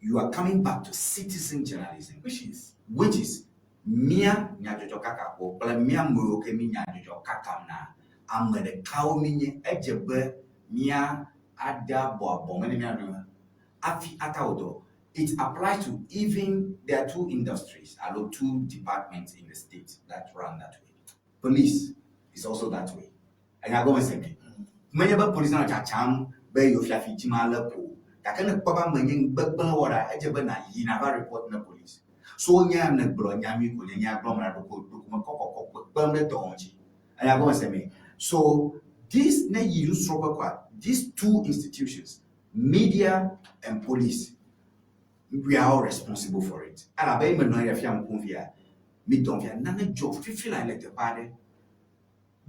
you are coming back to citizen journalism which is mía nyadzɔdzɔ kaka ƒo kple mía amewo ke mi nyadzɔdzɔ kakam na ame ɖekawo mi nye edze be mía ade abɔ abɔ me ne mía nɔewo hafi ata wò dɔ. It applies to even there are two industries alo two departments in the state that run that way. Police is also that way. Enya gɔme se mi. Menye be police nanɔ tsatsam be yewo fiafi dzim ale ko o. Gake ne kpɔ be ame nye nugbegblẽ wɔla edze be nàyi nava report ne police. So nya ne gblɔ nya nyui ko nye nya gblɔm la ɖoko ɖokome kɔkɔkɔ kpekpem ɖe dɔ ŋuti. Enya gɔme se mi. So this ne yi nusrɔ̃ƒe koa these two institutions media and police we are all responsible for it. Elabe eme nɔ anyi ɖe afia ŋkum fia mi dɔm fia nane dzɔ fifi la le teƒe aɖe.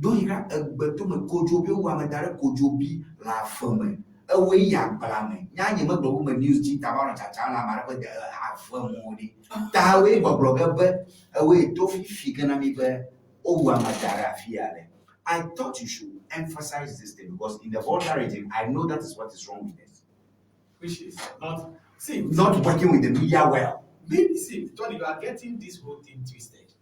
Ɖo yi ɖa egbe tome kodzobi wowu ame da ɖe kodzobi le ave me. Ewoe yi agblea me. Nya nye megblɔ be me news dzi ta va nɔ tsatsam le ame aɖe ƒe de ave me o ɖi. Ta ewoe gbɔgblɔ ge be ewoe to fifi ge na mi be wowu ame da ɖe afi ya le. I thought you should emphasize this thing because in the Volta region, I know that is what is wrong with us. Which is not see Not working with the media well. Maybe see, Tony, you are getting this whole thing twisted.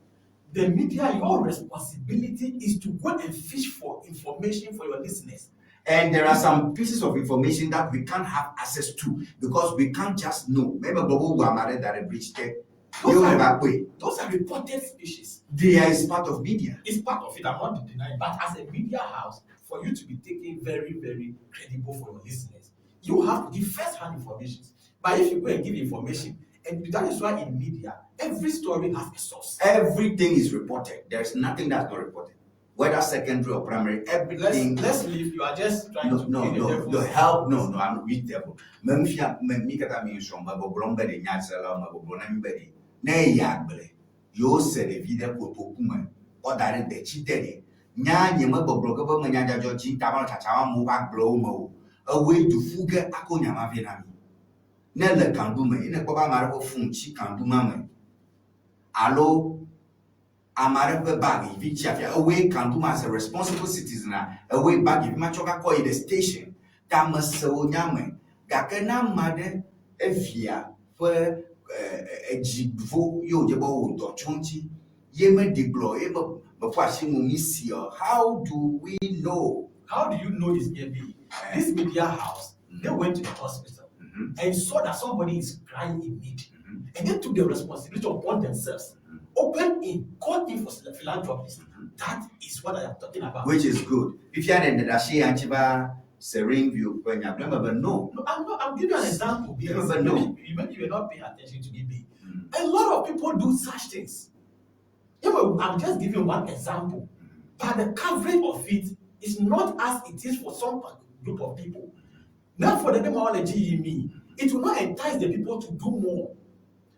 The media, your responsibility is to go and fish for information for your listeners. And there are some pieces of information that we can't have access to because we can't just know. Maybe global that a bridge there. Those You are, never pay. those are reported speeches. There is part of media. It's part of it. I'm not denying. But as a media house, for you to be taken very, very credible for your listeners, you have to give first-hand information. But if you go and give information, and that is why in media, every story has a source. Everything is reported. There's nothing that's not reported. Whether secondary or primary, everything. Let's leave. You are just trying no, to no, play the no, devil's no help, no, no, I'm not with devil. Me fia, me mi kata mi srɔ̃, me gbɔgblɔm be ɖe nya se la, me gbɔgblɔ na mi be ɖe ne eyi agble, yewo se ɖevi ɖe kotoku me, kɔ da ɖe detsi te ɖe. Nya nye me gbɔgblɔ ke be me nyadzɔdzɔ dzi ta va nɔ tsatsam amewo ƒe agblewo me o. Ewoe du ƒu ge ako nya ma vɛ na mi. Ne le kanɖu me, ye ne kpɔ be ame aɖe ƒe fon tsi kanɖu ma me alo ame aɖe ƒe bag yi vi tsi afia, ewoe kanɖu ma as a responsible citizen a, ewoe bag yi vi ma tsɔ va kɔ yi ɖe station. Ta me se wo nya me. Gake ne ame aɖe evia ƒe edzi vo ye wòdze be wò dɔ tso ŋuti ye meɖi gblɔ ye me meƒu asi ŋu mi si o. How do we know? How do you know it's maybe this media house? They went to the hospital and saw that somebody is crying in need, and they took the responsibility upon themselves, opened in, called in for philanthropists. That is what I am talking about. Which is good. Fifia ne ɖe asi ya ŋuti va Serene View ƒe nya gblẽ me be no. No, I'm not. I'm giving you an example. Yeah, Because but no. maybe you are not paying attention to me. A lot of people do such things. Yeah, but I'm just giving one example. But the coverage of it is not as it is for some group of people. Now, for the demology in me, it will not entice the people to do more.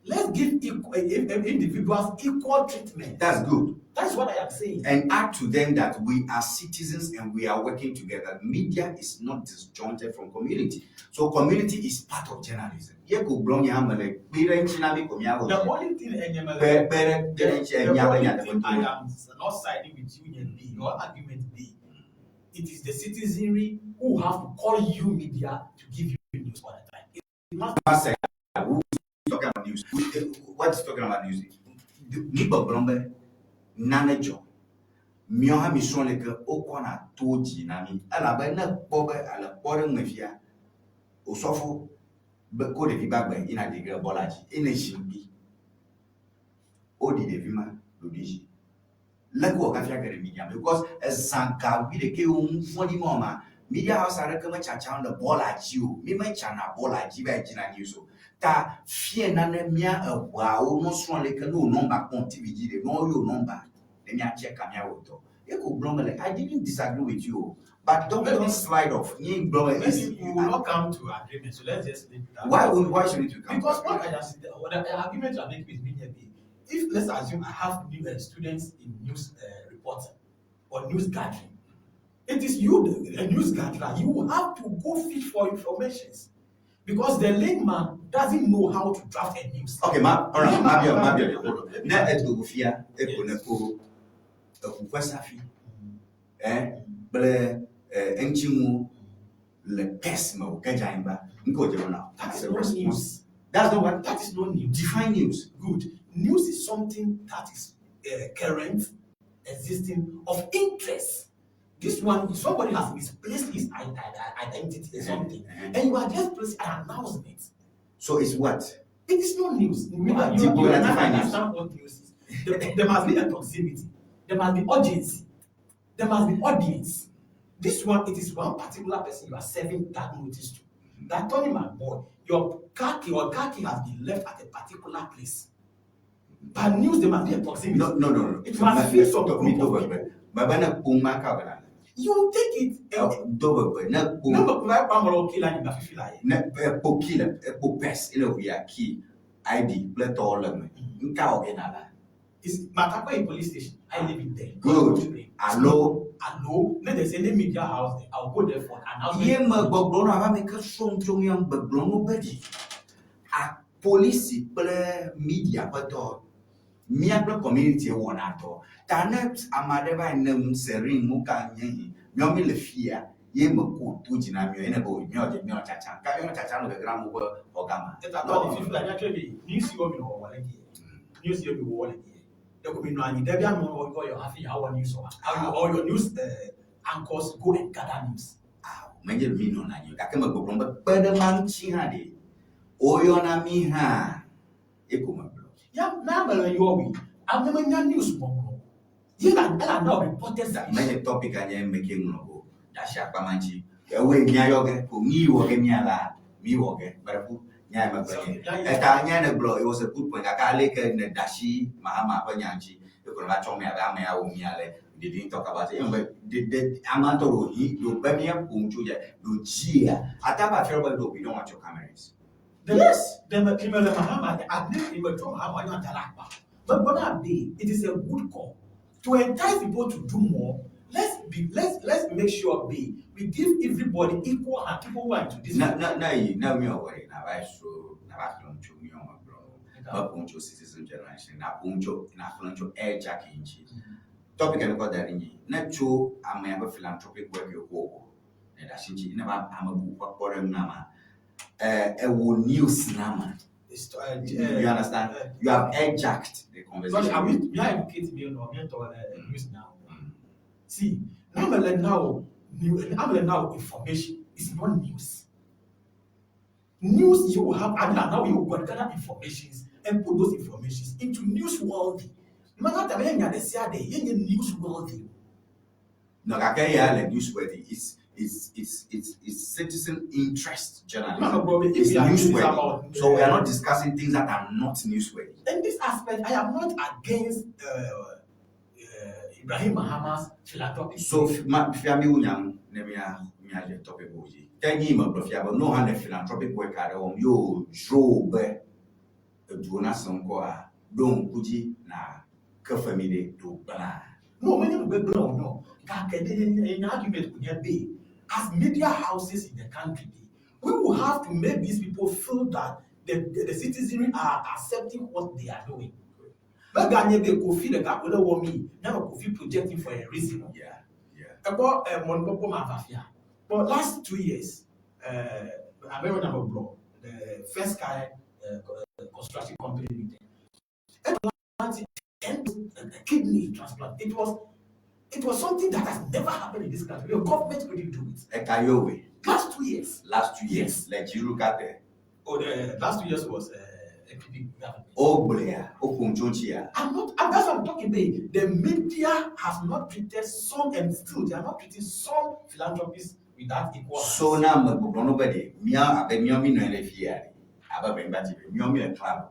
Let's give equal, individuals equal treatment. That's good. That's what I am saying. And add to them that we are citizens and we are working together. Media is not disjointed from community. So community is part of journalism. Ye ko gblɔ nya me le kpe ɖe ŋuti na mi ko míawɔ The dzi. only thing Enyemele, Kpe kpe ɖe kpe ɖe ŋuti the enya be only nya thing teƒe I to. am not siding with you and be your argument be, it is the citizenry who have to call you media to give you news all the time. It must Must say, who is talking about news? What is talking about news? Mi gbɔgblɔm be nane dzɔ. Míawo hã mi srɔ̃ leke wokɔna to dzi na mi. Elabe ne kpɔ be ale kpɔ ɖe ŋue fia, osɔfo be ko ɖevi gbagbe yina ɖi ge bɔla dzi. Ene zikpui. Woɖi ɖevi ma ɖoɖi dzi. Leke wɔ gafia ge ɖe media me because ezã ga vi ɖeke wo ŋu vɔ̃ɖi ma ma. Media house aɖeke metsatsam le bɔla dzi o. Mi metsana bɔla dzi va yi dzina news o. Ta fia nane mía eŋeawo nɔsrɔ̃ leke ne wo nɔmba kpɔm TV dzi ɖe, ne woyɔ wo nɔmba ne míatse ka míawɔ dɔ. Ye ko gblɔm mele. I didn't disagree with you o. But don't slide off. Nye gblɔm Maybe we will not come to agreement, so let's just leave that. Why should it come? Because what I just what the argument you are making with me here be, if let's assume I have new students in news reporting or news gathering, it is you, the news gatherer, you have to go fish for informations because the layman doesn't know how to draft a news. Okay, ma, all right, ma bio, ma bio, hold on. Ne edo fia, eko ne ko eʋu ƒe safi, eh, kple eŋutinuwo le purse me wòge dze anyigba. Ŋke wòdze be na. That is not news. That's not what? That is not news. Define news. Good. News is something that is current, existing, of interest. This one, somebody has misplaced his identity or something, and you are just placing an announcement. So it's what? It is not news. You Ah, you, do you you not define news? understand what news is. There must be a proximity. There must be urgency. There must be audience. This one, it is one particular person you are serving that notice to. That Tony McBoy, your car key has been left at a particular place. But news, there must be a proximity. No. It must feel some group of people. Baba ne kpo ma ka bana. You take it. Do bebe ne kpo. Number five, Pamela Okila, you have to Ne ekpo key le ekpo purse ele ʋu ya key ID kple tɔwo le me. Ŋka wɔ ge na la. It's Matakwa police station. I live in there. Good. Alo. Alo. Let there's any media house there. I'll go there for an announcement. Ye me gbɔgblɔ na ava me ke srɔ̃ tso mía ŋu gbegblɔ nu be ɖi. A polisi kple media ƒe dɔ mía kple community wɔna dɔ. Ta ne ame aɖe va yi ne ŋu serin nu ka nye yi míawo mi le fia ye me ko to dzi na míawo ye ne be o míawo dze míawo tsatsa. Ka míawo tsatsa nɔ gegem amewo ƒe xɔgama. Eta tɔ ni fifi la míatsɔe be news yiwo mi nɔ wɔwɔ le die. News yiwo mi wɔwɔ le die. Ɖeko mi nɔ anyi ɖe be amewo yɔ hafi yeawɔ news wa. All your news anchors go and gather news. Menye mi nɔna anyi o gake me gbɔgblɔm be kpe ɖe ma ŋuti hã ɖe woyɔna mi hã ye ko megblɔ. Ya na ame le yɔ wi. Ame menya news ŋɔŋlɔ. Ye la ela na reporters. Menye topic anye me ke ŋlɔ o. Ɖe asi akpa ma ŋuti. Ewoe míayɔ ge ko mi wɔ ge mía la mi wɔ ge gbe ɖe nya yi megblɔ nye. Eta nya ne gblɔ it was a good point gake ale ke ne ɖe asi Mahama ƒe nya ŋuti eko ne va tsɔ mi abe ame yawo mía le they didn't talk about it. Eye be de de ame ŋutɔ ɖo hi ɖo be mía ƒo nu tso dze ɖo dzia ate ava fia be ɖo we don't want your cameras. Yes. Dem Kimele Mahama, admit him, Mahama, But Bona be, it is a good call to entice people to do more. Let's make sure be we give everybody equal and people who are into this. Na na na yi na mi wɔ ɖe na va so na va xlẽ tso mi wɔ gblɔ no. Me ƒo tso citizen generation na ƒo tso na xlẽ tso airjacking ŋuti. Topic ɖe kɔ da ɖi nyi ne tso amea ƒe philanthropic work yi wòwɔ ne ɖe asi ŋuti ne va ame bubu ƒe kpɔɖeŋu na ma ewɔ news na ma. You understand? You have hijacked the conversation. Are we, we are educating me or me to news now. See, now I'm now new I'm now information. It's not news. News you will have, and now you will gather informations and put those informations into newsworthy. Newsworthy. No, gake ya le newsworthy. It's citizen interest journalism. No, bro, if It's we are doing newsworthy. about, So we are not discussing things that are not newsworthy. In this aspect, I am not against Ibrahim Mahama's philanthropy. So fia mi wunyam ne mia mia je topic wo dzi. Ke nyi me gblɔ fia be no hã le philanthropic work aɖe wɔm yo dzro be eduwo na se ŋkɔa ɖo ŋku dzi na ke fe mi ɖe ɖo gblã. No, many people gblã o no. Gake ɖe nye argument ko nye be as media houses in the country, we will have to make these people feel that the citizenry are accepting what they are doing. Meganye be Kofi ɖeka ko le wɔ mi, míanɔ Kofi projecting for a reason. Ekpɔ mɔnukpɔkpɔ ma va fia. But last 2 years, abe wɔna me gblɔ, the First Sky construction company limited. Kidney transplant. It was something that has never happened in this country. The government couldn't do it. Eka yo we. Last 2 years. Last 2 years. Le Jiru Kate. Oh, the last 2 years was NPP government. O gblea, o ƒo ŋutsu ŋutia. I'm not. I'm, that's what I'm talking about. The media has not treated some, and still they are not treating some philanthropists Without equal hands. So ne ame gbɔgblɔ no be ɖe mía abe míawo mí nɔ anyi ɖe fi ya ɖe abe Bɛngbati be míawo mí le klalo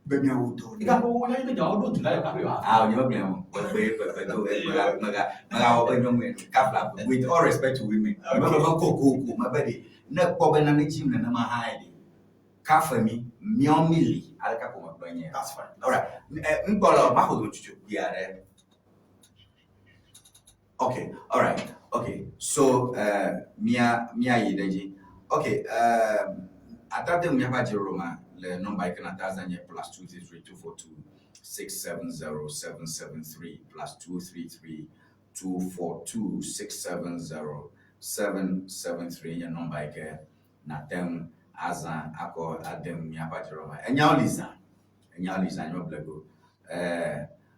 be míawo dɔ ɖe. Ega wo nya be nyawo ɖo du la yɔ kaƒe wa. Ah, nye megblɔe o. Kpekpe kpekpe do mega mega megawɔ be nyɔnu ene. Kafla with all respect to women. Okay. Mebe be kokoko mebe ɖe ne kpɔ be nane dzim nenema hã ɖe kafe mi míawo mí li aleke ko megblɔe nye. That's fine. Alright. Ŋkpɔ le maxɔ do tutu kpui aɖe. Okay, all right. Okay, so mia mia yi ɖe dzi. Okay, ata te ŋu míaƒe adzeɖoɖo ma le nɔmba yi ke nata azã nye +233 242 670 773 +233 242 670 773 nye nɔmba yi ke nate ŋu azã akɔ ade ŋu míaƒe adzeɖoɖo ma. Enyawo li zã, enyawo li zã nye meble go.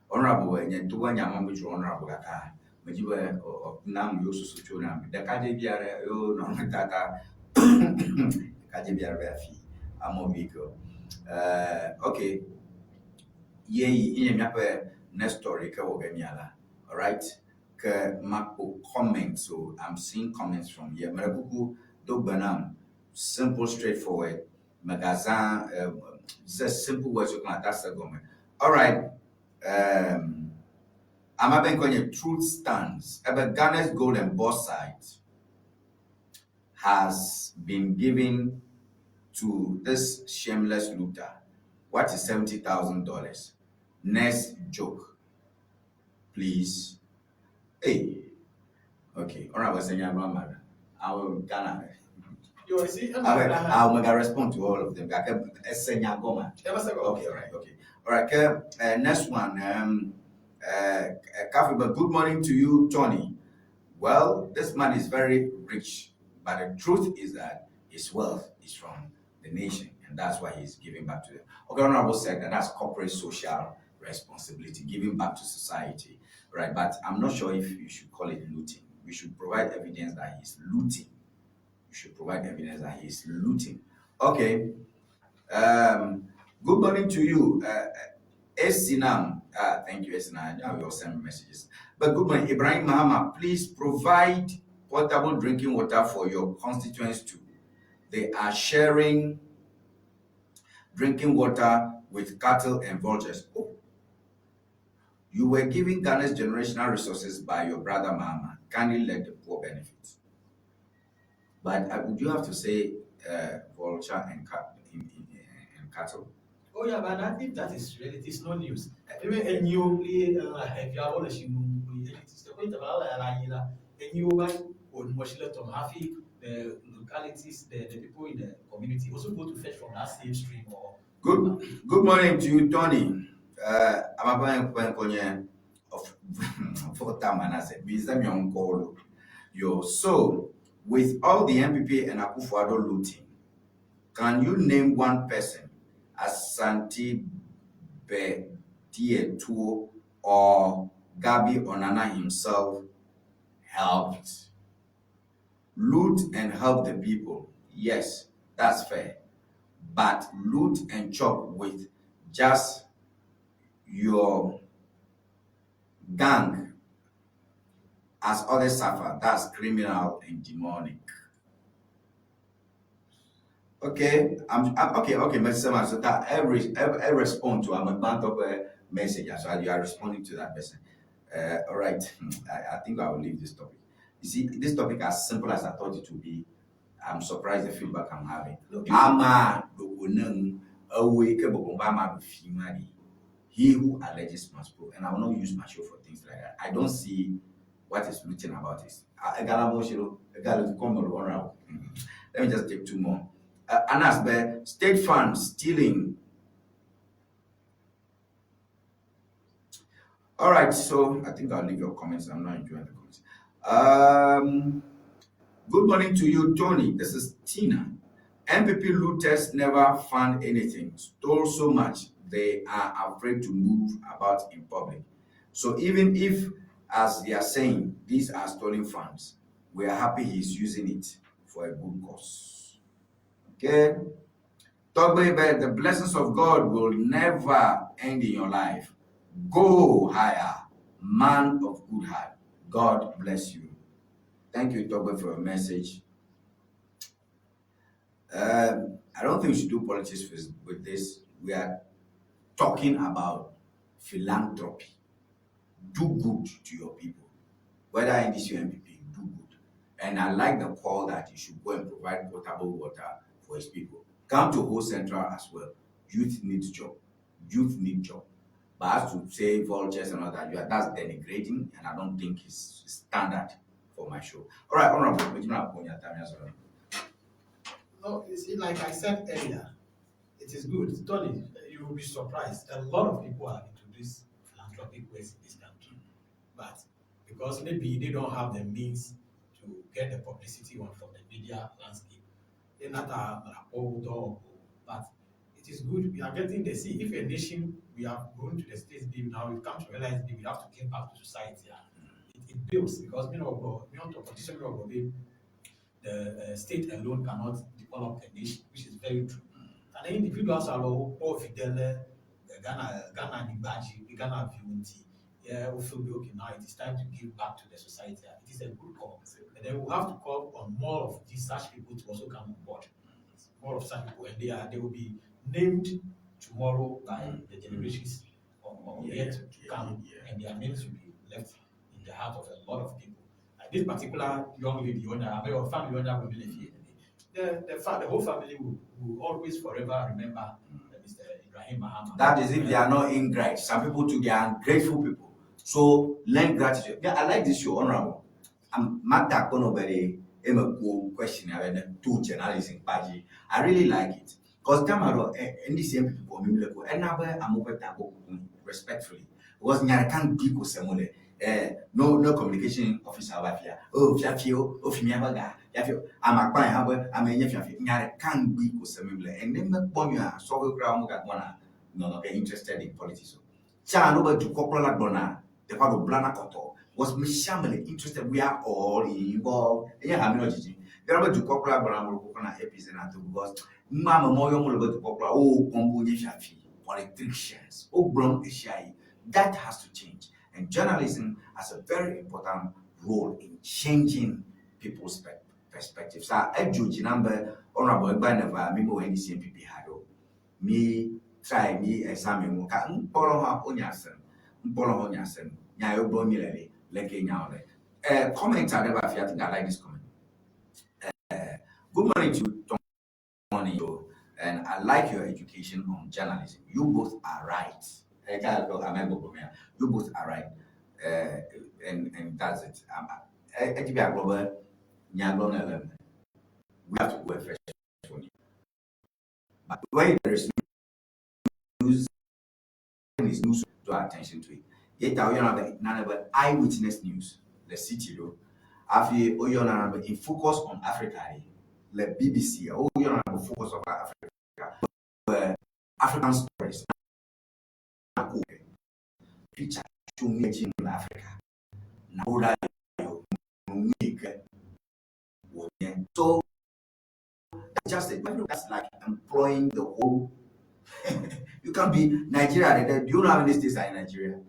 Honorable nye togbɔ nya ma medzro honorable gaka medzi be nam yewo susu tso na me. Ɖekadzevi aɖe yewo nɔnɔmetata ɖekadzevi aɖe be afi amewo vi ke o. Okay, ye yi nye míaƒe next story ke wɔ ge mía la. Alright, ke makpɔ comments o. I'm seeing comments from here. Mele kuku do gbe nam. Simple, straightforward. Megazã ze simple words wo kple ata se gɔme. Alright. Ame be ŋkɔ nye Truth Stands. Ebe Ghana's gold and bauxite has been given to this shameless looter. What is $70,000? Next joke, please. Hey, okay. Honorable Senya Mama, our Ghana. You see, I will, I will respond to all of them. Senya Goma. Okay, all right, okay. All right, okay. Next one. Kafi, but good morning to you, Tony. Well, this man is very rich, but the truth is that his wealth is from the nation, and that's why he's giving back to them. Okay, Honorable said that that's corporate social responsibility, giving back to society, right? But I'm not sure if you should call it looting. We should provide evidence that he's looting. You should provide evidence that he's looting. Okay. Good morning to you, Esinam. Thank you, Esinam. I will send messages. But good morning, Ibrahim Mahama. Please provide potable drinking water for your constituents too. They are sharing drinking water with cattle and vultures. Oh. You were given Ghana's generational resources by your brother Mahama. Kindly let the poor benefit. But would you have to say vulture and cattle? Oh yeah, but I think that is really, it is no news. Even a new the localities, the people in the community also go to fetch from that same stream. Or good morning to you, Tony. I'm of So with all the NPP and Akufo-Addo looting, can you name one person, Asante Bediatuo or Gabby Onana himself, helped? Loot and help the people. Yes, that's fair. But loot and chop with just your gang as others suffer, that's criminal and demonic. Okay, I'm okay, okay, Mr. So that every respond to I'm a band of a message, so you are responding to that person. All right, I think I will leave this topic. You see, this topic, as simple as I thought it would be, I'm surprised the feedback I'm having. He who alleges must prove, and I will not use my show for things like that. I don't see what is written about this. Let me just take two more. Anas Be, state funds stealing. All right, so I think I'll leave your comments. I'm not enjoying the comments. Good morning to you, Tony. This is Tina. NPP looters never found anything, stole so much, they are afraid to move about in public. So even if, as they are saying, these are stolen funds, we are happy he's using it for a good cause. Okay? Togbe, the blessings of God will never end in your life. Go higher, man of good heart. God bless you. Thank you, Togbe, for your message. I don't think we should do politics with, with this. We are talking about philanthropy. Do good to your people. Whether in this MPP, do good. And I like the call that you should go and provide potable water for his people. Come to Ho Central as well. Youth needs job. Youth need job. But as to say vultures and all that, you are, that's denigrating, and I don't think it's standard for my show. All right, Honorable, No, you see, like I said earlier, it is good. Tony, you will be surprised. A lot of people are into this philanthropic ways in this country. But because maybe they don't have the means to get the publicity one from the media landscape, they're not a but it is good. We are getting the see if a nation we have grown to the stage be now we've come to realize we have to give back to society. It, it builds because you know, the state alone cannot develop a nation, which is very true. And the individuals are all fidele Ghana, Ghana Nibaji, Ghana Viunti. Yeah, we feel okay now it is time to give back to the society. It is a good call. And then we have to call on more of these such people to also come on board. More of such people, and they are they will be named tomorrow by the generations of yet to come, and their names will be left in the heart of a lot of people. Like this particular young lady, or family owner will be the, the, the whole family will, will always forever remember Mr. Ibrahim Mahama. That is if they are not ingrate. Some people too, they are ungrateful people. So learn gratitude. Yeah, I like this show, honorable. I'm Mata Konobere question to journalism. I really like it. Because Tamaro and the same people and respectfully. Because Nyarakan Biko Semole, no no communication officer wafia. Oh, fiafio, oh fimiabaga, fiafio. I'm a client, I'm a fiafio. Nyarakan Biko Semole, and then Bonya, so we crown no no interested in politics. Cha no but to corporal bona, the part of Blana Koto was mishamely interested. We are all involved. Yeah, I'm not judging. There are to corporal bona because Mama moyo mo to corporal oh kombo shafi politicians oh brom That has to change. And journalism has a very important role in changing people's perspectives. So, I judge number honorable Egbaneva, me mo NDC NPP hado. Me try me examine mo ka nkpɔrɔ ha onya asɛm nkpɔrɔ ha onya asɛm nya yo gbɔ mi lele leke nya ole. Comment I never I think I like this comment. Good morning to you, Tony, and I like your education on journalism. You both are right. You both are right, and that's it. We have to go and fetch money. But when there is news, is news, draw attention to it. Yet, eyewitness news, the city, after in focus on Africa, the BBC, focus on Africa, African stories. Feature to me in Africa. So that's just it. That's like employing the whole. You can be Nigeria. Do you know how many states are in Nigeria?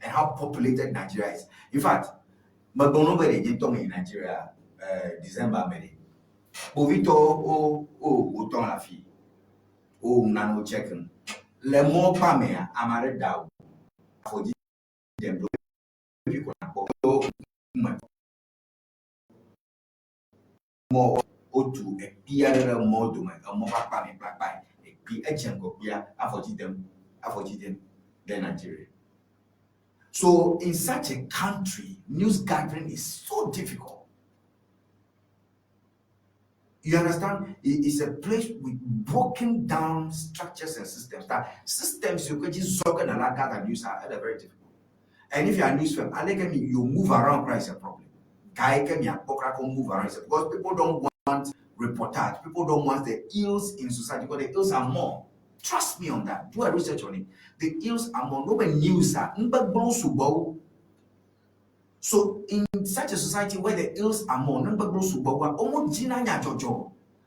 And how populated Nigeria is? In fact, in Nigeria, December, maybe. Ovito o o o la fi. O nano checking. Le mo pa me amare daw. For dem do mo otu ekpia mo do me mo pa pa me pa pa ekpi echen ko kpia afọji dem afọji dem then Nigeria. So in such a country, news gathering is so difficult. You understand? It's a place with broken down structures and systems. That systems you could just and gather news are very difficult. And if you are a news firm, I like me, you move around is a problem. Guy can move around because people don't want reportage. People don't want the ills in society because the ills are more. Trust me on that. Do a research on it. The ills are more. Nobody news are. So in such a society where the ills are more,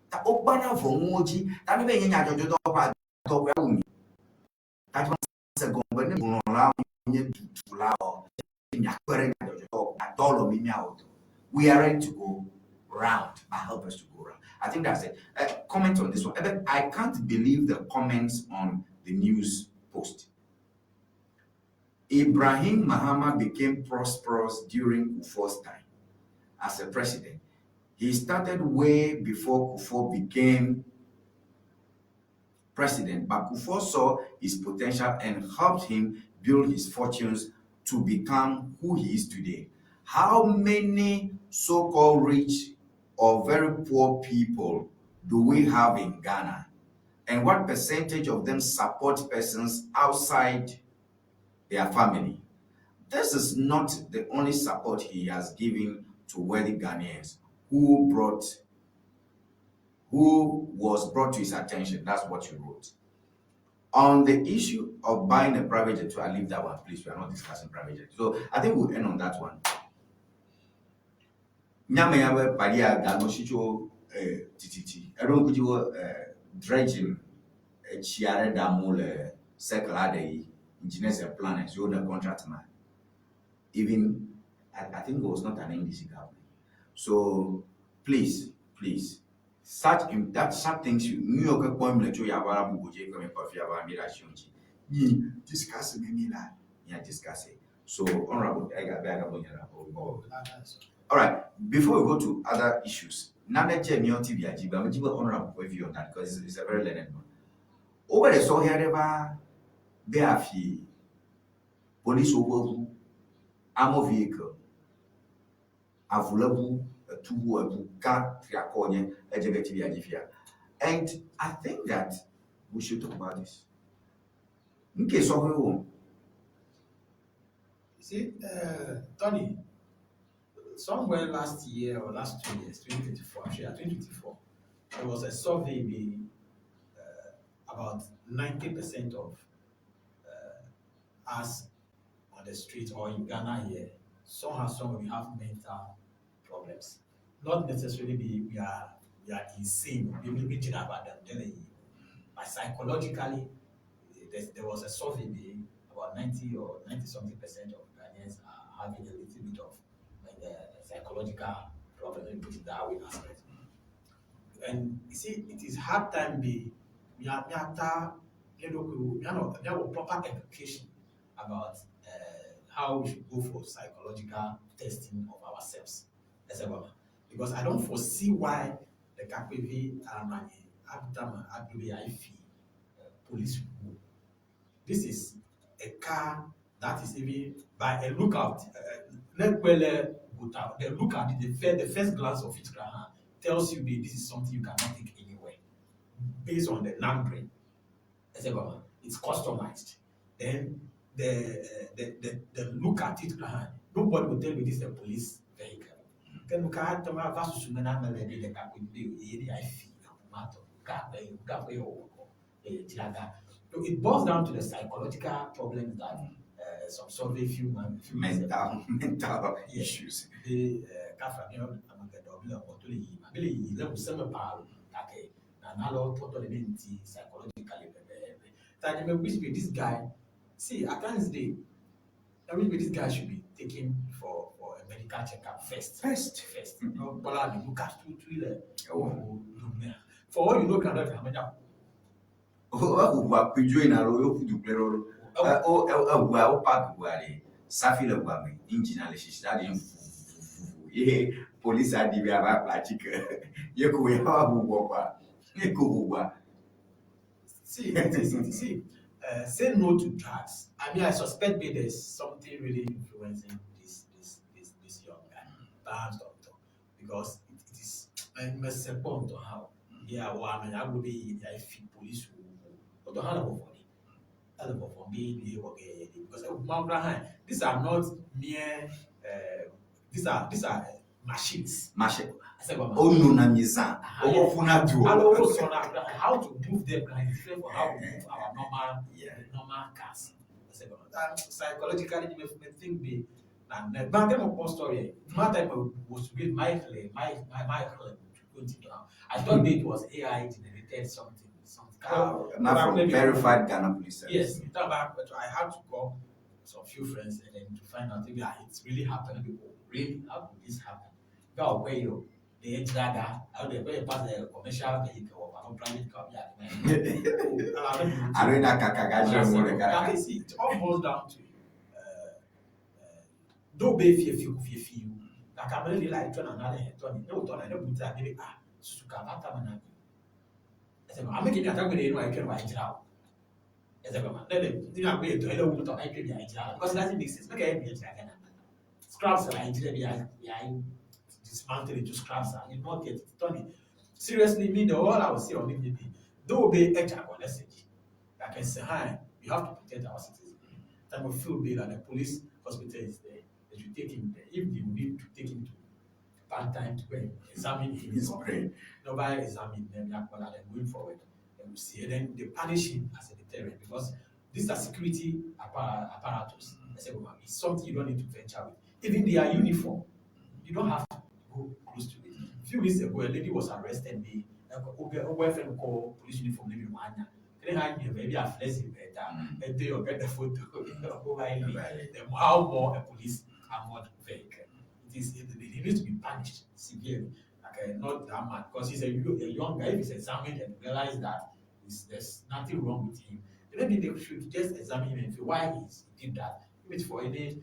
Ta ogbana vonwoji. Ta ni be nya jojo do pa do kwa umi. Ta se gombe ni la nye tutu la o. Nya kwere nya jojo do adolo mi mi awoto. We are ready to go round, but help us to go round. I think that's it. Comment on this one. I can't believe the comments on the news post. Ibrahim Mahama became prosperous during Kufuor's time as a president. He started way before Kufuor became president, but Kufuor saw his potential and helped him build his fortunes to become who he is today. How many so-called rich or very poor people do we have in Ghana? And what percentage of them support persons outside their family? This is not the only support he has given to wealthy Ghanaians who was brought to his attention. That's what you wrote. On the issue of buying a private jet, so I leave that one, please. We are not discussing private jet. So I think we'll end on that one. Nyame ya be paria gano shicho tititi. Ero nkuji wo dredging etsi aɖe ɖam le circle aɖe yi engineers and planners you the contract man. Even I think it was not an NDC government. So please, please, such in that such things you New York point me to ya bara bu goje ko me pa fi aba mi ra shi onji. Ni discuss me mi la ni discuss it. So honorable I got back up on Oh, that's All right, before we go to other issues, Nana Che mi on TV aji, but I'm honorable view on that because it's a very learned one. Over the so here ever be afi police over armor vehicle avulebu etubu ebu ka triakɔ nye edze ge TV aji fia. And I think that we should talk about this. Nke sɔhɛ wo. You see, Tony, somewhere last year or last 2 years, 2024, actually, 2024, there was a survey be, about 90% of us on the street or in Ghana here, somehow, somewhere we have mental problems. Not necessarily be we are insane. We will be about them, telling you. But psychologically, there was a survey be about 90 or 90 something percent of Ghanaians are having a little bit of like the psychological problem, let me put it that way aspect. And you see, it is hard time be we are we have proper education about how we should go for psychological testing of ourselves. That's about because I don't foresee why the KPV and police. This is a car that is even by a lookout. The look at it, the first glance of it tells you that this is something you cannot take anywhere based on the numbering. It's customized. Then the look at it, nobody will tell you this is a police vehicle. Then look at the versus so it boils down to the psychological problems that some survey few months few Mental issues. The kafa mi amagado bi le wɔtɔ le yi ma bi le yi le ŋusẽ paa gake nana lɔ tɔtɔ le be ŋuti psychologically pɛpɛɛpɛ ta nye me wish be this guy, see, at times dey I wish be this guy should be taken for a medical checkup first. First. First. No, bɔla mi look at tu tu le o for all you know kan dɔ kan mɛ Eʋua kpedzo yina alo yewo ƒu du kple ɖe o eʋua wo park ʋua le safi le ʋua me engine le sisi aɖi fufufufu ye polisi aɖi be ava kple atike ye ko ya va ʋuʋua kɔa ye ko ʋuʋua. See, it is, see, say no to drugs. I mean, I suspect maybe there's something really influencing this young guy. Perhaps doctor, because it is. How? Yeah, well, I mean, I will be if police will because these are not mere these are machines. Machine. O nona mi zã o funa du. How to move them is different from how we move our normal normal cars. Psychologically, you may think be na na bank mo story. My time was to get my my my my I thought it was AI generated something. Something. Not from verified Ghana Police Service. Yes, but I had to call some few friends and then to find out if it's really happened. People, really, how could this happen? Ga wɔ kpe yi o. Ɖe ye dzra ga alo ɖe kpe pass le commercial vehicle wɔ alo private car bi adi Alo ina kaka ga dzra mo ɖeka ɖeka. Gake see, it all boils down to do be fiefi ku fiefi o. Gake ame ɖe li la etsɔ nana le hetɔ ni. Ne wòtɔ na ne bu ta ne be ah susu ka va tame na mi. Ese gɔme ame ke mi ata gbe ɖe nua etsɔ ne wa dzra o. Ese gɔme ne le ne mi agbe etɔ ele wu ŋutɔ etsɔ mi dzra because it doesn't make sense. Make mi dzra gana. Scraps la dzra bi ya ya dismantle it to scraps. You not get it. Tony, seriously, me the all I will say on it be though be edge go message. Like I say, hi, you have to protect our citizens. Time we feel be that the police hospital is there. They should take him there. If they need to take him to part time to go and examine him. His brain. Nobody examine them, yeah, but then going forward, they will see. And then they punish him as a deterrent because these are security apparatus. I said, well, it's something you don't need to venture with. Even their uniform, you don't have to go close to it. A few weeks ago, a lady was arrested. The boyfriend called police uniform. Maybe one. Then I knew maybe a flexible better. And they will get the photo. The how more a police armored vehicle. It is it, he needs to be punished severely. Like not that man because he's a young guy. If he's examined and realize that there's nothing wrong with him, then maybe they should just examine him and see why he did that. If it's for any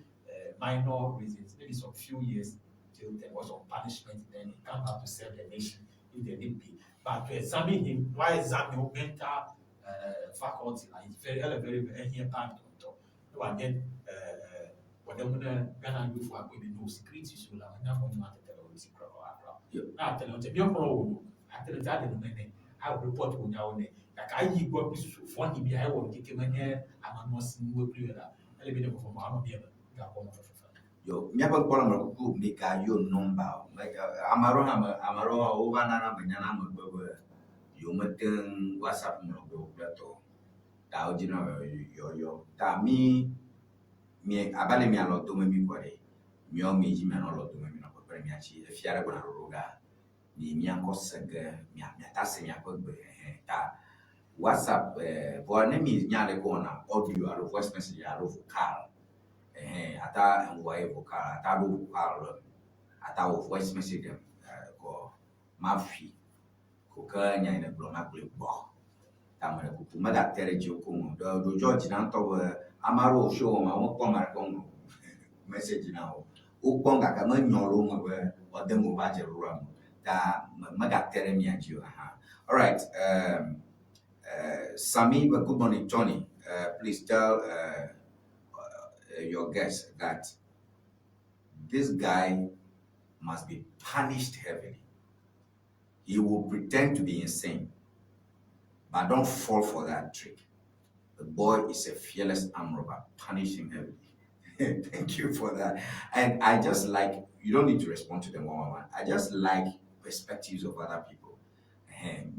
minor reasons, maybe some few years till there was some punishment, then he come back to serve the nation if there need be. But to examine him, why examine him mental faculty, like it's very, very, very here part on top. No one then whatever Ghana youth for no security so la nya for you tell you secret or akra. Na tell you be okro wo I tell you that no mene I will report wo nya wo ne. Like I yi go bi so phone bi I wo keke menye amanu sin wo pri la. Ele bi ne for ma no bi e ga ko mo for. Yo, míaƒe kpɔɖeŋu kuku mika yo nɔmba o. Ame aɖewo hã me ame aɖewo hã wova nana me nyana megbe be yewo mete ŋu WhatsApp ŋlɔ gbe o kple tɔ. Ta wodzina be yɔyɔ. Ta mi mi abe ale mialɔ dome mi kɔ ɖe. Miawo mi dzi mianɔ lɔ dome mi nɔ kpekpe ɖe mia ŋuti. Efia ɖe gbɔna ɖoɖo ga. Mi miakɔ se ge mia miata se miaƒe gbe ɛhɛ. Ta WhatsApp vɔa ne mi nya ale ke wɔna audio alo voice message alo vocal. Ɛhɛn ata envoyer vocal ata ɖo vocal ɖe ata wɔ voice message ɖe kɔ mafi ko ke nya yi ne gblɔ magblɔe gbɔ. Ta me ɖe kuku megate ɖe dzi koŋ o. Ɖe ɖodzɔ dzi na ŋutɔ be ame aɖewo show wɔm womekpɔ ame aɖeke ŋlɔ message na wo. Wokpɔm gake menyɔ le wo me be woade mo va dzeɖoɖoa me. Ta megate ɖe mia dzi o hã. All right. Sami, but good morning, Tony. Please tell your guest that this guy must be punished heavily. He will pretend to be insane, but don't fall for that trick. The boy is a fearless arm robber. Punish him heavily. Thank you for that. And I just like, you don't need to respond to them one by one. I just like perspectives of other people.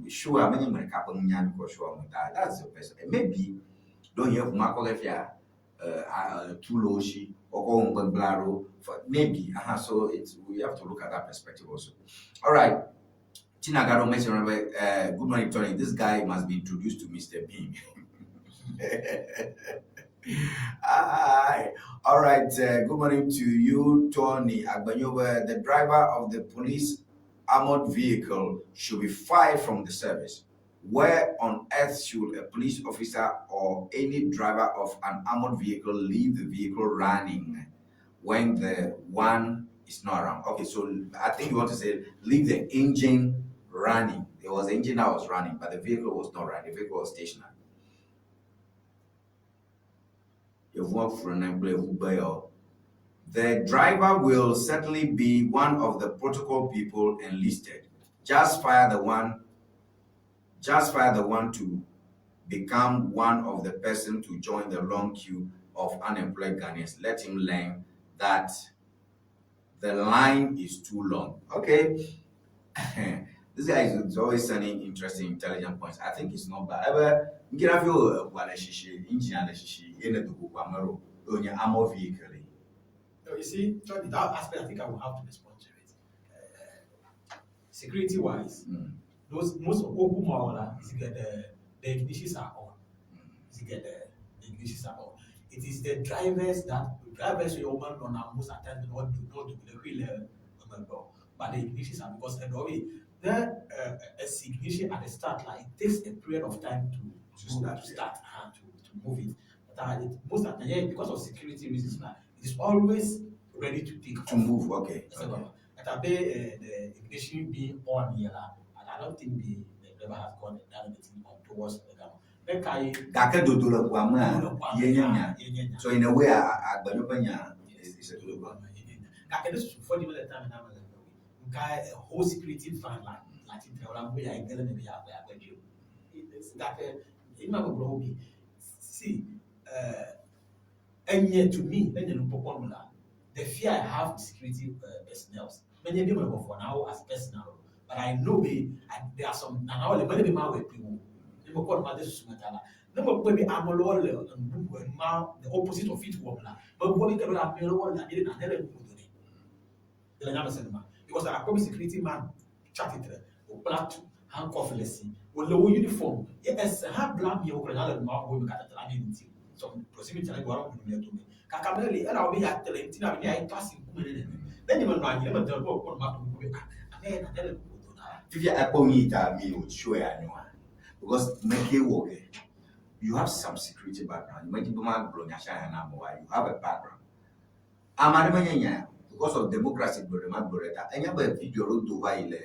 Sure, many sure that's the person. Maybe don't hear from too low she or maybe so it's we have to look at that perspective also. All right. Tina Garo mentioned, good morning, Tony. This guy must be introduced to Mr. Bean. Aye. All right. Good morning to you, Tony Agbanyoba. The driver of the police armored vehicle should be fired from the service. Where on earth should a police officer or any driver of an armored vehicle leave the vehicle running when the one is not around? Okay, so I think you want to say leave the engine running. There was the engine that was running, but the vehicle was not running. The vehicle was stationary. The driver will certainly be one of the protocol people enlisted. Just fire the one. Just fire the one to become one of the person to join the long queue of unemployed Ghanaians. Let him learn that the line is too long. Okay. This guy is always sending interesting, intelligent points. I think it's not bad. No, you see, Tony, that aspect, I think I will have to respond to it. Security-wise, those most of Ogumaola is get the ignitions are on. Is get the ignitions are on. It is the drivers that the drivers who are on most at times not do not do the wheel. But the ignitions are because eɖewo be ne esi ignition at the start la, it takes a period of time to To start, to start to move it. But it, most of the time, because of security reasons, la, it is always ready to take To move, okay. That's okay. But I be the ignition being on here, la, and I don't think the driver has gone down the thing on towards the ground. Ne ka ye Gake dodo le ʋua mea, Ye ye nye nye nya. Ye nye nya. So in a way, agbenyo ƒe nya is a dodo ʋua. Gake ne susu fɔ di mele tame na me le ƒe nka a whole security van la la ti tre la mo ya gele ne be ya ya gbe dzi o. Gake ema gbɔgblɔ wo bi see enye to me enye nukpɔkpɔ nu la the fear I have security personnel menye bi me vɔvɔ na wo as personal o but I know be I, there are some nanawo le mele be ma wɔ kpli wo ne me kpɔ nu ma de susu me ta la ne me kpɔe be ame lewo le enu bubu enu ma the opposite of it wɔm la me bua be ke be ame lewo le ami ɖe nane le nu do ne le nya me se ma because akpɔ be security man tsa tsitre wòkpla tu handcuff le si wòle wo uniform ye ese hã bla miawo kple nya le nua wo me katã la mi ŋuti some proximity le gbɔ alo mia dome kaka me li ela wo be ya tele ŋuti na be ya tɔ asi ŋkume ne nene ne nye me nɔ anyi ne me de gbɔ kpɔ nua to ŋku be ah ame ya nane le ŋku do na Fifia ekpɔ mi ta mi o show ya nyoa because meke wɔ ke you have some security background. Medi be ma gblɔ nya sia nya na amewoa you have a background. Ame aɖe menye nya because of democracy gblɔ ɖe ma gblɔ ɖe ta enya be video ɖewo do va yi le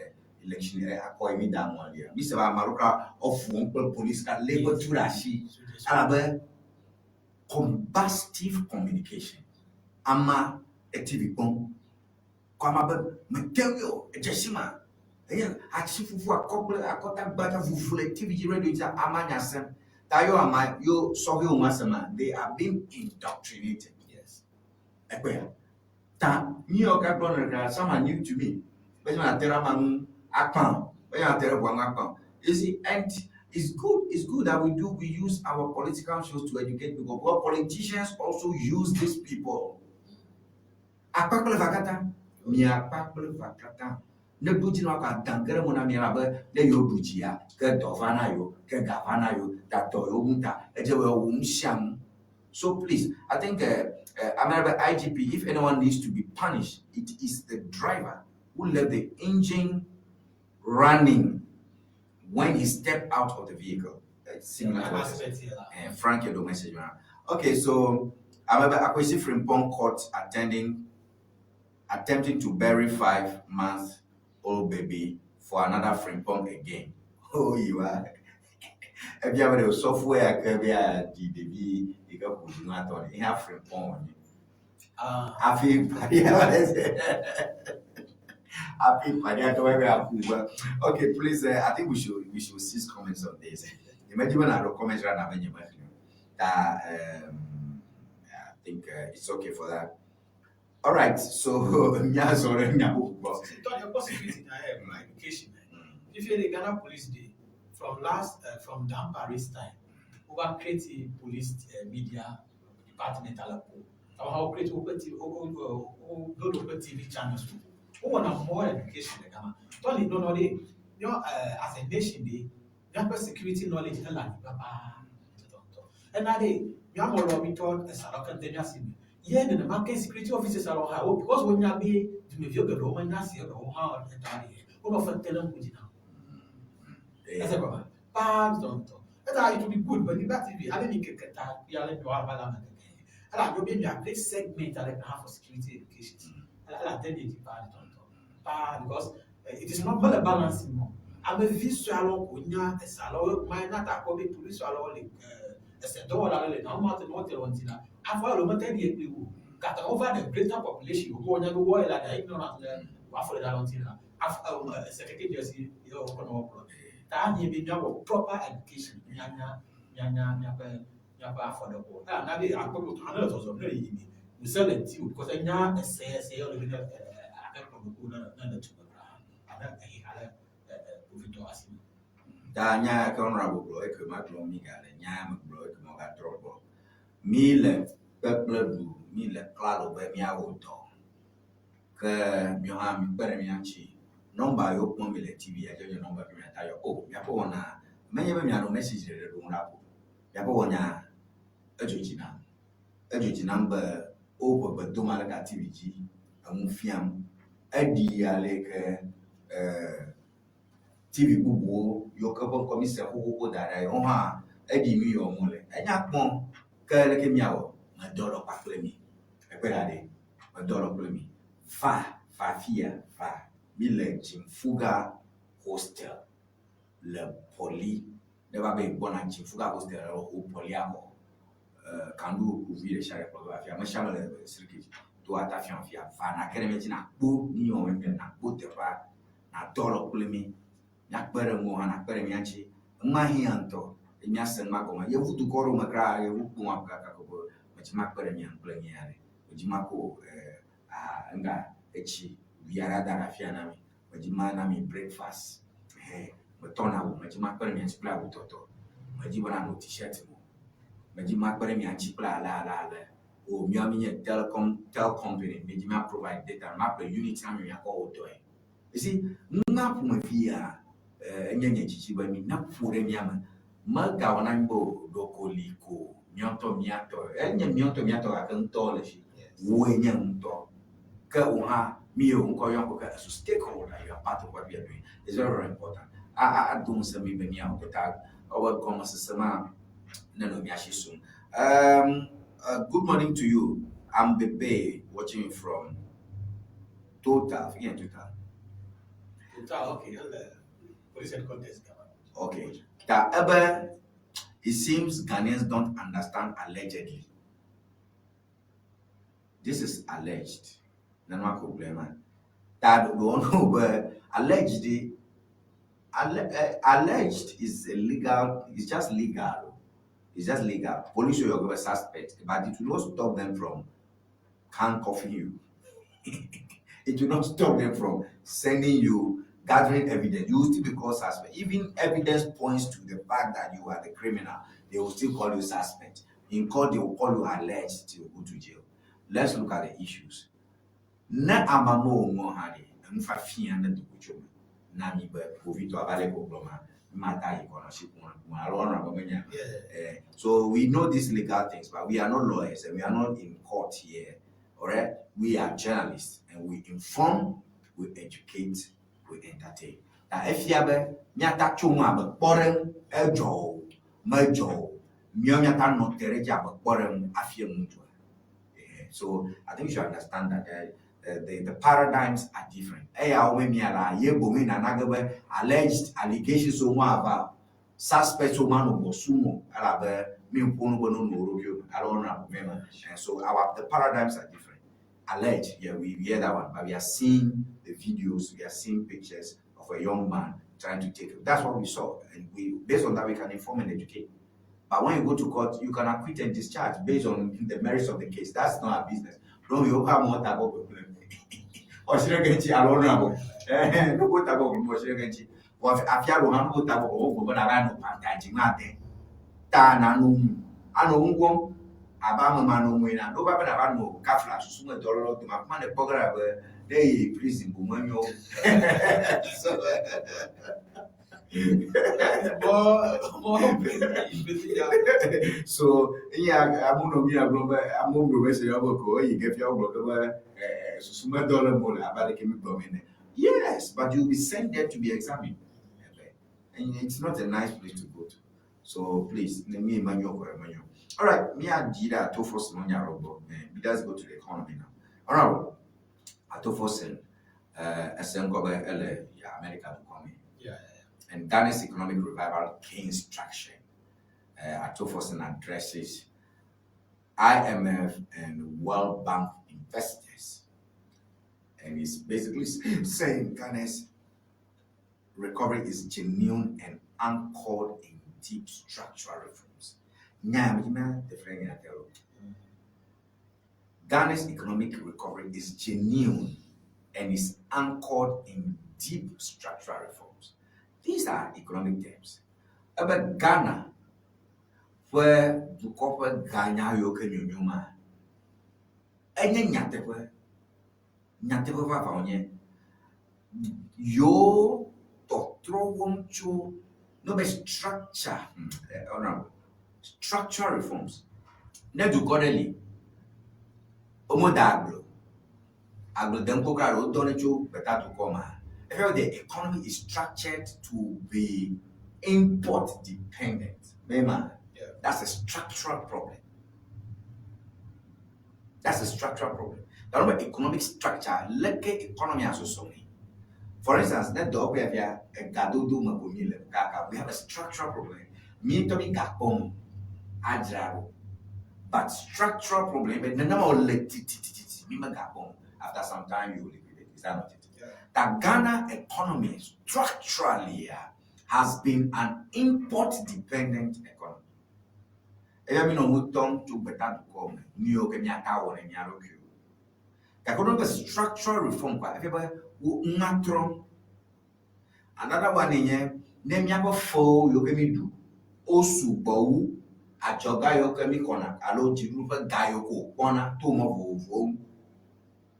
election akɔ yi mi da ŋua lia mi se be ame aɖewo kura efu wɔm kple police ka lé eƒe tu ɖe asi elabe combustive communication ama etv kpɔm kɔ ama be mete ŋui o edze si ma eye atsi fufu akɔ kple akɔta gbadza vuvu le tv dzi radio dzi ama nya sem ta yɔ ama yo sɔhɛwo ma se ma they are being indoctrinated. Yes. Ekpea ta mi yɔ ka gblɔ ne some are new to me be ma te ɖe ama ŋu akpã o be ma te ɖe ʋua ŋu akpã o you see and it's good it's good that we do we use our political shows to educate people because politicians also use these people akpa kple va katã mi akpa kple va katã ne ɖo dzi na wakɔ adã ge ɖe mo na mi elabe ne yewo ɖu dzia ke dɔ va na yewo ke ga va na yewo ta dɔ yewo ŋu ta edze be yewoawɔ nu sia nu. So please, I think America IGP, if anyone needs to be punished, it is the driver who left the engine running when he stepped out of the vehicle. Similar to what Aspect here, la. Frank Edo message. man. Okay, so I remember Akwesi Frimpong caught attending, attempting to bury 5-month-old baby for another Frimpong again. Oh, you are. Ebia be software ke bia di ɖevi yi ke ƒo dzi nua tɔ ne ihe Frimpong wònye. Ah. Hafi paɖia hafi paɖia tɔ be aku be. Okay, please. I think we should cease comments on this. Imagine when I wrote comments right now, that I think it's okay for that. All right, so nya zɔ ɖe nya bubu gbɔ. Tony, of security na education. If you the Ghana Police Day from last from Dampare's time, over create a police media department alapo. How create open TV, build open TV channels. We want more education in Ghana. Tony, no, no, they, as a nation, they, they have security knowledge. And now they, we are more we taught as a ye nenema ke security officers alo hã wo because wonya be dumeviwo geɖewo menya se eɖewo hã etɔ ɖi wonɔ fe te ɖe ŋku dzi na wo. Ese gɔme paa ŋutɔŋutɔ. Eta it will be good but Liberty TV ale mi keke ta kple ale mi wɔ ava la me keke. Ele adzo be mia create segment ale hã for security education. Ele ele ade mi dzi paa ŋutɔŋutɔ. Paa because it is not mele balance mo. Ame vi sue alewo ko nya ese alewo ma nya ta kpɔ be polisi alewo le ese dɔwɔla ale le na wo ma te ne wote le wo ŋuti la afɔ alo mete ɖi ekpli wo. Gake wova the greater population wo wonya be wɔe la ɖe ignorant le wòafɔ le ɖe ŋuti la af ese keke dze si ye wokɔ nɔ wɔkplɔ. Ta nye be míawɔ proper education míanya míanya míaƒe míaƒe afɔɖeƒewo. Ta na be akpɔ be wòtɔ ne le zɔzɔm ne le yiyim ŋusẽ le ŋutiwò because enya ese ese ye le be ne ake kplɔ ɖokuiwò ne ne le tu me kura abe eyi ale kpovitɔ asi me. Ta nya ya ke honorable gblɔ eke ma gblɔ mi gale nya ya me gblɔ eke ma gatrɔ gbɔ. Mi le kpekple ɖu, mi le klalo be míawɔ dɔ. Ke míawo hã mi kpe ɖe mía ŋuti. Nɔmba yiwo kpɔm mi le TV ya dzi nye nɔmba ke miata yɔ. O miaƒe wɔna menye be mianɔ message ɖeɖe ɖom ɖa ko. Miaƒe wɔna edzo dzi nam. Edzo dzi nam be woƒe gbe dom ale ka TV dzi enu fiam. Eɖi ale yi ke eh, TV bubuwo yiwo ke ƒe ŋkɔ míse xoxoxo da ɖi woawo hã eɖi nu yi wɔm wole. Enya kpɔm ke leke míawɔ? Medɔ lɔ kpakple mi. Ekpɔe ɖa ɖe, medɔ lɔ kple mi. Va, va afia, va. Míle Jimfuga hostel le Pɔli. Ne eva be yegbɔna Jimfuga hostel alo ho Pɔli akɔ kanɖo kuvi ɖe sia ɖe kplɔ va afia. Ame sia ame le sirikit to ata fiɔ afia. Va nake ɖe mía dzi nakpɔ nu yi wɔm míele, nakpɔ teƒea, nàdɔ alɔ kple mí. Míakpe ɖe ŋuwò hã nàkpe ɖe mía ŋuti. Nua hiã ŋutɔ ye míase nua gɔme. Yevu dukɔ ɖewo me kura yevu kpo ma kaka be medzi makpe ɖe mia ŋu kple nye ya ɖe. Medzi mako aha ŋga etsi vi aɖe ada ɖe afia na mi. Medzi mana mi breakfast. Ehe metɔna awu medzi makpe ɖe mia ŋuti kple awutɔtɔ. Medzi be nano t-shirt mo. Medzi makpe ɖe mia ŋuti kple ale ale ale. O míawo míenye telecom tel company míedzi mía provide data maƒle unit na mi miakɔ wɔ dɔe. You see, nua ƒomevi ya enye nye dzidzi be mi neƒo ɖe mía me. Megawɔ na mi be o ɖeko li ko míawo ŋutɔ mía tɔ. Enye míawo ŋutɔ mía tɔ gake ŋutɔ le fi. Wòe nye ŋutɔ. Ke wò hã mi ye wò ŋkɔ yɔm ko ke ezu stakeholder. You are part of what we are doing. It's very very important. A a ado ŋusẽ mi be míawɔ dɔ ta ewɔ gɔmesese ma nenɔ mía si sum. Um, good morning to you. I'm Bebe watching you from Total. Fi Total. Total, okay. Ele police headquarters. Okay. Ta ebe it seems Ghanaians don't understand allegedly. This is alleged. Nenema ko gblɔe ma. Ta ɖoɖoɔ no be alleged alle, alleged is a legal, it's just legal. It's just legal. Police will give a suspect, but it will not stop them from handcuffing you. It will not stop them from sending you, gathering evidence. You will still be called suspect. Even evidence points to the fact that you are the criminal, they will still call you suspect. In court, they will call you alleged till you go to jail. Let's look at the issues. Ne ame amewo ŋɔ hã ɖe, enufafia ne do go tso eme na mi be kpovitɔ abe ale ko gblɔ ma, mata yi kɔ nɔ si kum kum alo ɔnɔ abe menya. So we know these legal things, but we are not lawyers and we are not in court here. All right? We are journalists and we inform, we educate, we entertain. Ta efia be míata tso ŋu abe kpɔɖeŋu edzɔ o, medzɔ o. Míawo míata nɔ te ɖe edzi abe kpɔɖeŋu hafi enu dzɔa. So I think you should understand that the paradigms are different. Eya wo mia la ye boŋ nana ge be alleged allegations wo ava suspects wo manɔ gbɔ sum o elabe mi ƒo nu be no no wo ɖokuiwo me alo wonɔ abu me ma. And so our the paradigms are different. Alleged, yeah, we hear that one, but we are seeing the videos, we are seeing pictures of a young man trying to take. That's what we saw, and we based on that we can inform and educate. But when you go to court, you can acquit and discharge based on the merits of the case. That's not our business. Don't you come out about ɔsirɛgɛnti alo ɔnà ɛhɛn nugo ta bɔ gbɔ ɔsirɛgɛnti wɔ afia lo hã nugo ta bɔ gbɔ gbɔ na va nɔ panta dzi ma de ta na no mu anɔ ŋgɔm abe ame ma no mue na ɖo va be na va nɔ kafla susu me dɔlɔlɔ dome afi ma ne kpɔ ge ɖa be ne yi prison bo me nyo so More, more so eya amewo nɔ mía gblɔm be amewo gblɔ be esi be ko eyi ke fia wogblɔ ke be susu me dɔ le mo le abe aleke mi gblɔ ene. Yes, but you will be sent there to be examined. And it's not a nice place to go to. So please, ne mi manyo ko manyo. All right, me adi da Ato Forson no nya robo. Let's go to the economy now. All right, Ato Forson ese ŋkɔ be ele ya America dukɔ me. And Ghana's economic revival gains traction. Ato Forson addresses IMF and World Bank investors. And he's basically saying Ghana's recovery is genuine and anchored in deep structural reforms. Ghana's economic recovery is genuine and is anchored in deep structural reforms. These are economic terms. Ebe Ghana ƒe dukɔ ƒe ganya yiwo ke nyonyo ma, enye nyateƒe. Nyateƒe vavã wonye. Yewo tɔtrɔ wɔm tso no be structure, honorable, structural reforms. Ne dukɔ ɖe li, womeda agble o. Agbledeŋkɔ kura ɖewo dɔnɛ tso gbetadukɔ mea? Efia be the economy is structured to be import dependent. Mema, that's a structural problem. That's a structural problem. That be economic structure, leke economy asosɔ me. For instance, ne dɔwɔƒe fia egadodo me ko mi le kaka, we have a structural problem. Mi ŋutɔ mi gakpɔm adzra ɖo. But structural problem be nenema wòle titititi mi megakpɔm. After some time you will liquidate. Is that not it? The Ghana economy structurally has been an import dependent economy. Eya mi nɔ nu tɔm tso gbetadukɔ me nu yiwo ke míata wɔ ne mía ɖokuiwo. Gake woɖo be structural reform kɔa efia be wo nua trɔm. Another one nye ne míaƒe fewo yiwo ke mi ɖu wo sugbɔ wu adzɔga yiwo ke mi xɔna alo dziɖuɖu ƒe ga yiwo ke wòkpɔna to mɔ vovovowo nu.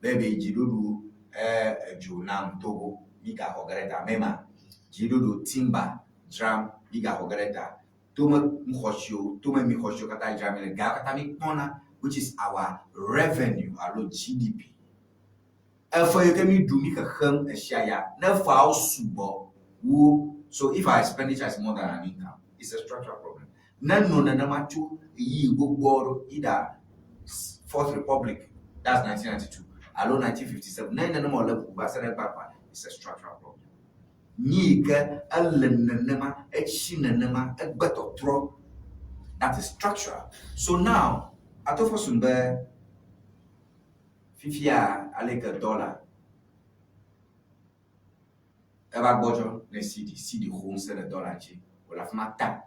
Maybe dziɖuɖu edzo nam Togo mi gaxɔ ge ɖe ta mema. Dziɖuɖu timber dzram mi gaxɔ ge ɖe ta. Tome nuxɔsiwo, tome mi xɔsiwo katã dzram mi le ga katã mi kpɔna which is our revenue alo GDP. Efe yi ke mi ɖu mi xexem esia ya ne feawo sugbɔ wu so if our expenditure is more than an income it's a structural problem. Ne nɔ nenema tso ɣeyiɣi gbogbo aɖewo either Fourth Republic that's 1992 alo 1957 ne nenema wòle ʋu va se ɖe egbea it's a structural problem. Nyi yi ke ele nenema etsi nenema egbe tɔtrɔ that is structural. So now Ato Forson be fifia aleke dollar eva gbɔdzɔ ne cedi cedi xɔ ŋusẽ ɖe dollar dzi wòle afi ma ta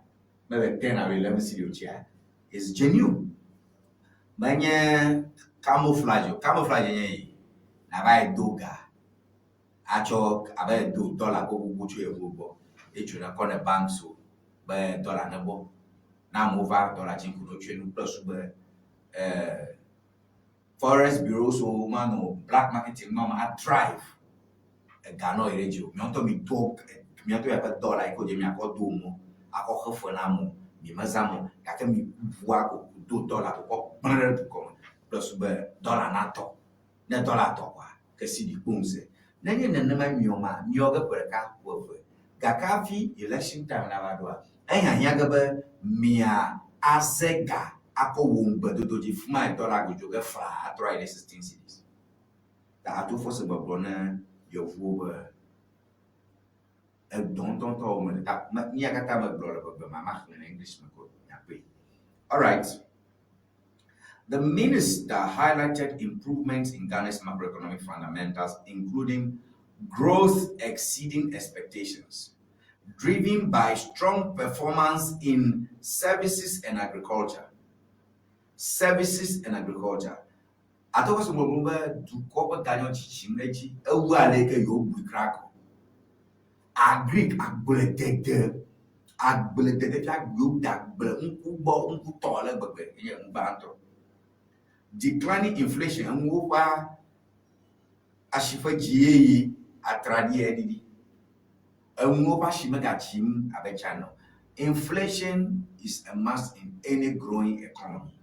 mele 10 alo 11 cedi o tsia is genuine menye camouflage o camouflage nye yi nava yi do ga atsɔ abe do dollar gbogbo tso yevuwo gbɔ etso ne kɔ ne banks o be dollar ne bɔ na amewo va dollar dzi ku ne wotsɔe nu kple su be forex bureau so manɔ black marketing ma ma drive ega nɔ yi ɖe dzi o. Míawo ŋutɔ mi do mía ŋutɔ miaƒe dollar yi ke wòdze miakɔ do mɔ akɔ xe fe na amewo mi mezã mɔ gake mi ʋua ko do dollar ko kɔ gblẽ ɖe dukɔ me kple su be dollar natɔ. Ne dollar tɔ kɔa ke cedi kpɔ ŋusẽ. Nenye nenema miɔ ma miɔ ge ƒe ɖeka ƒe eve gake hafi election time nava ɖoa ehiahiã ge be mia aze ga akɔ wɔ ŋugbedodo dzi fi ma dollar godzo ge fla atrɔ ayi ɖe 16 cedis. Ta Ato Forson gbɔgblɔ ne yevuwo be edɔ ŋutɔŋutɔ wɔm le ta mía katã megblɔ le ʋegbe ma maxlẽ le English me ko miakpɔe. Alright. The minister highlighted improvements in Ghana's macroeconomic fundamentals, including growth exceeding expectations, driven by strong performance in services and agriculture. Services and agriculture. Ato Forson gbɔgblɔ be dukɔ ƒe ganyawo dzidzim ɖe edzi ewu ale yi ke yewo bui kura ko. Agric agbledede agbledede fia yewo de agble ŋku gbɔ ŋkutɔ ale gbegbe enye nu gbãtɔ. Declining inflation enuwo ƒe asi ƒe dziyeyi atraɖi eɖiɖi. Enuwo ƒe asi megatsim abe tsã ene o. Inflation is a must in any growing economy.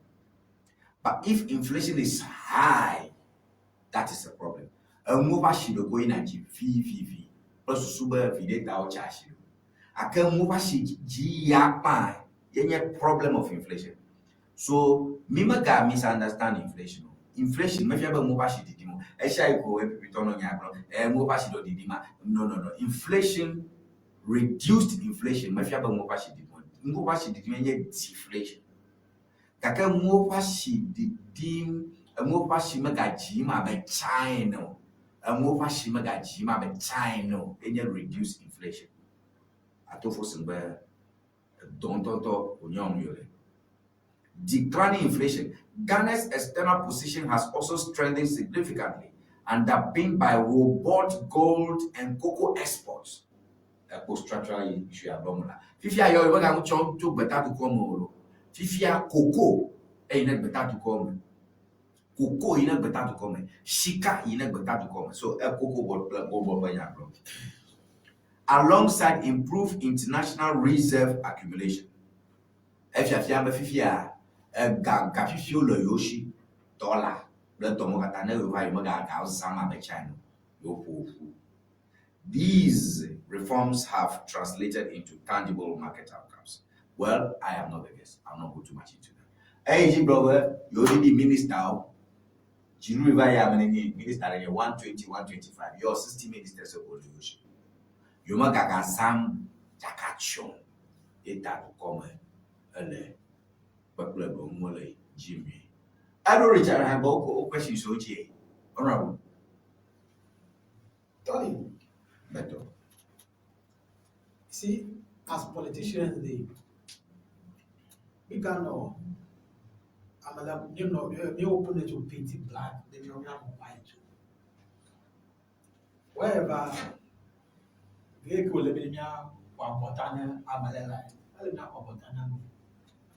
But if inflation is high, that is a problem. Enuwo ƒe asi ɖeko yina dzi vivivi kple susu be viɖe ta wotsa asi ɖo. Gake enuwo ƒe asi dzi yia kpã ye nye problem of inflation. So mi mega misunderstand inflation o. Inflation mefia be nuwo ƒe asi ɖiɖim o. Esia yi ko NPP tɔ nɔ nya gblɔm nuwo ƒe asi ɖo ɖiɖim ma. No no no. Inflation reduced inflation mefia be nuwo ƒe asi ɖiɖim o. Nuwo ƒe asi ɖiɖim nye deflation. Gake nuwo ƒe asi ɖiɖim, enuwo ƒe asi megadzim abe tsã ene o. Enuwo ƒe asi megadzim abe tsã ene o ye nye reduce inflation. Ato Forson be edɔ ŋutɔŋutɔ wònye wɔm yele. Declining inflation. Ghana's external position has also strengthened significantly, underpinned by robust gold and cocoa exports. Ekpo structural issue agblɔm la. Fifia yɔ mega tsɔ tso gbetadukɔ me o lo. Fifia cocoa eyi ne gbetadukɔ me. Cocoa yi ne gbetadukɔ me. Sika yi ne gbetadukɔ me. So e cocoa board kple gold board ƒe nya gblɔm. Alongside improved international reserve accumulation. Efiafia be fifia ega ga fifiwo le yewo si dollar. Kple etɔ mawo katã ne yewo va yewo mega gawo zãm abe tsã ene o, yewoƒo wo ƒu. These reforms have translated into tangible market outcomes. Well, I am not the guest. I'll not go too much into that. Eyi dzi gblɔ be yewoɖiɖi ministawo. Dziɖuɖu va yi ame nenie minista ɖe nye 120, 125, yɔ 60 ministers ko le yewo si. Yewomegaga zãm dzakatsyɔ o. Ye ta dukɔ me ele kpekple ɖewo ŋu le dzi nyuie. Eɖo Richard hã gbɔ wo questions wo dzi. Honorable. Tony. Beto. See, as politicians, they we cannot. I'm like, you open it to paint it black, then you have white. Wherever they go, let me wabɔta ne ame le la, ele mía wabɔta na mi.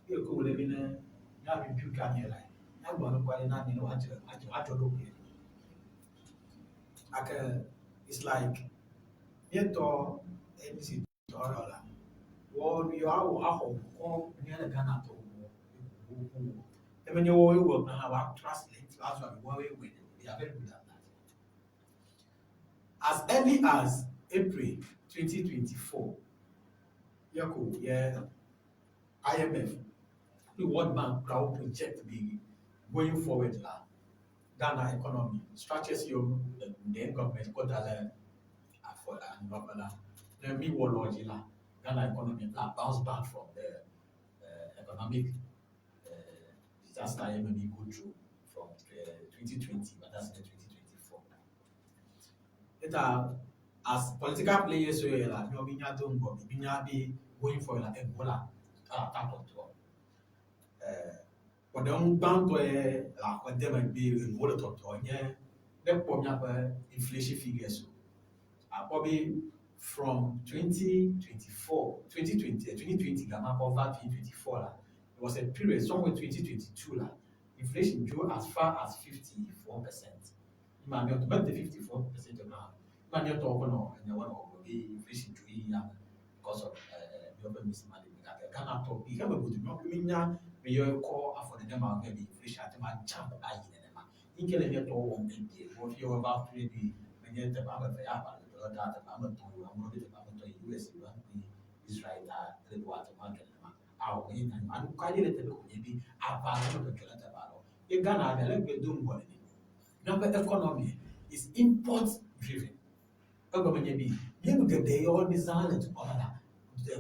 Ye ko wòle be ne mía rebuke ame la, mía gblɔ nu kɔ ɖe na mi ne woadze adze woadzɔ ɖokui. Ake it's like míetɔ NDC tɔ la, wɔ yewoawɔ axɔ ŋkɔ nye le Ghana tɔwo gbɔ. Ne menye woawoe wɔ hã wa translate azɔ abe woawoe wɔe. They are very good at that. As early as April 2024, yeko ye IMF, the World Bank crowd project be going forward la Ghana economy structures yo the then government got le afɔ la la ne mi wɔ lɔ dzi la Ghana economy la bounce back from the economic disaster ye me go through from 2020 but that's in 2024. Eta as political players so ye la mi mi nya do ŋgɔ mi nya be going forward la Ebola ta ta tɔtrɔ. Kpɔɖeŋu gbãtɔ ye le aƒe de megbe enuwo le tɔtrɔ nye ne kpɔ míaƒe inflation figures o. Akpɔ be from 2024, 2020, 2020 gama kɔ va 2024 la, there was a period somewhere 2022 la, inflation grew as far as 54%. Ima mi ɔtɔ bɛ 54% of now. Ima mi ɔtɔ kɔ nɔ ɛnyɛ wɔn ɔgbɔ bi inflation dwo yi ya because of mi ɔbɛ mismanagement. Gake Ghana tɔ bi hɛmɛ godo mi ɔbɛ mi nya mi yɔ kɔ afɔ nenema ɔbɛ bi inflation ate ma jump ayi nenema. Nke le mi tɔ wɔm ebie wɔ fi wɔ va fi bi menye teƒe ame eve ya aʋa le dɔ ta teƒe ame etɔ̃ yi amewo bi teƒe ame etɔ̃ yi US yi va kple Israel ta ele be woate ŋu adzɔ nenema. Awɔ menye nya nyui. Anukware le teƒe ko nye bi aʋa le me dzɔdzɔ le teƒe alewo. Ye Ghana ɖe le gbe do ŋgɔ nene. Míaƒe economy is import driven. Egɔme nye bi míenu geɖe yawo mi zã le dukɔ me la,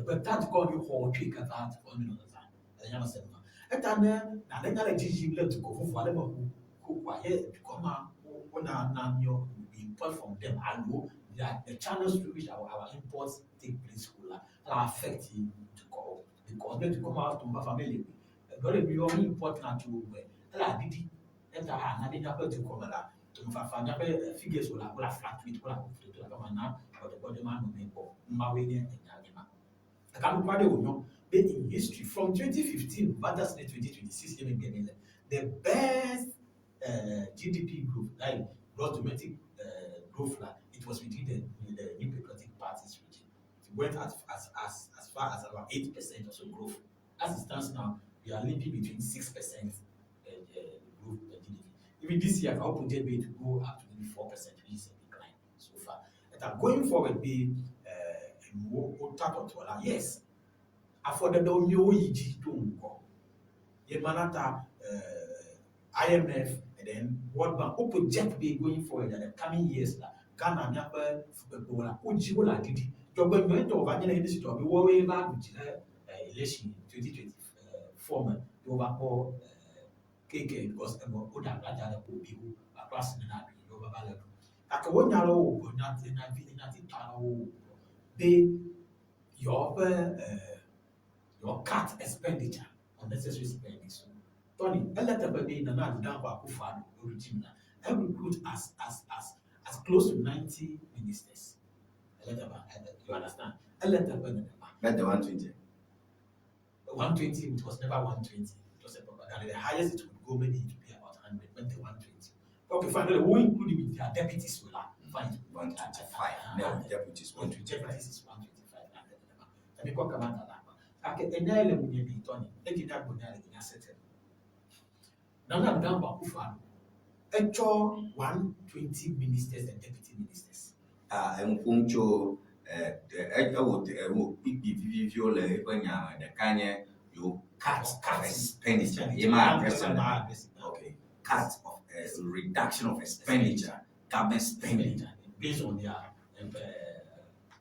gbeta dukɔ mi xɔ tsoe ke va dukɔ mi nɔ zazã. Ele nya me se ma. Eta ne nane nya le dzi yim le dukɔ vovo ale me ko kokoa ye dukɔ ma wona na míɔ we import from them alo the channels through which our imports take place ko la la affect dukɔwo because ne dukɔ ma to ma fa mele eɖɔ le mi yɔ mi import na tso wo gbɔe ele aɖiɖi eta ana be míaƒe dukɔ me la tomefafa míaƒe figures wo la wo la fluctuate wo la fluctuate la kama na gbɔdzɔgbɔdzɔ ma nɔ me kpɔ numawoe nye enya nye ma. Gake anukware ɖe wònyɔ be in history from 2015 va de asi ɖe 2026 ye megbe mi le the best GDP growth that is gross domestic growth la it was within the New Patriotic Party's regime. It went as far as about 8% or so growth. As it stands now, we are limping between 6% growth the GDP. Even this year, our project be to go up to maybe 4%, which is a decline so far. But going forward, be enuwo wota tɔtɔ la yes afɔɖeɖewo miwo yi dzi to ŋgɔ ye mana ta IMF and then World Bank wo project be going forward in the coming years la Ghana míaƒe fukpekpewo la wo dzi wo le aɖiɖi dzɔgbe nyuietɔ wòva nye le NDC tɔ be woawoe va ɖu dzi le election 2024 me ye wova kpɔ keke because ɛgbɔ wo ɖe agbadza le obi wo akɔ asi ne na ɖu ye wova va le ɖu gake wonya ɖe wo gblɔ nyati nyati nyati tɔ aɖewo wo gblɔ be yewoƒe yewoa cut expenditure unnecessary spending so Tony ele teƒe be Nana Addo Dankwa Akufo-Addo o regime la e recruit as close to 90 ministers ele teƒe you understand ele teƒe nenema. Not the 120. 120 it was never 120 it was a propaganda the highest it would go maybe it would be about 100 but the 120 okay fine we include with their deputies will fine 125 no deputies 125 deputies is 125 ɛmi kɔ kama ta la ake enya yi le mu nye bi tɔni eki nya gbɔ nya le nya settle Nana Addo Dankwa Akufo-Addo Etsɔ 120 ministers and deputy ministers. Ta enu ƒom tso ewɔ ewɔ kpikpi viviviwo le eƒe nya me. Ɖeka nye yo cut of expenditure. Ye ma address Okay. Cut of reduction of expenditure, government spending. Based on their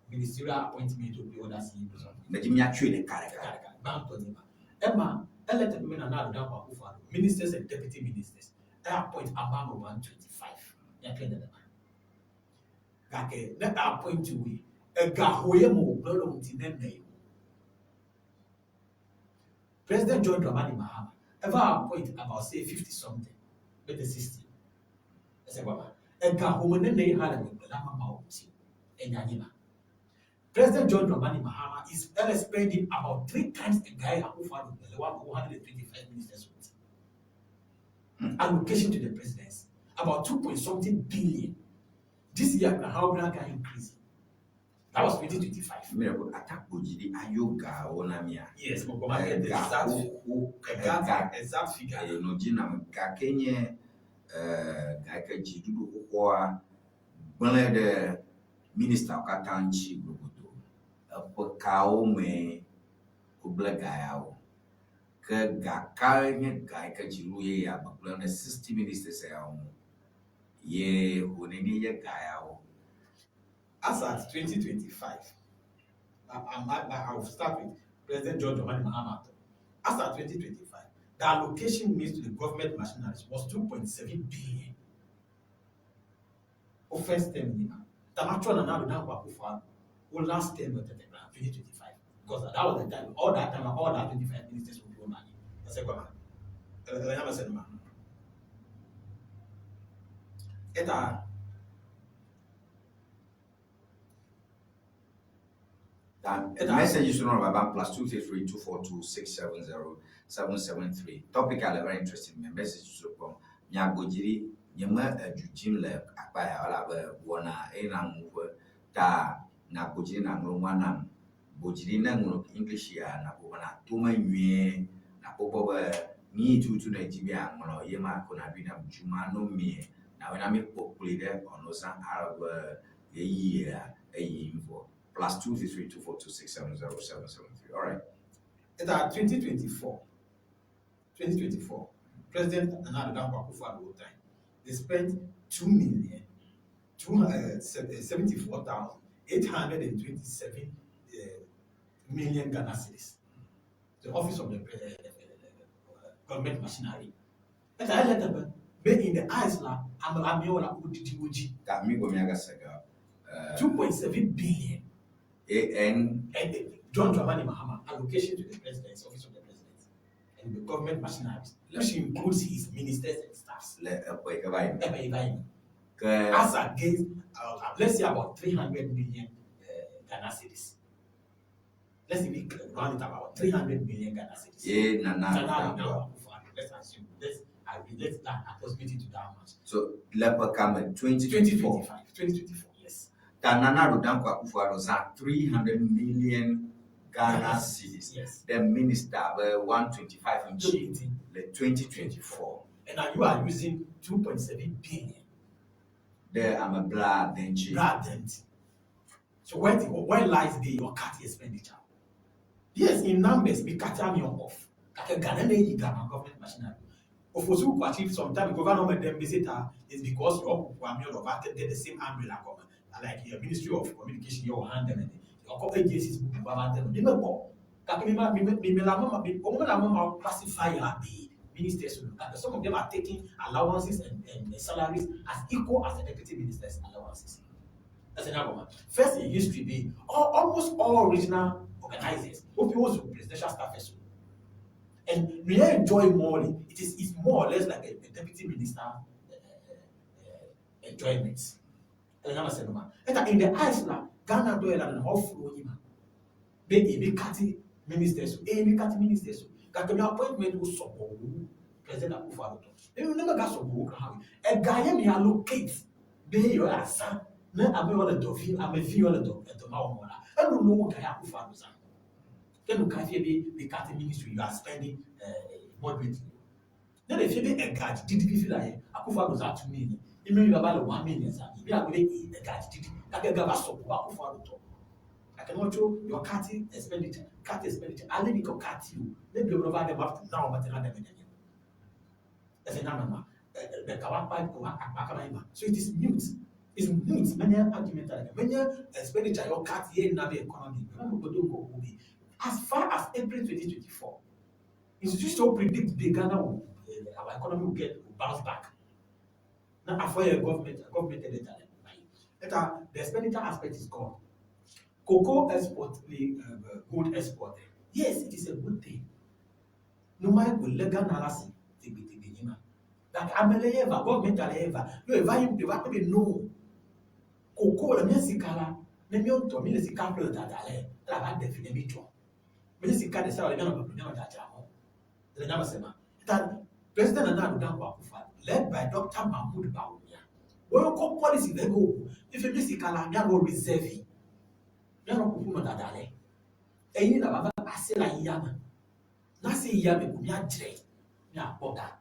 ministerial appointment to be other CEOs. Medzi míatsoe ɖeka ɖeka. Gbãtɔ nye ma. Ema ele teƒe be Nana Addo Dankwa Akufo-Addo, ministers and deputy ministers, e appoint ame ame 125. Míatrɔe nenema. Gake ne e appoint woe, ega ho ye me wògblẽ le wo ŋuti ne ne yewo. President John Dramani Mahama eva appoint about say 50 something, maybe 60. Ese gbama. Ega ho me nene ye hã le gbegbe le ame mawo ŋuti. Enya nye ma. President John Dramani Mahama is ele spending about three times the guy Akufo-Addo le 125 ministers ŋuti. Allocation to the presidency about 2 point something billion. This year, how can increase? That was 2025. Mi le atakpo dzi ɖi ayo gawo na mia. Yes, but come and get the Ga exact, xoxo exact, ga exact figure. eye nɔ dzi nam gake nye ga yi ke dziɖuɖu xoxoa gblẽ ɖe ministawo katã ŋuti globodo. Eƒe kawo mee wogblẽ ga yawo. Ke ga kae nye ga yi ke dziɖuɖu yeyea gbegblẽm ɖe 60 ministers yawo ŋu? Ye ho nenie nye ga yawo? As at 2025, I will start with President John Dramani Mahama. As at 2025, the allocation made to the government machineries was 2.7 billion. O first term ni ma. Tamacho Nana Addo Dankwa Akufo-Addo, o last term of 2025. Because that was the time, all that time, all that 25 ministers will be money. That's a good man. Eta That message is not about +233 242 670 773. Topic are very interesting. Me message is from Nyagbojiri. Nyeme edu dzim le akpa ya elabe wɔna eye na ŋu ƒe ta Nyagbojiri na ŋlɔ nua nam. Gbojiri ne ŋlɔ English ya nakpɔ be natome nyuie nakpɔ gbɔ be nu yi tututu ne dzi be yeaŋlɔ ye ma ko naɖui nam dzuma no mie nawe na mi kpɔ kpli ɖe ɔno zã ale be ɣeyiɣia eyi vɔ. +233 242 670 773. All right. At 2024, 2024, President Nana Addo Dankwa Akufo-Addo time, they spent 2,274,827 million Ghana cedis. The office of the government machinery. But I let them be in the eyes la, I'm I'm Ta mi go mi aga sega. 2.7 billion. AN And John Dramani Mahama allocation to the president's office of the president and the government machineries, which includes his ministers and staffs. Le eƒe yi ke va yi. Eƒe yi va yi. Ke As against, let's say about 300 million Ghana cedis. Let's even round it about 300 million Ghana cedis. Ye Nana Nana Addo Addo Dankwa. Akufo-Addo. Let's assume. Let's agree. Let's that approximate it to that much. So le ƒe kame 2024. 2025. 2024. Yes. Ta Nana Addo Dankwa Akufo-Addo zã 300 million Ghana cedis. Yes. The minister be 125 ŋuti le 2024. And now you are using 2.7 billion. Ɖe ame bla ade ŋuti. Bla ade ŋuti. So where lies the your cut expenditure? Yes, in numbers, we cut me off. Kake Ghana ne yi Ghana government machinery. Ofosu Kwakye sometimes government them visit her is because your people are made of get the same umbrella government. Like your Ministry of Communication, your hand them your agencies baba them. Me me go. Kake me ma me me me la mama me me la mama classify la be ministers. Kake some of them are taking allowances and salaries as equal as the deputy ministers' allowances. That's another one. First in history, be almost all regional organizers, who was presidential staff, and we enjoy more. It's more or less like a deputy minister enjoyment. And in the eyes now, Ghana do a off be be cutting ministers, be cutting ministers. That appointment will support President Akufo-Addo. They will never get support. A guy may allocate be your son. Ne ame wɔ le dɔ vi ame vi wɔ le dɔ edɔ ma wɔm la enu no ga ya Akufo-Addo zã ke nu ka fie be the cutting ministry you are spending moderately. Ne ɖe fie be ega dzi ɖiɖi fifi la ye, Akufo-Addo za tu mi ene. Imi mi va le one million za mi. Mi agbe be e ega dzi ɖiɖi. Gake ega va sɔ gbɔ Akufo-Addo tɔ. Gake ne wotso your cut expenditure, cut expenditure, ale mi kɔ cut o. Ne biɔ be ne va ɖe ma na wɔ mate ŋu aɖe me ne mi. Ese nya me ma. Ɖeka wa kpa wa akpa kama yi ma. So it is mute. It's mute. Menye argument aɖeke. Menye expenditure yɔ cut ye na be economy. Meme gbedo ŋgɔ wo be as far as April 2024, institutions will predict the Ghana will, uh, our economy will get will bounce back. Now, after your government, government data, the expenditure aspect is gone. Cocoa export, the uh, gold export, yes, it is a good thing. No matter what legal analysis, they be the minimum. Like Ameleva, government aleva, no, if I if I no. Cocoa, le mía sika la, ne míawo ŋutɔ míle sika ƒle dada le, ele abe aɖe vi ne mí tsɔ. Menye sika ɖe sia ɖe míanɔ ƒeƒle míanɔ dzadzram o. Le nya me se ma. Ta President Nana Addo Dankwa Akufo-Addo led by Dr. Mahmoud Bawumia. Woyɔ kɔ policy le ebe o. Fifi mí sika la míanɔ reserve. Míanɔ ƒoƒu nɔ dada le. Eyi na va ase le ayia me. Na ase yia me ko míadzrae míakpɔ ga.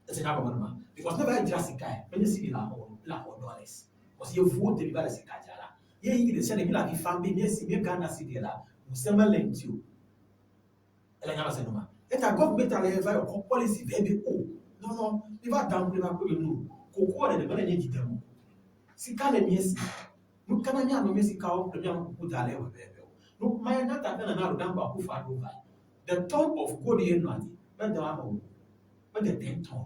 Ese nya gɔme numa. Because ne va yi dzra sikae, menye cedi la xɔ o, la xɔ dollars. Because yevuwo te mi va le sika dzra la. Ye yi ɖe sia ɖe mi le avi fam be mía si mía Ghana cedi la, ŋusẽ mele ŋuti o. Ele nya me se numa. Eta government ale va yɔ kɔ policy vɛ be o, no no, mi va da ŋku ɖe va kpɔ be no, kokoa ɖeɖe mele nye dzi dem o. Sika le mía si. Nu ka na míanɔ mía sikawo ƒle míanɔ kuku da le ʋɛʋɛʋɛ o. Nu ma ya na ta ne Nana Addo Dankwa Akufo-Addo va yi. The ton of gold ye nɔ anyi mede ame o. Mede 10 ton.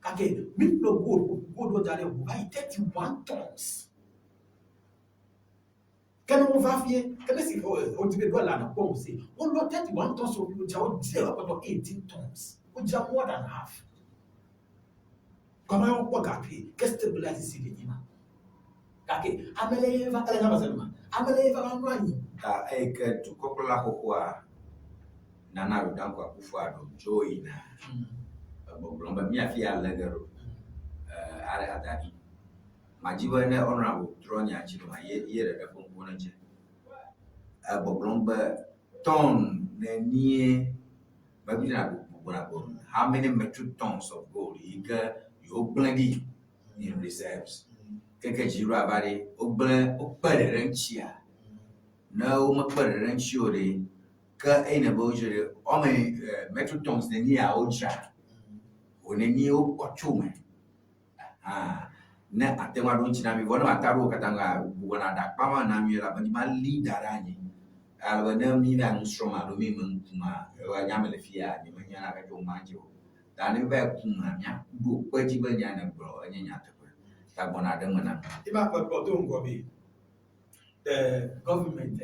Gake mi ƒle gold ƒoƒu gold wo da ɖe ʋu va yi 31 tons. Ke ne wova fie, ke ne si wodi be dɔla ne kpɔ ŋusẽ, wolɔ 31 tons of wodzra wodzra ekpɔtɔ 18 tons. Wodzra more than half. Gɔme wokpɔ gakui ke stabilize si le nyi ma. Gake ame le ye va ele nya me ma. Ame le ye va va mlɔ anyi. Ta eyi ke dukɔkplɔla xoxoa Nana Addo Dankwa Akufo-Addo dzo yina egbɔgblɔm be míafi ya lé ge ɖo eh, ada ɖi. Madzi be ne honorable trɔ nya dzi ɖo ye ye ɖeɖe ƒe ŋkuwo nedze. Egbɔgblɔm be tɔn nenie mebi na gbogbo gbɔ how many metric tons of gold yi ke yewogblẽ ɖi in reserves. Keke dzi ɖo ava ɖe wogblẽ wokpe ɖe ɖe ŋutia. Ne womekpe ɖe ɖe ŋuti o ɖe ke eyi ne be wodzra ɖe how many metric tons nenie ya wodzra wo nenie wokpɔ tso me. Aha. Ne ate ŋu aɖo ŋuti na mi vɔ ne mate aɖo wo katã ŋua gbugbɔ na ɖe akpa ma na mi elabe ma li da ɖe anyi. Ale be ne mi va nu srɔ̃m alo mi me nu kuma ewɔ nya me le fia nye menya naneke tso ma dzi o. Ta ne mi va yi kuma míaɖo kpe edzi be nya ne gblɔ enye nyateƒe. Ta gbɔna ɖe me na mi. Ema kpɔkpɔ do ŋgɔ be the government,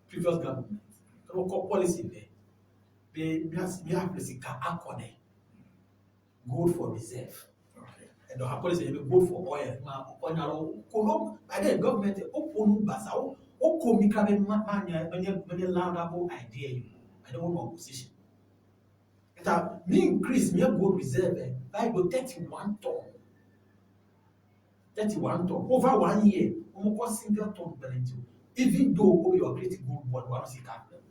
previous government, ke wokɔ policy vɛ be míaƒle sika akɔ ɖe gold for reserve. Eɖɔ ha policy be gold for oil ma wokɔ nya ɖewo ko no by then government woƒo nu basa wo woko mi kra be ma manye menye menye laudable idea yi o. By then wonɔ opposition. Eta mi increase mía gold reserve by go 31 ton. 31 ton. Over one year, womekɔ single ton kpe ɖe ŋuti o. Even though wo be yewoa create gold board woanɔ sika ƒlem.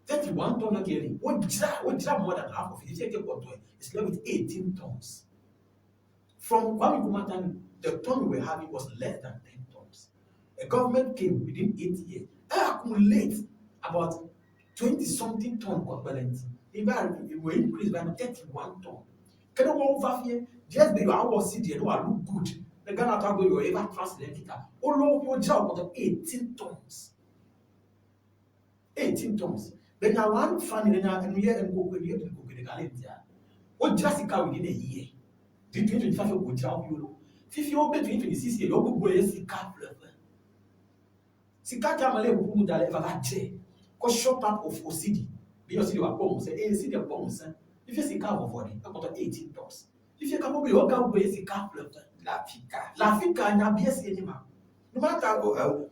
31 ton ke li wodzra wodzra more than half of it. Fifia ke kpɔtɔe is left with 18 tons. From Kwame Nkrumah time, the ton we were having was less than 10 tons. The government came within 8 years, and accumulate about 20 something ton kɔ kpe ɖe ŋuti. It it will increase by 31 ton. Ke ne woawo va fie, just be yewoawɔ CD ne wòa look good. Ne Ghana tɔ agbe yewoa eva translate kika. Wolɔ wodzra wo kpɔtɔ 18 tons. 18 tons. Le nya one funny le nya enu ye enu koko enu ye enu koko ɖeka le ŋutia. Wodzra sika within a year. Di 2025 wo dzra wo lo. Fifi wo be 2026 ye wo gbogbo ye sika ƒleƒe. Sika tsa me le ʋuʋu mu da le eva va dze. Kɔ shop up of cedi. Be yɔ cedi wòakpɔ ŋusẽ eye cedi kpɔ ŋusẽ. Fifi sika vɔvɔ ɖi ekpɔtɔ 18 tons. Fifi ka be yewo ga gbogbo ye sika ƒleƒe. Le afika. Le afika nya bia si enye ma. Nu ma ta o ewo.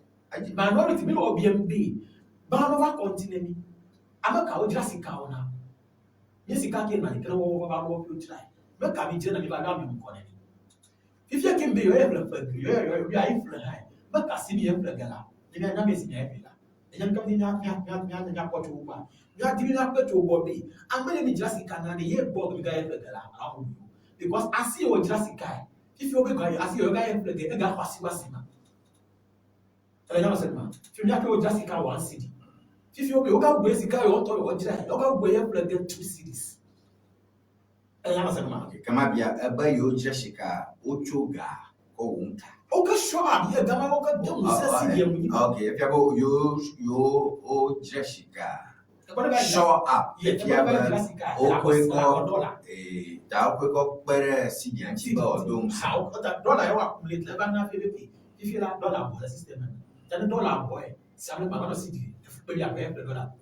Minority mi le wɔ biam be ba no va continue mi. Ame kawo dzra sikawo na? Nye sika ke na yi ke ne wɔwɔ va va lɔ ƒio dzrae. Me ka mi dzra na mi va ɖo ami ŋkɔ ne mi. Fifia ke be yɔ ye ƒle ƒle yɔ yɔ yɔ ayi ƒle hã. Me ka si mi ye ƒle ge la. Ne mi anya me si mi ayi ƒle la. Enye nu ke mía mía mía mía míakpɔ tso wo gbɔa? Míadi be míakpɔe tso wo gbɔ be ame yi mídzra sika na ɖe ye gbɔ ke míga ye ƒle ge la alo ame bubuwo. Because asi yi wodzra sikae, fifi wobe ga yi asi yi woga ye ƒle ge egaxɔ asi wu asi ma. Ele nya me se ma. Fifi míaƒe wodzra sika one cedi. Fifi wobe woga gbɔe sika yi woŋtɔ yewodzrae, woga gbɔe ye ƒle ge two cedis. Ele nya me se ma. Okay, kema bia ebe yewodzra sika wotso ga kɔ wò ŋuta. Woke sure up ye gama woke de ŋusẽ si ye ŋu. Okay, efia be yewo yewo wodzra sika sure up efia be wokɔe kɔ ee ta wokɔe kɔ kpe ɖe cd-a ŋuti be wòado ŋusẽ. Dɔla ye wo accumulate la eva na fi be fifi la dɔla bɔ le system me. Ta ne dɔla bɔe si ame gba va nɔ cd efukpe bia be ƒle dɔla.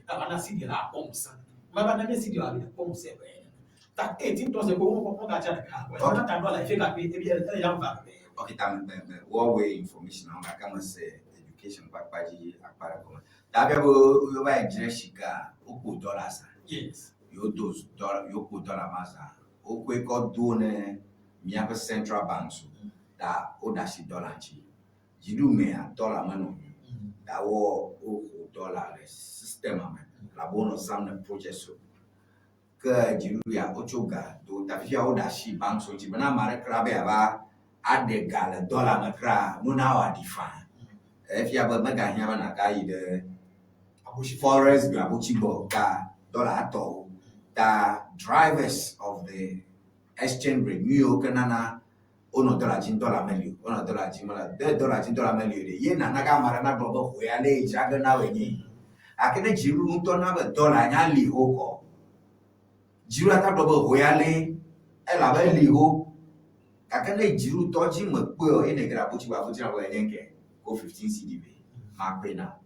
Ava na cd la akpɔ ŋusẽ. Ma va na ne cd la akpɔ ŋusẽ be. Ta 18 tɔ se ko wo kpɔ ga tsa ɖeka. Wɔ na ta dɔla efi ga kpe ebi ele ya va be. Okay, ta me me wɔwɔe information na gake me se education ƒe akpa dzi akpa ɖe gɔme. Ta bia be yewo va yi dzre sika wokpo dɔla zã. Yes. Yewo do dɔla yewo kpo dɔla ma zã. Wokɔe kɔ do ne míaƒe central banks o. Ta woɖe asi dɔla ŋuti. Dziɖumea dɔla menɔ nyui o. Ta wɔ woxo dɔla le system me elabe wonɔ zãm ne projects wo. Ke dziɖuɖua wotso ga do ta fifia woɖe asi banks wo ŋuti bena ame aɖe kura be yeava aɖe ga le dɔla me kura nu na wòaɖi faa. Efia be megahiã be nàgayi ɖe forex bureau abotsi gbɔ o ta dɔla atɔ wo. Ta drivers of the exchange rate nu yiwo ke nana wonɔ dɔla dzim dɔla meli o, wonɔ dɔla dzim mele de dɔla dzim dɔla meli o ɖe ye nana ge ame aɖe nagblɔ be ho ya ne dzra ge na wòe nye yi. Gake ne dziɖuɖu ŋutɔ na be dɔla nya li ho kɔ, dziɖuɖu ate agblɔ be ho ya li elabe eli ho. Gake ne dziɖuɖutɔ dzi mekpɔe o ye nège ɖe abotsi gbɔ abotsi nagblɔ be enye ŋkɛ ko 15 cedi vɛ makpɔe na wò.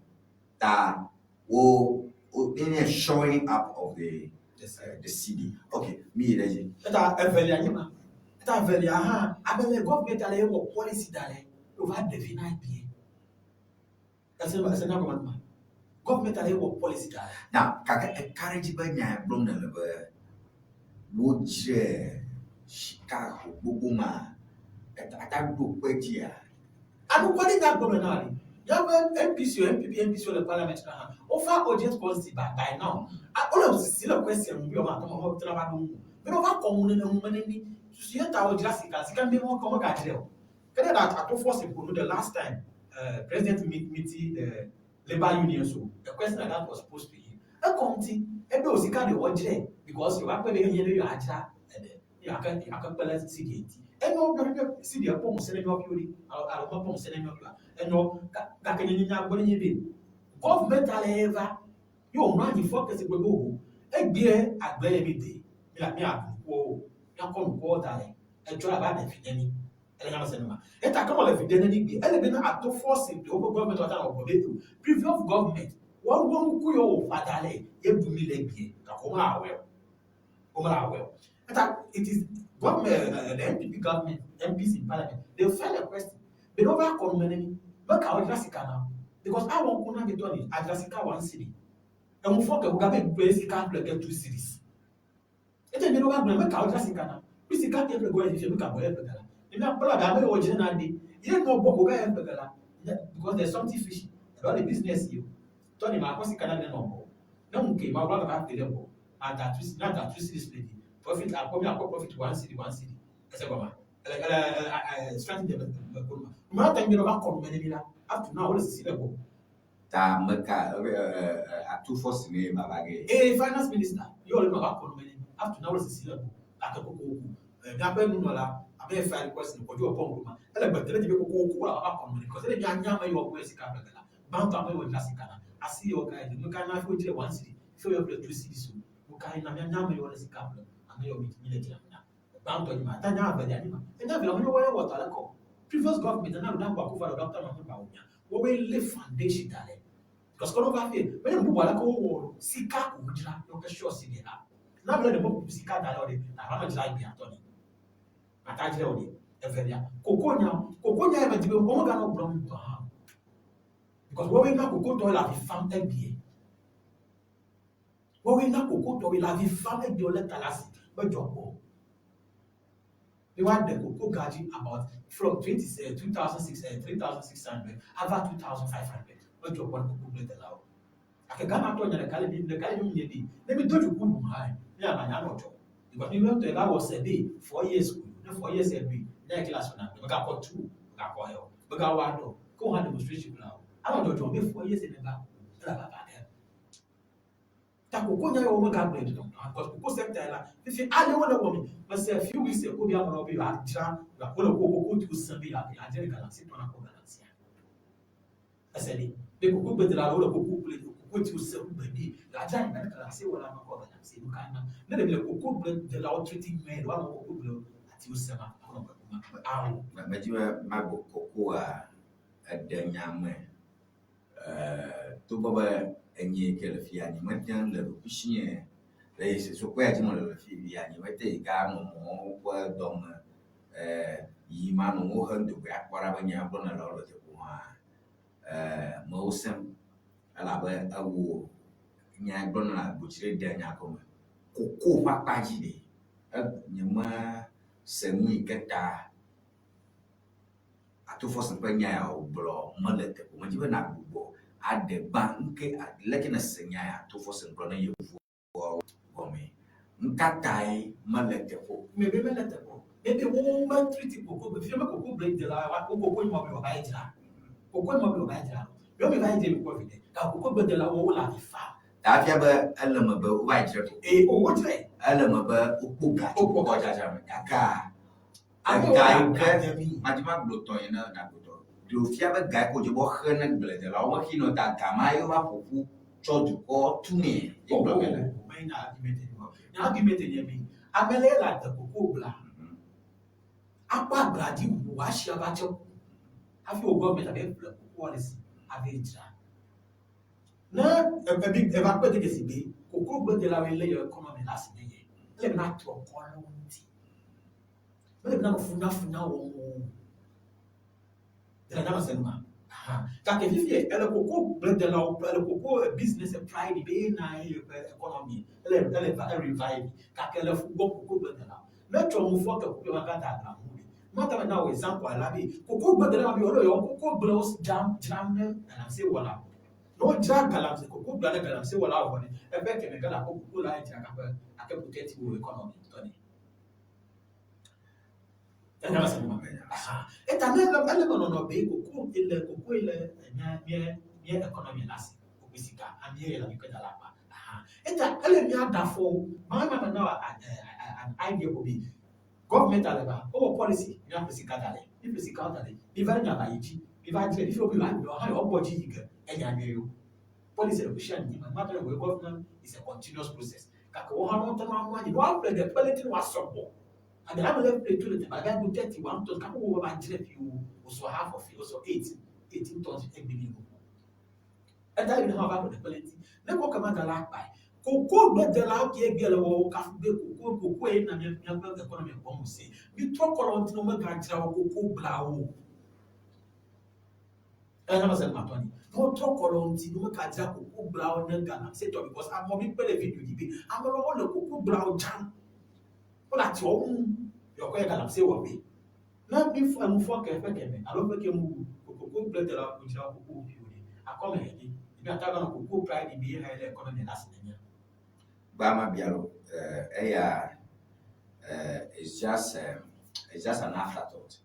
Ta wo wo ne showing up of the the cedi. Okay, mi yi ɖe edzi. Eta evelia nye ma. Eta evelia hã abe le government ale wɔ policy da le wova ɖe vi na ebie. Ese ese nya gɔme ma. Government ale wɔ policy da le. Now, gake eka ɖe edzi be nya ya gblɔm nèle be wodzre sika ho gbogbo ma ata ɖo kpe edzia? Anukware nya gblɔm le na ɖe. Míaƒe MPC o, MPP, MPC o le parliament na hã, wofa urgent policy by, by now. Wole sisi le question ŋu be yewoate ŋu wotrɔ va ɖo ŋu. Be ne wova kɔ ŋu nene ŋu me neni, susu ye ta wodzra sika, sika mi wo megadzrae o. Ke ne ɖe ato force ƒo nu the last time uh, president meet, meet the labor union so the question like that was posed to him. Ekɔ ŋuti, ebe o sika ɖe wodzrae because yewoakpɔe be ehiã be yewoadzra eɖe. Yeake yeake kpe ɖe CD ŋuti. Enyo ƒe CD kpɔ ŋusẽ ɖe míaƒe ɖi alo alo mekpɔ ŋusẽ ɖe míaƒe oa. Enyo gake nye nya gblɔ nye be government ale ye va ye wòmlɔ anyi fɔ kese gbe be o egbea agble ye mi de mi la míaɖu nukuwo o míakɔ nukuwo da ɖe etsɔ la va ɖe vi ne mí. Ele nya me se numa. Eta ke mele vi ɖe ne mí gbe ele be na ato force ɖe woƒe government woate ŋu awɔ be o previous government woawo nuku yewo wòƒã da ɖe ye ɖu mi le egbea gake womawɔe o. Womawɔe o. Eta it is government, the NPP government, MPs in parliament, they file a question. Be no va kɔ nu me ne mi. Me ka wodzra sika na. Because awɔ ŋku na mi tɔ ni adzra sika one cedi. Emu fɔ ke wogabe gbe sika ƒle ge two cedis. Ete mi no va gblɔ me ka wodzra sika na. Kpi sika ke ƒle go ye fifia me ka bɔ ye ƒle ge la. Ne mi akpɔ la be ame yiwo dzra na ɖe. Ye nɔ gbɔ ko ga ye ƒle ge la. Because there's something fishy. About the business yo. Tɔ ni ma akɔ sika na mi ne nɔ gbɔ. Ne ŋu ke ma wla va ƒle ɖe gbɔ. Ada two na da two cedis le di. Profit akpɔ mi akpɔ profit one cedi one cedi. Ese gɔma. Ele ele ele strategy de me ko ma. Ma ta mi va kɔ me ne mi la. Up to now wole sisi le gbɔ. Ta meka atu force ne baba ge. Eh finance minister yo le ma kɔ me ne mi. Up to now wole sisi le gbɔ. Gake kokoko. Míaƒe nunɔla abe efa request ne kɔdzi wɔ pɔmp ma. Ele gbe tere dzi be kokoko la va kɔ me ne because ele nya nya me yɔ kɔ sika ƒle la. Gbãtɔ ame yiwo dzra sika na asi yiwo ka yi nu ka na fi wodzrae one cedi fi woyɔ ƒle two cedis o. Nu ka na míanya ame yiwo le sika ƒlem ame yiwo mi mi le dzram na. Gbãtɔ nyi ma ta nya evelia nyi ma. Enya evelia menye woawoe wɔ dɔ aleke o. Previous government Nana Addo Dankwa Akufo-Addo Doctor Mahamudu Bawumia wowoe lé foundation da ɖɛ. Because ke ne wova fie menye nu bubu aleke wowɔ o sika ko wodzra ye woke sure si ɖe ha. Ne ame ɖe ɖe meku sika da ɖe o ɖe aʋa medzra egbea tɔ ni. Mata dzrae o ɖe. Evelia kokonya kokonya ya medi be womeganɔ gblɔm ŋutɔ hã o. Because woawoe na kokotɔwo le avi fam egbea. Woawoe na kokotɔwoe le avi fam egbea wolé ta ɖe asi medzɔ kpɔ o. Be woaɖe koko ga dzi about from 20, 2600, 3600 ava 2500. Medzɔ kpɔ ne kokogbledelawo. Gake Ghanatɔ nya ɖeka le mi ɖeka le mi nye be ne mi do dziku ŋu hã mi ama nya nɔ dzɔ. Because mi ŋutɔ va wɔ se be 4 years ko ne 4 years eɖui ne eke la sɔna gbe megakɔ tu o megakɔ hɛ o megawɔ aɖe o ke wo hã demonstration kura o. Anɔ dzɔdzɔm be 4 years ne va ele vava ge. Ta koko nya yewo megagblɔe ɖi nɔ because koko sector la fifi ale wole wɔ mi mese few weeks ago be amewo be yewoadzra wole wo koko tiwo sem be yewoadzra galamsey tɔ nakpɔ galamsey. Ese ɖi be koko gbedela wole koko gble koko tiwo sem gbe ɖi yewoadzra anyi na galamsey wɔla mekɔ galamsey nu ka na ne ɖevi le koko gbedelawo treat nyuie ɖe woanɔ koko gble atiwo sem anɔ gbe kuma awo. Medzi be magbɔ kokoa eɖe nya me. Togbɔ be enye yi ke le fiya nyemete ŋu le ɖokuisinye le sukua ya dzi mele le fiya nyemete yi ga nɔ mɔwo ƒe dɔme yi manɔ wo hem do goe akpɔ ɖa be nya gblɔm nele wo le teƒe hã mewo sem elabe ewɔ nya gblɔm nele agbotsi ɖe nya gɔme. Koko ƒe akpa dzi ɖe nyemese nu yi ke ta Ato Forson ƒe nya ya wògblɔ mele teƒe o. Medi be nàgbugbɔ aɖe gbã nuke leke nèse nya ya Ato Forson gblɔ ne yevuawo gɔmee. Nukatae mele teƒe o? Maybe mele teƒe o. Maybe wo me treat koko be fia me koko ble de la wa wo koko nyɔ be wòva yi dzra. Koko nyɔ be wòva yi dzra. Yɔ mi va yi dze mi kpɔ viɖe. Ga koko gbe de la wo wo le avi fa. Ta efia be ele eme be wova yi dzre koko. Ee, o wo dzrae. Ele eme be wokpɔ ga tso koko dzadzra me gakea Ega yi ke madi magblɔ tɔ ene nagblɔ tɔ. Ɖe wòfia be ga yi ke wòdze be woaxe ne gbledelawo mexi nɔ ta ga ma ye wova ƒo ƒu tsɔ dukɔ tu nɛ ye gblɔ mele. Menye argument nye o. Nye argument nye be ame le le ade koko gblea akpɔ agblea dzi ʋu wòasi ava tse ku hafi wò government abe ƒle kokoa le si ava dzra. Ne ebi eva kpɔe de dzesi be koko gbedelawoe lé ye economy le asi ne ye. Ele be natrɔ kɔ ɖe wo ŋuti. Mele be nanɔ funyafunya wɔm o. Ele nyama se numa. Aha. Gake fifie ele koko gbledelawo kple ele koko business pride be ye na ye ƒe economy ele ele va revive. Gake ele fu gbɔ koko gbledelawo. Ne tsɔ nu fɔ ke koko ma gada agba ŋu ɖe. Mata me na wò example ala be koko gbledelawo be wole yewo koko gblewo dzram dzram ne galamsey wɔlawo. Ne wodzra galamsey koko gblea ne galamsey wɔlawo vɔ ɖe eƒe keme gala kɔ koko la dzra kaƒe ake protect wò economy tɔ ne. Eta ne ele ele me nɔnɔ be koko ele koko ele mía mía mía economy le asi koko sika amie le mi kpe da le akpa. Eta ele mía da fɔ ma ma me na an idea ko be government ale ba wowɔ policy mía ƒe sika da le mi ƒe sika da le mi va nya ba yi dzi mi va dzre mi fi wo be yewoa hã yewoa gbɔ dzi yi ge enya nyuie yo. Policy le kusi anyi ma ma tɔ le government is a continuous process. Gake wohã woate ŋu amlɔ anyi ne woaƒle ɖe kpe ɖe ŋuti ne woasɔ gbɔ. Ade ame ɖe ƒle tso le teƒe aɖe aɖo 31 tons gake wowɔ va dzre fi wo wosɔ half of it wosɔ 8 18 tons egbe mi gbogbo. Eta yi ne hã va ƒle ɖe kpe ɖe ŋuti. Ne kɔ kema da la akpae. Koko gbedelawo ke egbe le wɔwɔ kafu be koko koko ye na mía míaƒe economy kpɔ ŋusẽ. Mitrɔ kɔ le wo ŋuti ne womegadzra wo koko gbleawo o. Eya me sɛn matɔ ni. Ne wotrɔ kɔ le wo ŋuti ne womegadzra koko gbleawo ne galamsey tɔ because amewo mi kpe le video dzi be ame ɖewo le koko gbleawo dzram. Wole atiawo mum yewoakɔ yi galamsey wɔƒee. Ne mi fɔ enu fɔ ke ƒe keme alo ƒe ke mu koko gbledelawo dzra koko ƒiwo ɖe akɔme he ɖi. Mi ate ŋu anɔ koko pride be ye hã le economy le asi ne mía. Gba ma bia lo, eya it's just it's just an afterthought.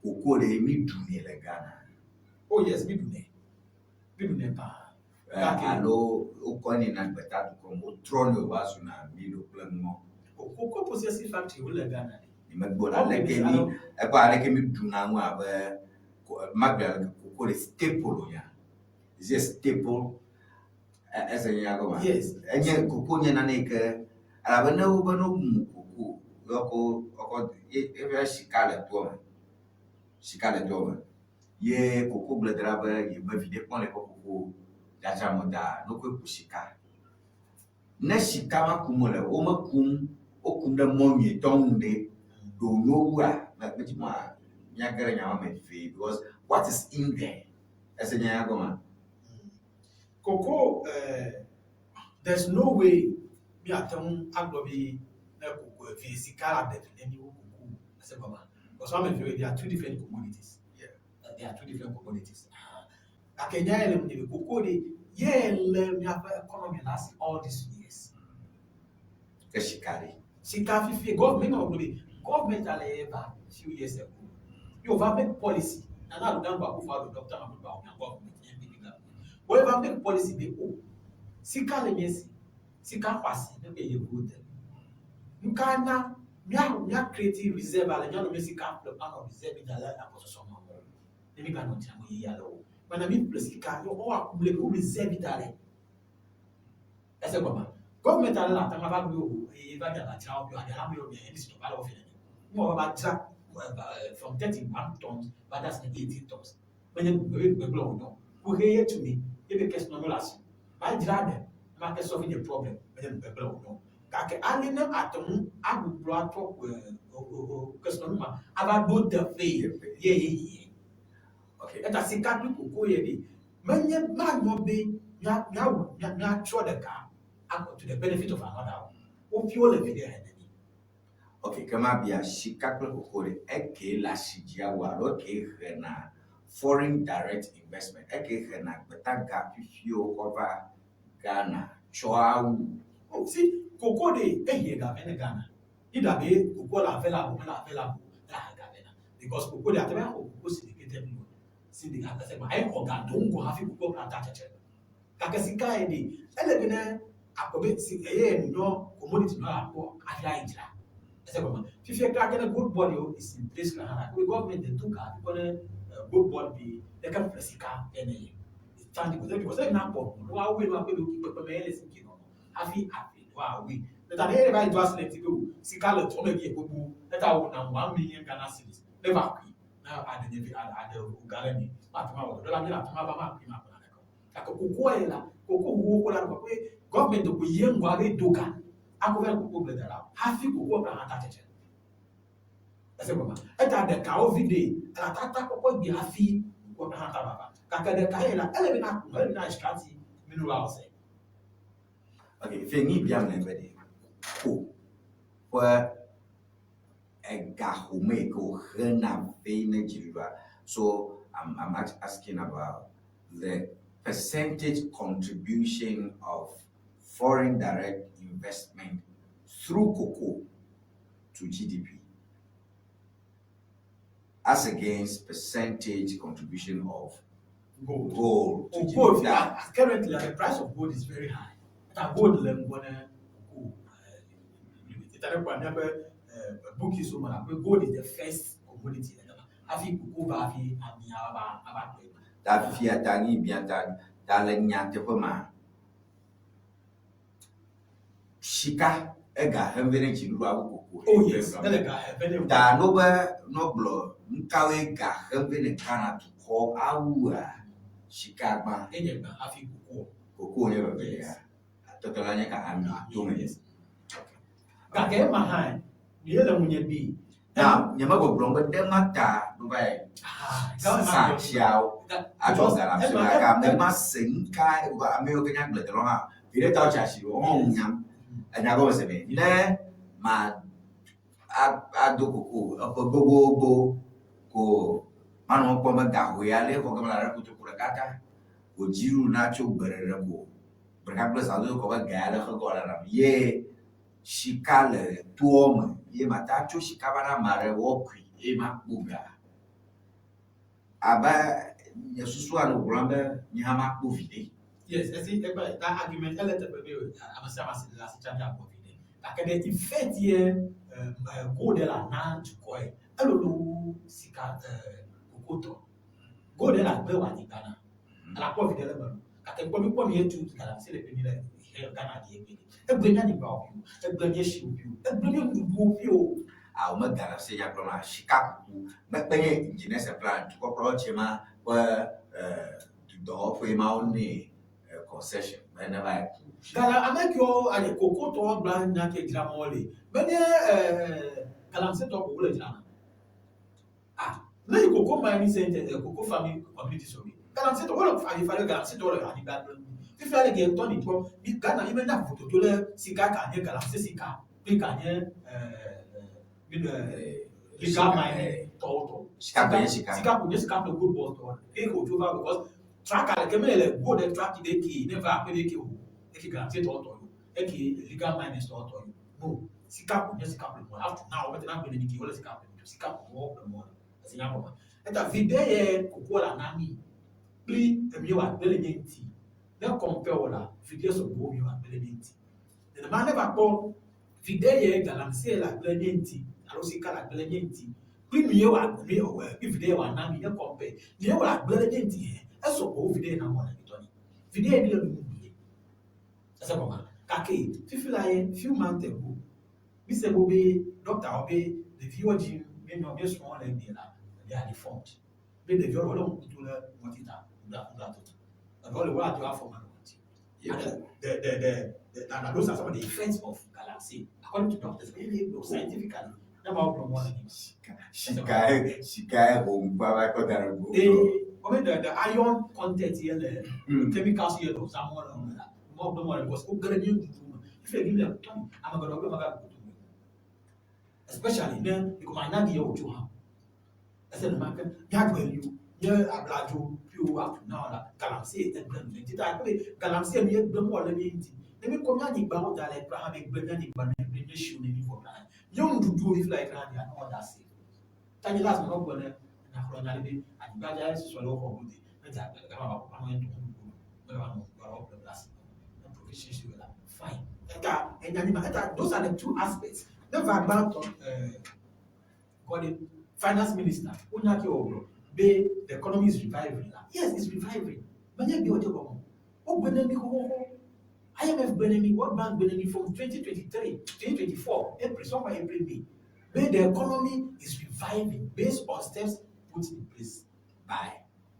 Koko ɖe mi ɖunɛ le Ghana. Oh yes, mi ɖunɛ. Mi ɖunɛ paa. Alo wokɔ nɛ na gbeta dukɔ me, wotrɔ nɛ wòva zuna milo kple ŋɔ. Koko processing factory wole Ghana ɖe. Nyemegblɔ na aleke mi ekpɔ aleke mi ɖuna nu abe magblɔ aleke koko ɖe staple wònyea. Is it a staple? Ese nye nya gɔmea? Yes. Enye koko nye nane yi ke elabe ne wobe ne womu koko ye wokɔ wokɔ ye eƒe sika le toa me. Sika le toa me. Ye koko gbledela be yebe viɖe kpɔm le eƒe koko dzadzra me ta ne wokɔe ku sika. Ne sika ma kum wole, womekum wokum ɖe mɔ nyuietɔ nu ɖe, ɖe wònyo wua? Medi be míage ɖe nya ma me vevie because what is in there? Ese nye nya gɔmea? Koko eh, there's no way míate ŋu agblɔ be ne koko evee sika aɖe vi ne mí wu koko ese gɔmea? Because woame eve they are two different commodities. Yeah. They are two different commodities. Gake nya ye le ŋunye be koko ɖe ye le míaƒe economy le asi all these years. Ke sika ɖe? Sika fifie government nɔ gblɔ be government ale ye va few years ago. Ye wova make policy. Nana Addo Dankwa Akufo-Addo, Doctor Mahamudu Bawumia government, NPP government. Wo va make policy be o sika le mía si. Sika xɔasi ne be yevuwo de. Nuka na mía mía create reserve ale míanɔ mía sika ƒlem anɔ reserve da ɖe agbɔsɔsɔ me o. Ne mi ganɔ dzram ɣeyiɣi ale o. Mana mi ƒle sika ye wo accumulate wo reserve da ɖe. Ese gɔmea? Government ale le ate ŋu ava gblɔe o eye va mia va dzra wo aɖe hame wo mia NDC tɔ va le wo fi nene. Mu va va dzra from 31 tons va de asi ne 18 tons. Menye gbegblẽ wònye o. Kuxe ye tu mi ye be kesinɔnu le asi. Va dzra ɖe ma ke solve the problem menye nu gbegblẽ wònye o. Gake ale ne ate ŋu agbugbɔ atrɔ kesinɔnu ma ava ɖo teƒee ye yeye. Okay. Eta sika kple koko ye ɖi. Menye manyo be mía míawu mía míatrɔ ɖeka akɔ to the benefit of another o. Woƒiwo le vi ɖe hene mi. Ok, ke mabia sika kple koko ɖe, eke le asi dzia wu alo eke hena foreign direct investment, eke hena gbetaga fifiwo kɔ va Ghana tsɔa wu. Oh, see, koko ɖe ehie ga vɛ ne Ghana. Either be koko le available mele available, ele ahe ga vɛ na. Because koko ɖe ate ŋu axɔ koko syndicated loan. Syndicate ese ma exɔ ga do ŋgɔ hafi koko ƒe ata tsetse. Gake sika ye ɖe, ele be ne akpɔ be si eye nu nyɔ commodity nyɔ akpɔ hafi ayi dzra. Ese gɔme. Fifia kura ke ne gold board yo is in place kura hã la, be government de do ga hafi kɔ ne gold board be leke ƒle sika ene ye. It's because because ne nakpɔ nu, ne woawoe ne woakpɔe be kpekpeme ye le siki nɔnɔ hafi aƒle ne woawoe. Ne ta ne ye va yi do asi le ŋuti be o sika le dua me vie gbogbo, ne ta wò nam 1 million Ghana cedis ne va kui ne aɖe nye vi aɖe ga le mi mate ŋu awɔ dɔ ɖo la mi le ate ŋu ava makui makpɔ naneke o. Gake kokoa ye la, koko ʋuwo la ɖo be government ko yi ŋgɔ abe do ga akɔ va koko gble dalawo hafi kokoa ƒe hã ta tsetse. Ese gɔme. Eta ɖekawo vi ɖe ele tata kpɔkpɔ gbe hafi kokoa ƒe hã ta vava. Gake ɖeka ye la ele be na ku ele be na extract minerals. Ok, fe ni biam le be ɖe ko ƒe ega home yi ke wohena vɛ ne dziɖuɖua. So I'm asking about the percentage contribution of foreign direct investment through cocoa to GDP as against percentage contribution of Gold. gold to Oh, GDP. gold. That- Currently, the price of gold is very high. Ta gold le ŋgɔ ne koko. Eta ɖe kpɔ míaƒe bookies wo me la, gold is the first commodity le Ghana. Hafi koko va hafi amia ava ava kplɔe. Ta fifia ta nyi bia ta ta le nyateƒe ma sika ega hem vɛ ne dziɖuɖua wu koko. Oh yes, ele ga hem vɛ ne. Ta no be no gblɔ nukawoe ga hem vɛ ne Ghana dukɔ awua sika gbã. Enye gbã hafi koko. Koko nye vevelia. Tɔtɔ la nye ka ami tome. Yes. Gake ema hã ye le ŋunye bi. Na nye me gbɔgblɔm be ɖe ma ta ɖo va yi sa tsiawo atsɔ galamsey gake ame ma se nuka ame yiwo ke nye agbledelawo hã vi ɖe ta wotsi asi wo hã wonya enya gɔme se me ne ma ado koko eƒe gbogbogbò ko manɔ kpɔm be gahoe ale xɔ ge mele aɖe kotoku ɖeka ta ko dziɖuɖu natso gbe ɖeɖe ko gbe ɖeka kple zãdodo kɔ be ga ya ɖe xe gɔ le nam ye sika le toa me ye mate atso sika va na ame aɖe woakui eye makpɔ ga. Abe nye susua nu gblɔm be nye hã makpɔ viɖe. Yes, esi egbe that argument ele teƒe be ame sia ame si le asi tsam akpɔ viɖe. Gake ɖe effect ye gold la na dukɔ ye elolo wu sika koko tɔ. Gold la gbe wɔ anyigba na. Ele akpɔ viɖe le eme. Gake kpɔ mi kpɔ mi etu galamsey le ƒe mi le Ghana di egbe. Egbe nye anyigba wo ƒio, egbe nye tsi wo ƒio, egbe nye nuɖuɖuwo ƒio. Awo me galamsey nya gblɔm la sika kuku mekpe nye engineers plan dukɔkplɔlawo tse ma ƒe dɔwɔƒe ma wo nɛ concession be ne va yi ku. Gala ame kewo ale koko tɔwo gblɔ nya ke dzram wole menye galamsey tɔ ko wole dzrana. Ah, ne yi koko mining center, koko farming community so mi. Galamsey tɔ wole ayi fa ɖe galamsey tɔ le anyigba gblẽm. Fifia le ge tɔ ni kpɔ mi Ghana mi menya vovototo le sika ka nye galamsey sika kple ka nye legal mining tɔwo tɔ. Sika ko nye sika. Sika ko nye sika kple gold board tɔ. Eye ko tso va because Traka le ke mele le go ɖe traki ɖe ke ne va aƒe ɖe ke o. Eke galamsey tɔwo tɔ yo. Eke illegal miners tɔwo tɔ yo. No. Sika ko nye sika ƒle mɔ. Up to now womete na gbe ne mi ke wole sika ƒle mi. Sika ko wo ƒle mɔ. Esi nya gɔme. Eta viɖe ye kokoa la na mi kpli enu ye wòagblẽ le nye ŋuti. Ne compare wo la, viɖe sɔgbɔ wu nu ye wòagblẽ le nye ŋuti. Nenema ne va kpɔ viɖe ye galamsey la gblẽ le nye ŋuti alo sika la gblẽ le nye ŋuti kpli nu ye wòagblẽ kpli viɖe ye wòana mi ne compare nu ye wòagblẽ le nye ŋuti hɛ esɔgbɔ wu viɖe ye na mɔ le mitɔ ni. Viɖe ye mi le nu gblẽ. Ese gɔmea? Gake fifi la ye few months ago mi se go be ɖɔktawo be ɖeviwo dzi míenɔ míesrɔ̃ le egbea la they are deformed. Be ɖeviwo wole ŋku do ɖe ŋɔti ta ŋɖa ŋɖa toto. Eɖewo le woado afɔ me le ŋɔti. And the the and those are some of the effects of galamsey according to doctors really no scientifically. Ne ma wogblɔ mɔ le ni. Sika sika ho ŋku ava kɔ da ɖe go. Ee, wɔbe the iron content ye le chemicals ye le wozã mɔ le eme la, mɔ gblɔ mɔ le because woge ɖe mía nuɖuɖu me. If you give them tɔni, ame geɖewo gblɔ magaɖu kotomle. Especially ne because manya ɖi ye wòtso hã. Ese nenema ke míagbe li o, nye abladzo ƒiwo up to now la, galamsey egblẽ nu le ŋuti. Ta akpɔ be galamsey nu ye gblẽm wole le mía ŋuti. Ne míekɔ mía anyigbawo da ɖe kura hã be gblẽ mía anyigba ne gblẽ mía shiwo ne mí vɔ kura hã. Míawo nuɖuɖuwo fifi la yi kura hã they are not that safe. Ta nye last menɔ gblɔ ne naxlɔ nya ɖe be anyigba dza susɔ le woxɔ gode ne dze agble le gama va ƒo anɔ ŋutɔ nuɖuɖu mele va nɔ ŋu alo ƒle le asi me ne provision si la fine. Eta enya ni ma eta those are the two aspects. Ne va gbãtɔ eh, Gordon finance minister wonya ke wògblɔ be the economy is reviving la yes it's reviving menye gbe wòdze gɔme o wogbe ne mi xoxoxo IMF gbe ne mi World Bank gbe ne mi from 2023 2024 April somewhere April May be the economy is reviving based on steps put in place by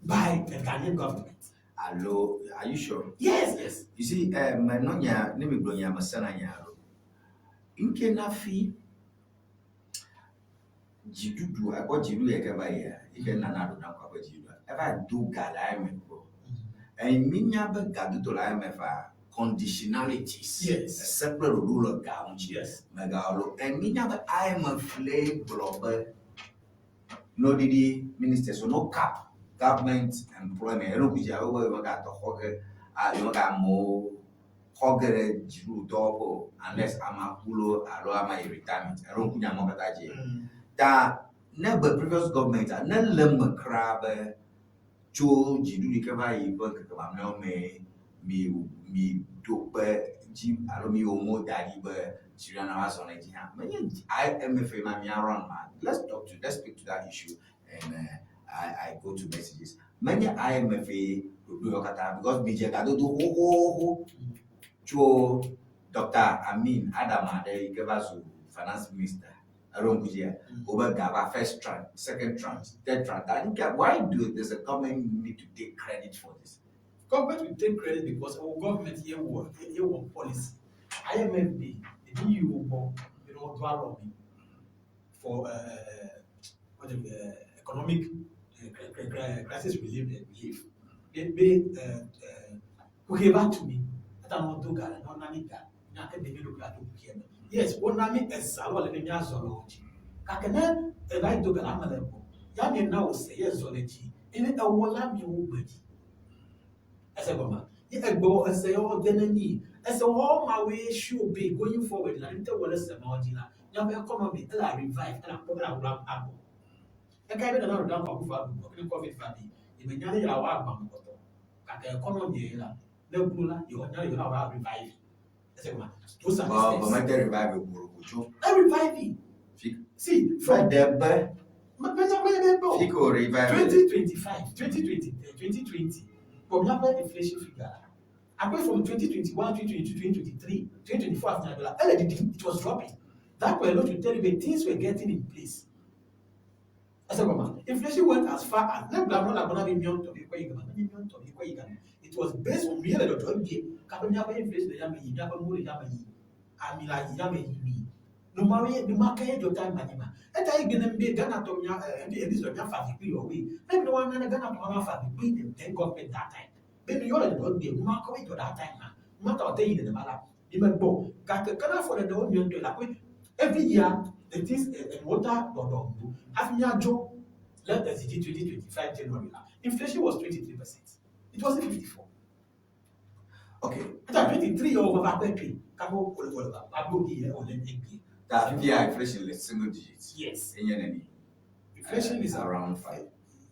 the Ghanaian government. Alo, are you sure? Yes. You see, eh, menɔ nya, ne megblɔ nya, mesena nya alo. Ŋke na fi dziɖuɖu ekpɔ dziɖuɖu yi ke va yia yi ke Nana Addo Dankwa ƒe dziɖuɖua eva do ga le IMF gbɔ. Eye mínya be gadodo le IMF a conditionalities ese kple ɖoɖo le ga ŋuti megawɔ loo. Eye mínya be IMF lee gblɔ be no ɖiɖi ministers no cap government employment eɖokui dzi abe yewomegatɔ xɔ ge a yewomegamewo xɔ ge ɖe dziɖuɖu dɔwɔƒe o unless amea ku loo alo amea yi retirement alo ŋku nya mɔ katã dzi. Ta ne be previous government ne le eme kura be tso dziɖuɖu yi ke va yi ƒe ŋkeke mamlɛawo mee mi mi ɖo kpe dzi alo mi wɔ mɔ da ɖi be dziɖuɖua nava zɔ ɖe edzi hã menye IMF ma mia run ma. Let's talk to let's speak to that issue and I I go to messages. Menye IMF ye ɖoɖo yawo katã because midze gadodo xoxoxo tso Dr. Amin Adam aɖe yi ke va zu finance minister eɖo ŋku dzia wobe ga va first tranche, second tranche, third tranche. That nke why do does the government need to take credit for this? Government will take credit because our government ye wɔ ye wɔ policy. IMF de ebi yi wo gbɔ be ne wodo alɔ mi for what the economic crisis relief be be kuxi va tu mi eta ne wodo ga le ne wona mi ga míate ɖe mía ɖokui ato kuxia me. Yes, wona mi eza alo ale be míazɔ le wo dzi. Gake ne eva yi do ga le ame le gbɔ, ya miena wòse ye zɔ le dzi eye ewɔ la miwo gbe dzi. Ese gɔmea? Ye egbe wɔ ese yawo de ne mi. Ese wɔwɔ mawoe show be going forward la, ne mite wɔ ɖe se mawo dzi la, míaƒe economy ela revive, ela kpɔ ela wla agbɔ. Ekae be Nana Addo Dankwa Akufo-Addo gblɔ ke ne COVID va bi, yemenya ɖe yeawɔ agbã me kpɔtɔ. Gake economy ye la, ne glo la, yewonya ɖe yewoawɔ revive. Ese gɔmea? Those are the But steps. but mete revive o ko tso. E revive. See, from Mede be Fi ke wo revive. 2025, 2020, 2020, kpɔ míaƒe inflation figure la. Akpɔe from 2021, 2022, 2023, 2024 hafi míagblɔ la, ele ɖiɖim, it was dropping. That alone should tell you that things were getting in place. Ese gɔmea? Inflation went as far as ne gblɔ amewo le agblɔ na be míawo ŋutɔ míekɔ yi gama, menye míawo ŋutɔ míekɔ yi gama. It was based on míele dzɔdzɔm bie kaƒe míaƒe inflation le yame yi, míaƒe nuwo le yame yi, ami le ayi yame yi mi. Nu ma ye nu ma ke ye dzɔ ta ma nyi ma. Eta yi gene be Ghana tɔ mia eh eh this mia fa vi kpli wɔwoe. Maybe no one na Ghana tɔ ma fa vi kpli the then government that time. Be nu yɔ le dzɔdzɔm bie nu ma ke ye dzɔ that time ma. Nu ma ta wote yi nenema la. Mi me gbɔ. Gake ke na fɔ ɖeɖe wo nyuie ŋutɔe la koe every year the things enuwo ta ɖɔɖɔm ɖo. Hafi míadzo le ezi dzi 2025 January la, inflation was 23%. It wasn't 54. Okay. Eta 23 year old va kpe kako wole wole va va ɖo yi wole egbe. That fifia inflation is single digits. Yes. Enye neni. Inflation is around 5.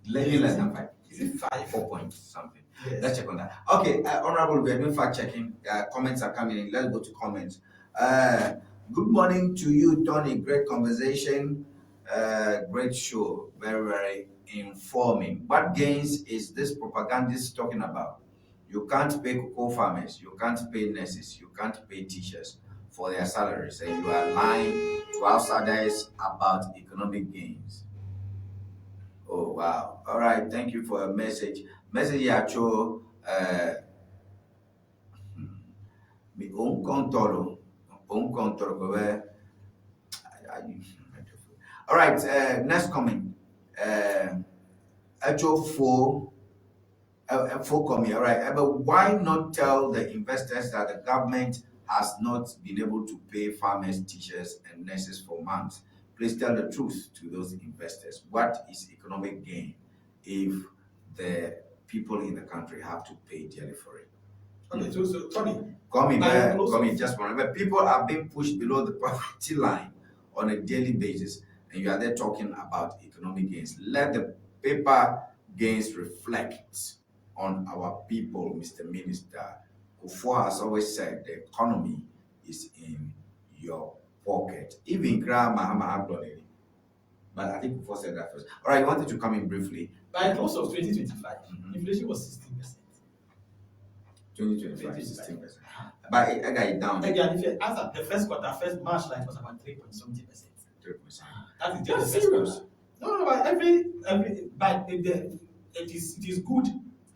Less than 5. Is it 5? 4 point something. Yes. Let's check on that. Okay, Honorable, we are doing fact checking. Comments are coming in. Let's go to comments. Good morning to you, Tony. Great conversation. Great show. Very, very informing. What gains is this propagandist talking about? You can't pay cocoa farmers. You can't pay nurses. You can't pay teachers for their salaries. And you are lying to outsiders about economic gains. Oh, wow. All right. Thank you for your message. Message here, Cho. Mi own control. Own control. All right. Next comment. Echo 4. 4 coming. All right. But why not tell the investors that the government has not been able to pay farmers, teachers, and nurses for months? Please tell the truth to those investors. What is economic gain if the people in the country have to pay dearly for it? Okay, so Tony, Come in, by close come of in, just one. But people are being pushed below the poverty line on a daily basis, and you are there talking about economic gains. Let the paper gains reflect on our people, Mr. Minister. Kufuor has always said the economy is in your pocket. Even Graham Mahama Abdul, but I think Kufuor said that first. All right, you wanted to come in briefly. By close of 2025, inflation was 16%. 2025, 16%. But I got it down. Again, if you ask the first quarter, first March, like, was about 3 point something percent. 3%. That is That's just the first serious. quarter. No, no, but every, but it is good.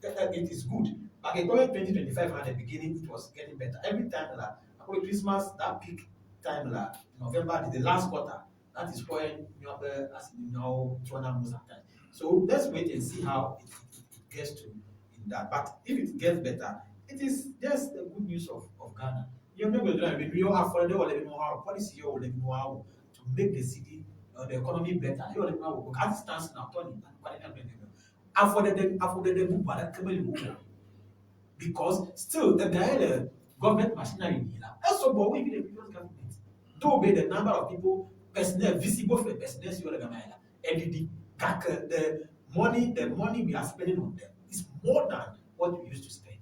It is good. But in 2025, at the beginning, it was getting better. Every time, like, Christmas, that peak time, like, November, the last quarter, that is when you have, as you know, 200 time. So let's wait and see how it gets to in that. But if it gets better, it is just the good news of Ghana. You know, we all have for policy to make the city, the economy better. You know, as it stands now, Tony, because still the guy, government machinery, also, but we the previous government to obey the number of people, personnel, visible for personnel, the money we are spending on them is more than what we used to spend.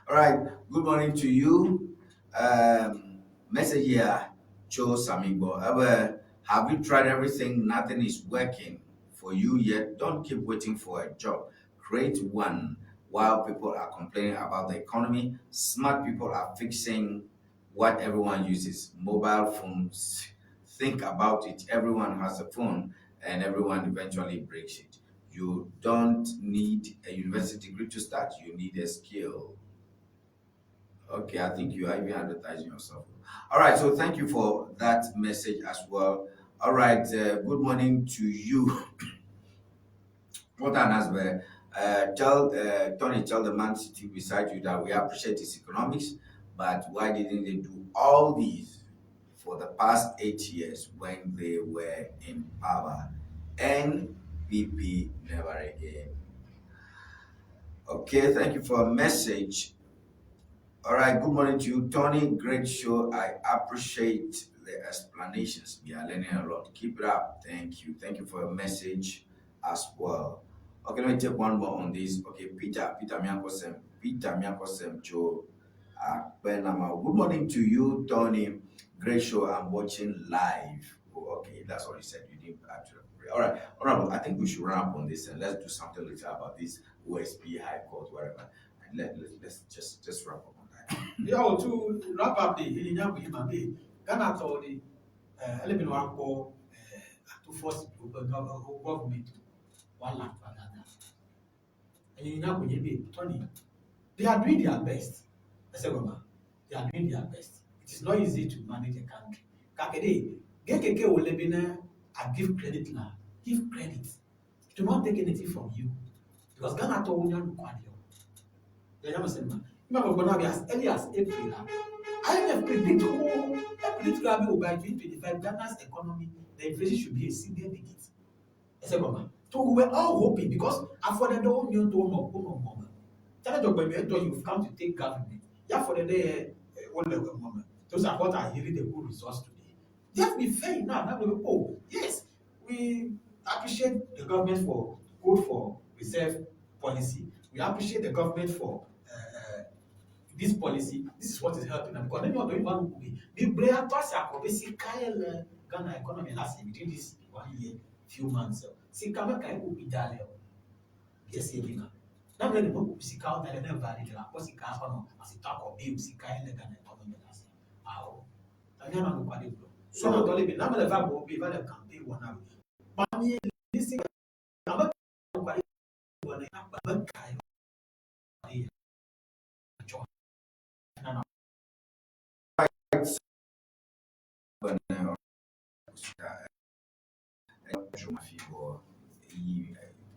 All right. Good morning to you. Message here, Joe Samibo. Have you tried everything? Nothing is working for you yet. Don't keep waiting for a job. Create one. While people are complaining about the economy, smart people are fixing what everyone uses. Mobile phones. Think about it. Everyone has a phone and everyone eventually breaks it. You don't need a university degree to start. You need a skill. Okay, I think you are even advertising yourself. All right, so thank you for that message as well. All right, good morning to you. What an as well. Tell Tony, tell the man sitting beside you that we appreciate his economics, but why didn't they do all these for the past 8 years when they were in power? NPP never again. Okay, thank you for a message. All right, good morning to you, Tony. Great show. I appreciate the explanations. We are learning a lot. Keep it up. Thank you. Thank you for your message as well. Okay, let me take one more on this. Okay, Peter Miakosem, Peter Miakosem, Joe Akpenama. Good morning to you, Tony. Great show. I'm watching live. Oh, okay, that's what he said. You didn't actually. All right, Honorable, I think we should wrap up on this and let's do something later about this OSP, High Court, whatever. And let's just wrap up on that. Yeah, to wrap up the Ghana told the to force government 1 lakh. And you know, Tony, they are doing their best. They are doing their best. It is not easy to manage a country. I give credit now. Give credit. Do not take anything from you. Because Ghana told you as early as April. IMF predict by 2025 Ghana's economy, the inflation should be a single digit. So we were all hoping because afforded the union to no. Tsa dzɔgbe nyuietɔ you've come to take government. Ya fɔ ɖe ɖe ye wole emɔ me. Those are what are yielding the good results today. They have to be fair enough. Now, oh, yes, we appreciate the government for good for reserve policy. We appreciate the government for this policy. This is what is helping them. Because then you are doing one be Ghana economy last year within this one year, few months. Sika me ka ko bi dale o. Yes, ye na. Na me ne sika o dale ne valid la. Ko sika ho no asita ko bi sika ile Ghana economy last year. Awo. Tanya na no kwa de bro. So na dole bi na me le va bo bi va le campaign wona. Pa mi listen na me kwa de wona na pa me kai. Na na.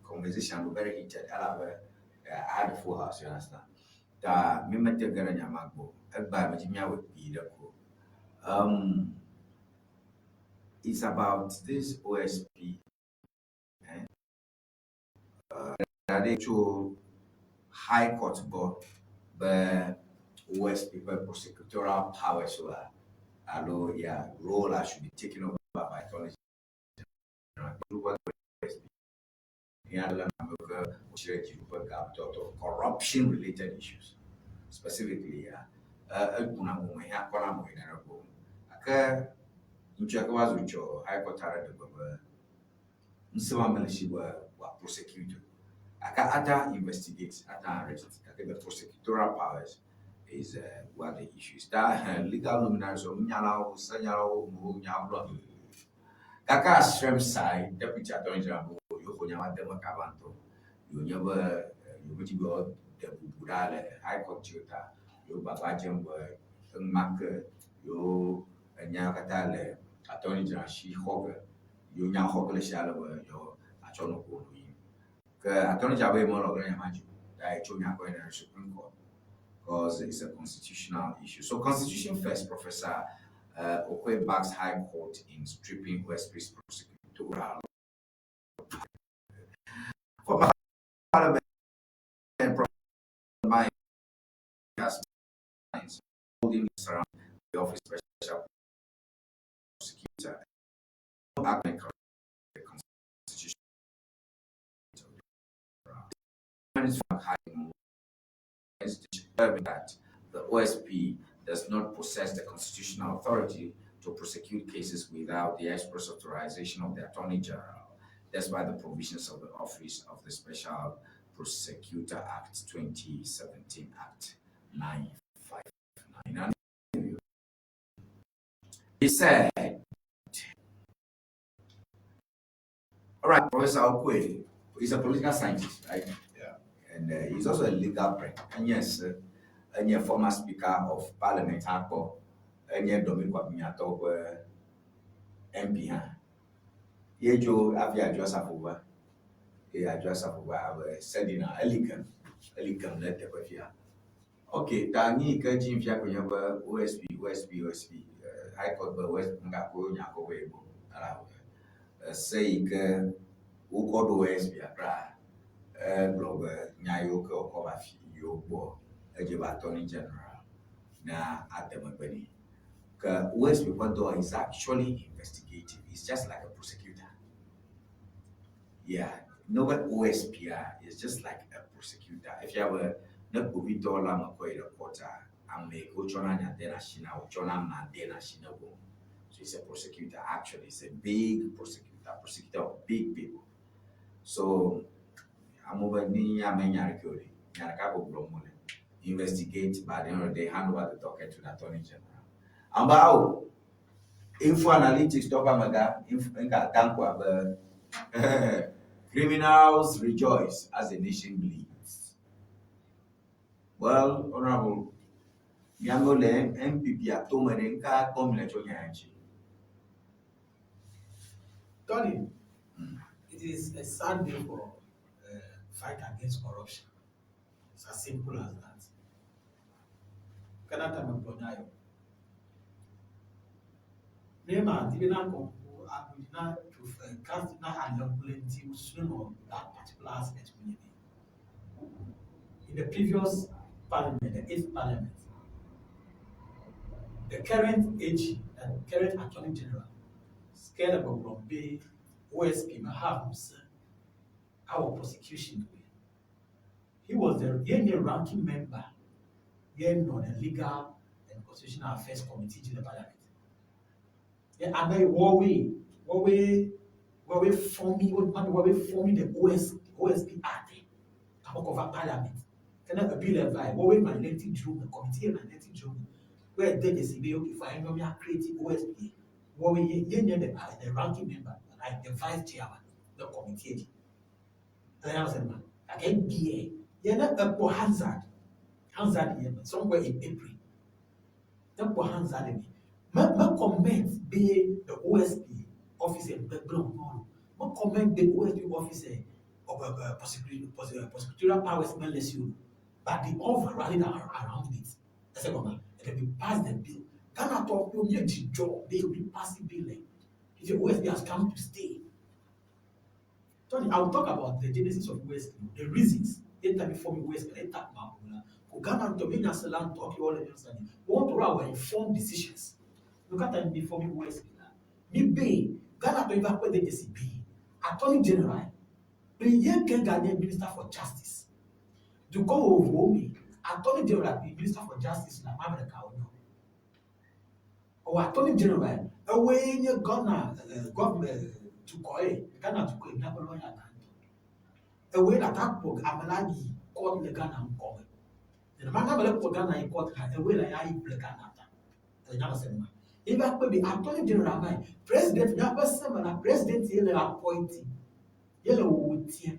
Conversation was very heated. Alabe, I had a full house, you understand? Ta mi mete ge ɖe nya ma gbɔ. Egbea medzi míawɔe kpuie ɖe ko. It's about this OSP. Eh? Aɖe tso High Court gbɔ be OSP ƒe prosecutorial powers wa alo yeah, role that should be taken over by Attorney General. OSP. Corruption related issues specifically egbuna mo ya kɔna mo ina ko ake ŋutsu ake va zu tsɔ High Court aɖe ɖe gbe be ŋusẽ ma mele si be wòa prosecute ake ata investigate, ata arrest, ake the prosecutorial powers is what the issue is. Ta legal luminaries o nunyalawo, senyalawo mo nya gblɔ gake asrem side Deputy Attorney General bo yewo nya ma de me kaba ŋutɔ yewo nye be yewo medzi be de bubu ɖa le High Court dzi o ta yewo gbagba dzem be enumake yewo enya katã le Attorney General si xɔ ge yewo nya xɔ ge le si ale be yewo atsɔ no ƒo nu yim ke Attorney General be yemelɔ ge ɖe nya ma dzi o ta yetso nya kɔ yina ɖe Supreme Court because it's a constitutional issue. So Constitution first, Professor Oquaye backs High Court in stripping OSP's prosecutorial. For Parliament, has holding around the office special prosecutor. The Constitution. That the OSP does not possess the constitutional authority to prosecute cases without the express authorization of the Attorney General, despite the provisions of the Office of the Special Prosecutor Act 2017, Act 959. He said, all right, Professor Oquaye is a political scientist, right? Yeah. And he's also a legal brain. And yes, and a former Speaker of Parliament, Akpo, and yet Dome Kwabenya MP. Ha. Ye jo afi Adwoa Safo va. Ye Adwoa Safo va sɛdina elikam elikam le teƒe fia. Ok, ta nyi ke dzi fia ko nye be OSP OSP OSP High Court be OSP ngako nya ko be bo. Ala se yi ke wokɔ ɖo OSP akra egblɔ be nya yiwo ke wokɔ va fi yiwo gbɔ edze be Attorney General na ade megbe nɛ. Ke OSP ƒe dɔ is actually investigative. It's just like a prosecutor. Yeah, no but OSP is just like a prosecutor. If you have a ne kpovitɔ la me kɔ yi ɖe court a, ame yi ke wotsɔna nya de na asi na wotsɔna ama de na asi na wo. So he's a prosecutor. Actually, he's a big prosecutor, prosecutor of big people. So amewo be ni ame nya ɖeke o ɖe, nya ɖeka ko gblɔm wole. Investigate, but at the end of the day, hand over the docket to the Attorney General. Ambao, Info Analytics tɔ ƒe amegã, nka tanko abe criminals rejoice as the nation bleeds. Well, Honorable, miamewo le NPP atome ɖe nka kpɔm le tso nya ya ŋuti. Tony, it is a sad day for fight against corruption. It's as simple as that. Kana tame gblɔ nya yɔ. Ne ma di be na kɔ na to cast na ale ŋku ɖe ŋuti sunu nɔ that particular aspect wo nye be. In the previous parliament, the eighth parliament, the current AG, the current Attorney General, ke le gbɔgblɔm be OSP meha ŋusẽ awɔ prosecution koe. He was the ye nye ranking member ye nɔ the Legal and Constitutional Affairs Committee dzi le parliament. Ye ame yi wɔwoe wɔwoe wɔwoe fɔmi wɔwoe fɔmi the OS OSP Act akɔkɔ va parliament. Ke ne ebi le vae wɔwoe nɔ anyi ɖe ŋuti dzrom committee ye nɔ anyi ɖe ŋuti dzrom. Wɔe de dzesi be okay fine enyo mía create OSP. Wɔwoe ye ye nye the the ranking member like the vice chairman le committee dzi. Eya ŋusẽ ma. Gake egbea ye ne ekpɔ Hansard, Hansard ye me somewhere in April. Ne ekpɔ Hansard me, me me comment be the OSP office gbegblẽ wònɔ o. Me comment be OSP office of prosecutorial powers mele esi o. But they all rallied around it. Ese gɔme. And then we passed the bill. Ghana tɔ ƒe míe dzidzɔ be we pass bill. He said OSP has come to stay. Tony, I will talk about the genesis of OSP, the reasons. Enter before me OSP, enter ma ko Ghana ntɔ mi nya se la ntɔ ki wole mi sani. We want to our informed decisions. Look at them before me OSP la. Mi be Ghana tɔ iva kpe de dzesi be Attorney General be ye ke ga nye Minister for Justice. Dukɔ vovovowo me Attorney General kple Minister for Justice la ame ɖeka wonye. Ewɔ Attorney General ewoe nye Ghana government dukɔ ye Ghana dukɔ ye míaƒe lɔya gãtɔ. Ewoe la ta kplɔ ame la yi court le Ghana ŋkɔ me. Nenema ne ame ɖe kplɔ Ghana yi court hã ewoe la ya yi ƒle Ghana ta. Ele nya me se ma. Ye va kpe be Attorney General ma president míaƒe se me la president ye le appointing ye le wòwò tia.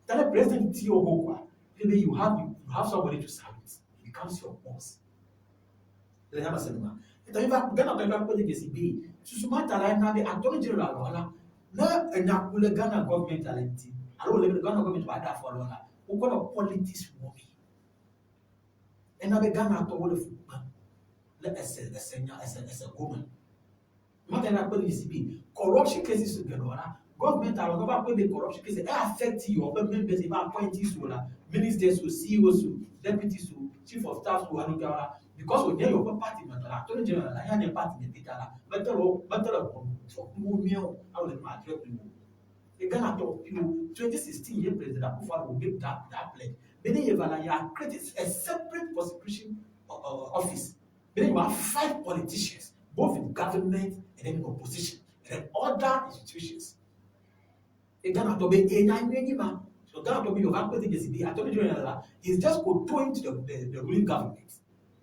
Ta ne president ti wo koa, maybe you have somebody to salute. He becomes your boss. Le nya me se ma. Eta mi va Ghana tɔ va kpe de dzesi be susu ma ta la ena be Attorney General lɔ la ne enya ku le Ghana government ale ŋuti alo wòle be Ghana government va ɖe afɔ lɔ la wokɔ nɔ politics wɔmi. Ena be Ghana tɔwo le fu kpem le ese ese nya ese ese gome. Mate va kpe de dzesi be corruption cases geɖewo la government alo va kpe be corruption cases e affect your ƒe members ebe appointees o la ministers o CEOs o deputies o chief of staff o alo la because wònye yewoƒe party me tɔ la Attorney General la ya nye party me ta la mete le wo mete le ʋɔnu drɔ̃m wo mía o alo le nu adrɛ kpli wo. Ye Ghana tɔ ƒio 2016 ye President Akufo-Addo make that pledge be ne yeva la ya create a separate prosecution office. Then you have five politicians, both in government and then in opposition, and then other institutions. E Ghana to be enya nyuie nyi ma. So Ghana to be your akpete jesi be Attorney General la is just kowtoing to the ruling government.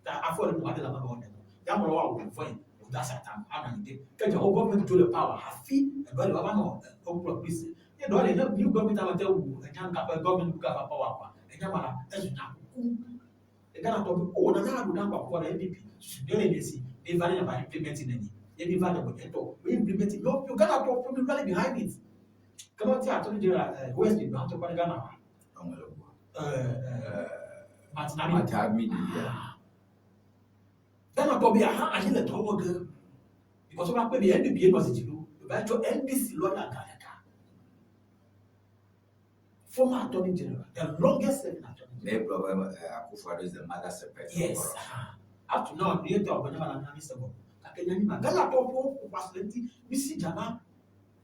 That afọ le mo ade la ma no de. Ya mo wa wo voin o da satan ana ide. Ke ja o government to the power hafi e do le baba no o pro peace. Ye do le new government amate wu enya nka pe government buka fa power kwa. Enya mala ezu na kuku. Ghana tɔ be o nana Addo Dankwa Akufo-Addo NPP susu ɖe le nesi ne va ne va implement neni ye mi va ɖe wònye tɔ wo implement yo yo Ghana tɔ ƒe mi rally behind it. Ke ne wotia Attorney General OSP gbãtɔ kpɔ ɖe Ghana wa. Martin Amidu. Martin Amidu, yeah. Ghana tɔ be aha anyi le dɔ wɔ ge because wova kpe be NPP ye nɔ zi dzi ɖo va tsɔ NDC lɔya gã ɖeka. Former Attorney General, the longest serving Attorney General. Ne gblɔ be Akufo-Addo is the mother serpent. Yes. Up to now, mi yetɔ ɔgbɛnyɛ ma la mi se gɔme. Gake nya ma Ghana tɔ ƒe wo asi le ŋuti mi si dzama.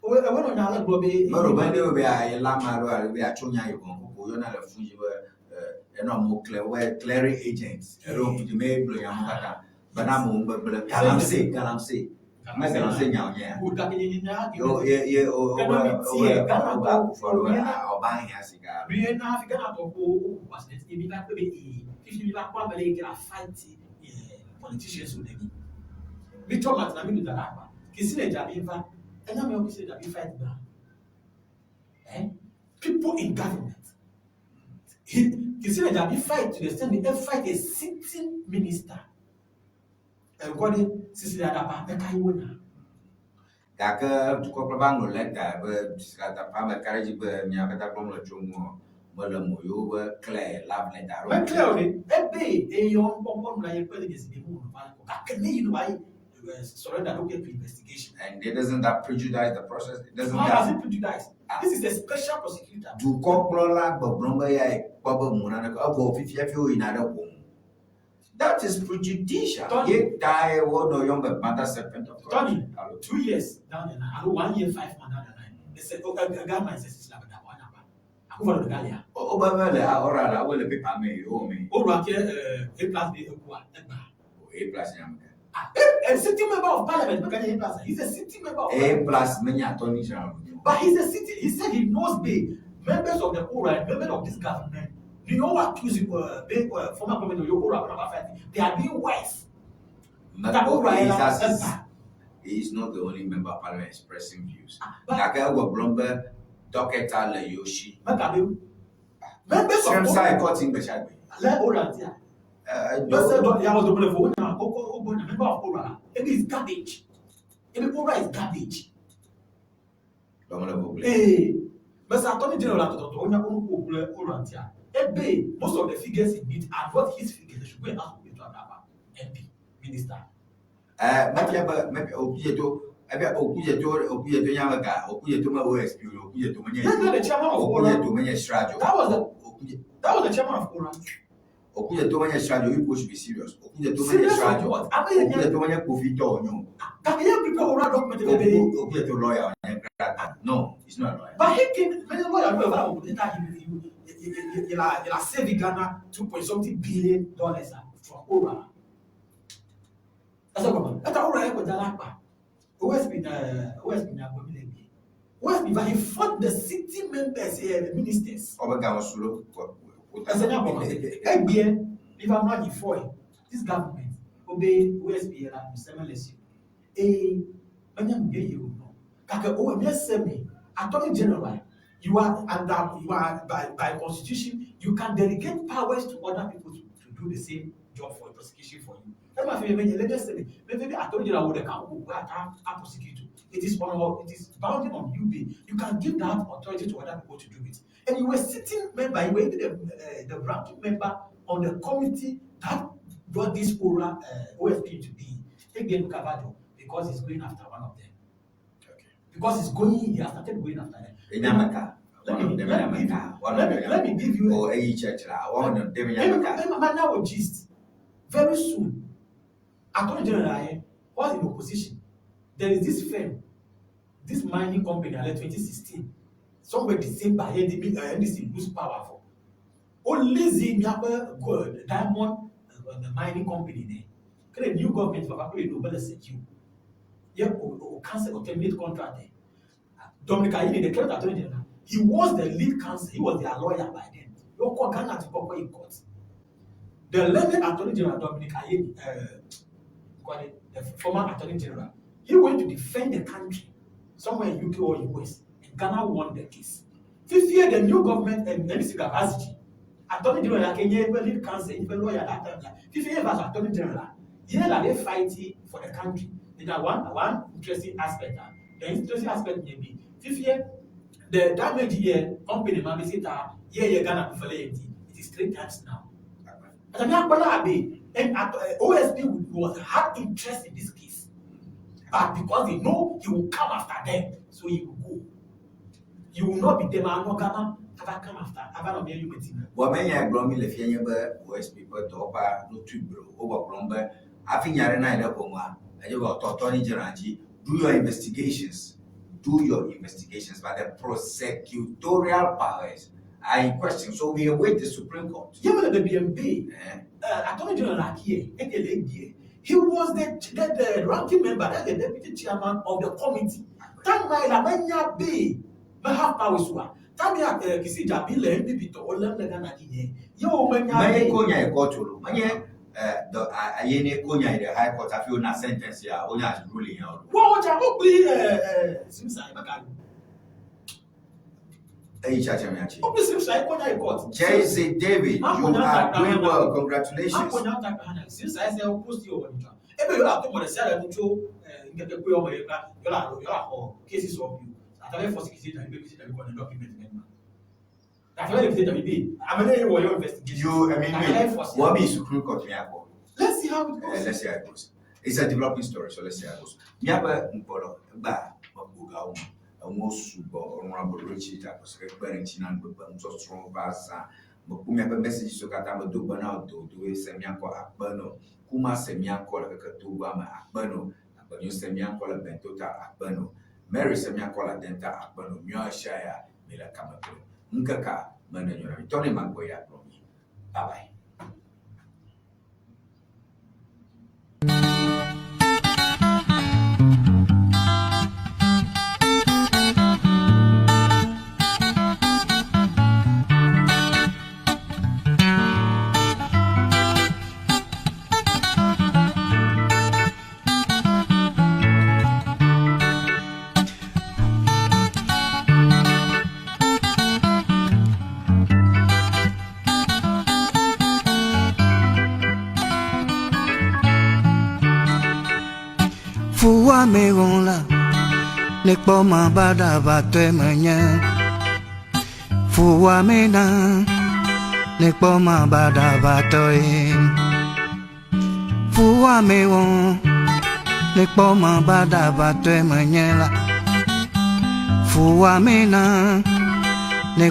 Ewe ewe nɔ nya ale gblɔ be. Meɖo be ne be ayi la ma ɖo alo be atso nya yi gɔme koko yɔna le fun dzi be enɔ amewo clear wo clearing agent eɖo ŋku dzi me gblɔ nya mo katã bena amewo gbegblẽ galamsey galamsey me galamsey nya wònye ya. Wo gake nye nya Yo ye ye o o Ke ne mi tie Ghana o tɔ Akufo-Addo be ɔba hiã sika. Mi ye na hafi Ghana tɔ ƒe wo ƒo asi le ŋuti mi va kpe be ee fifi mi va kpɔ ame ɖe yi ke la fight politicians wo ɖe mi. Mi tsɔ Martin Amidu da ɖe akpa. Kissi Agyebeng va enya me Kissi Agyebeng fight gbã. Eh? People in government. He Kissi Agyebeng fight to the extent he fight a sitting minister. Eŋkɔ ɖe Cecilia Dapaah eka yi wo nya. Gake dukɔkplɔ va ŋlɔ lɛta be Cecilia Dapaah meka ɖe edzi be nya katã gblɔm le tso ŋu mele mo yewo be clear love letter alo. Me clear o ɖe ebe eyɔ ŋkpɔkpɔ nu la ye kpe ɖe dzesi be mu va kɔ gake ne yi no va yi surrender ɖokui to investigation. And it doesn't that prejudice the process? It doesn't How does that it prejudice? This is a special prosecutor. Dukɔkplɔla gbɔgblɔm be ya kpɔ be mu naneke evɔ fifia fi woyina ɖe ʋɔnu. That is prejudicial. Tony. Ye tae wonɔ yɔm be mother serpent of Tony, corruption. Alo. 2 years down the line, alo 1 year 5 months down the line, they said, oh, Ghana is a la da wana ba. Akuva do galia. Wo be mele oral la wole paper me yewo me. O ro ake A plus B ekua egba. A plus nye ame ka? A sitting member of parliament, make A plus. He's a sitting member of A parliament. plus menye attorney general wònye o. But he's a city. He said he knows the members of the ORA and members of this government. You know accuse the former government of your ORA they are being wise. Mekpɔ ORA he is la as egba. he is not the only member of parliament expressing views. But Gake egbɔgblɔm be docket le yewo si. Mekabe members of Srem ORA sa court gbe sia gbe. le ORA there. Bẹ́sẹ̀ dọ̀ ìyàwó tó bọ̀lẹ̀ fún ọ̀nà ó gbọ́n member of ORA. It is garbage. It ORA is garbage. Dɔmele gblẽ. Ee, Mr. Attorney General atọ̀tọ̀tọ̀ ó ní akókò òkúlẹ̀ ORA there. Ebe most of the figures he needs are not his figures. They should go and ask Obeto Adaba, MP, minister. Ɛ mefia be mefia Okudzeto ebia Okudzeto Okudzeto nye ame ka Okudzeto me OSP o Okudzeto menye Yes, not the chairman of ORA. Okudzeto menye Srajo. That was the chairman of ORA. Okudzeto menye Srajo you people should be serious. Okudzeto menye Serious of Srajo. what? Abe yẹn Okudzeto menye kpovitɔ wònye o. Kàkà yẹn prepare ORA document ebe be. Okudzeto lawyer wònye grata. No, he's not a lawyer. But he came, many lawyer no ever later he la save Ghana 2 point something billion dollars from ORA. That's what That's ORA yẹn kọjá lápá. OSP na OSP na agbami lẹbi. OSP but he fought the city members here, the ministers. Ɔbe gawo su ɖo Ẹsẹ̀ ní àbọ̀mọ̀. Ẹgbẹ́ if I'm not for this government obe OSP yẹn la musẹ́mẹ́ lẹ́sìn. Ee, ẹnyẹ mi yẹ yẹ o no. Kàkẹ́ o ẹ̀mí ẹsẹ̀ mi, Attorney General, you are under you are by constitution you can delegate powers to other people to do the same job for prosecution for you. Ẹ máa fi mi ẹ̀yẹ lẹ́jọ́ sẹ́mi, mẹ́fẹ́ bí Attorney General wo de kan wo ata a prosecute. It is bounding on you be. You can give that authority to other people to do it. And you were sitting member, you were even the ranking member on the committee that brought this ORA OSP into being. Again, Kavajo, because he's going after one of them. Okay. Because he's going, he has started going after them. Enye ame ka? Let One me, of them let nye me ame give ka? you, One let of me, them let me give you O eyi church la one of them nye Let ame me, ka? let me, now gist. Very soon, Attorney General was in opposition. There is this firm, this mining company, like 2016, somewhere December, here the NDC lose power for. Only the gold, diamond the mining company there. Kele new government for kele Nobel secure. Yeah, o cancel or terminate contract there. Dominic Ayine, the current attorney general, he was the lead counsel, he was their lawyer by then. You call Ghana to go in court. The learned attorney general, Dominic Ayine, the former attorney general, he went to defend the country somewhere in UK or US, and Ghana won the case. Fifth year, the new government and NDC Gavazji, attorney general, like a lead counsel, even lawyer that time, fifth year was attorney general. Here, are they fighting for the country? Then one interesting aspect, the interesting aspect may be fifth year, the damage here, company, ma say that yeah, Ghana, it is three times now. And OSP was had interest in this case, but because they know he will come after them, so he will go. He will not be them. No Ghana ever come after. Ever not be you meeting. Bɔn mɛ nya gblɔm mi le fia nye be OSP ƒe dɔwɔƒea no tu bro wowɔ gblɔm be hafi nya ɖe na yi ɖe ʋɔnua edze be wòtɔ attorney general dzi do your investigations, do your investigations, but the prosecutorial powers are in question, so we await the Supreme Court. Yeah, but the BMP, Eh? Attorney General Akie, Ekele he was the ranking member, that's the deputy chairman of the committee. Time la menya be, me have power swa. Time ya Kissi Agyebeng le NPP to olem le Ghana di ye. Ye o menya Menye be. ko nya yi court o menye the ayene ko nya yi the high court hafi wona sentence ya wonya ruling ya o. Wo ja o kpli Simsa e maka. Eyi chacha mi achi. O kpli Simsa e ko nya yi court. Jay-Z David, you are doing well. Congratulations. Akonya ta ka na Simsa e se o post yo woni twa. Ebe yo la to mo de se ara ncho nkeke pe omo ye ka yo la ho cases of you. Atale for Kissi Agyebeng Kissi Agyebeng ko na document men ma. Atale Kissi Agyebeng be. Amene ye wo your investigation. You, I mean, Atale me, for what be Supreme Court me akɔ? Let's see how it goes. Let's see how it goes. It's a developing story, so let's see how it goes. Míaƒe ŋkpɔɖɔ egbea meƒo gawo me. Enuwo sugbɔ, Honorable Richie Takpɔseke kpe ɖe ŋuti na nugbegbe nusɔsrɔ̃wo ƒe azã. Mekpɔ míaƒe messages wo katã medo gbe na wò dodoe se mía ŋkɔ akpe nɔ. Kuma se mía ŋkɔ le keke Togoa me akpe nɔ. Agbenyo se mía ŋkɔ le Bentota akpe nɔ. Mary se mía ŋkɔ le Adenta akpe nɔ. Míawo ɣesia ya míele kame kple. Ŋkekea me nenyo na mi. Tɔ ne magbɔ ya kplɔ mi. Bye bye. Fuwame wɔm la, ne kpɔ ma baɖabatɔe menye. Fuwame na, ne kpɔ ma baɖabatɔe. Fuwame wɔm, ne kpɔ ma baɖabatɔe menye la. Fuwame na, ne.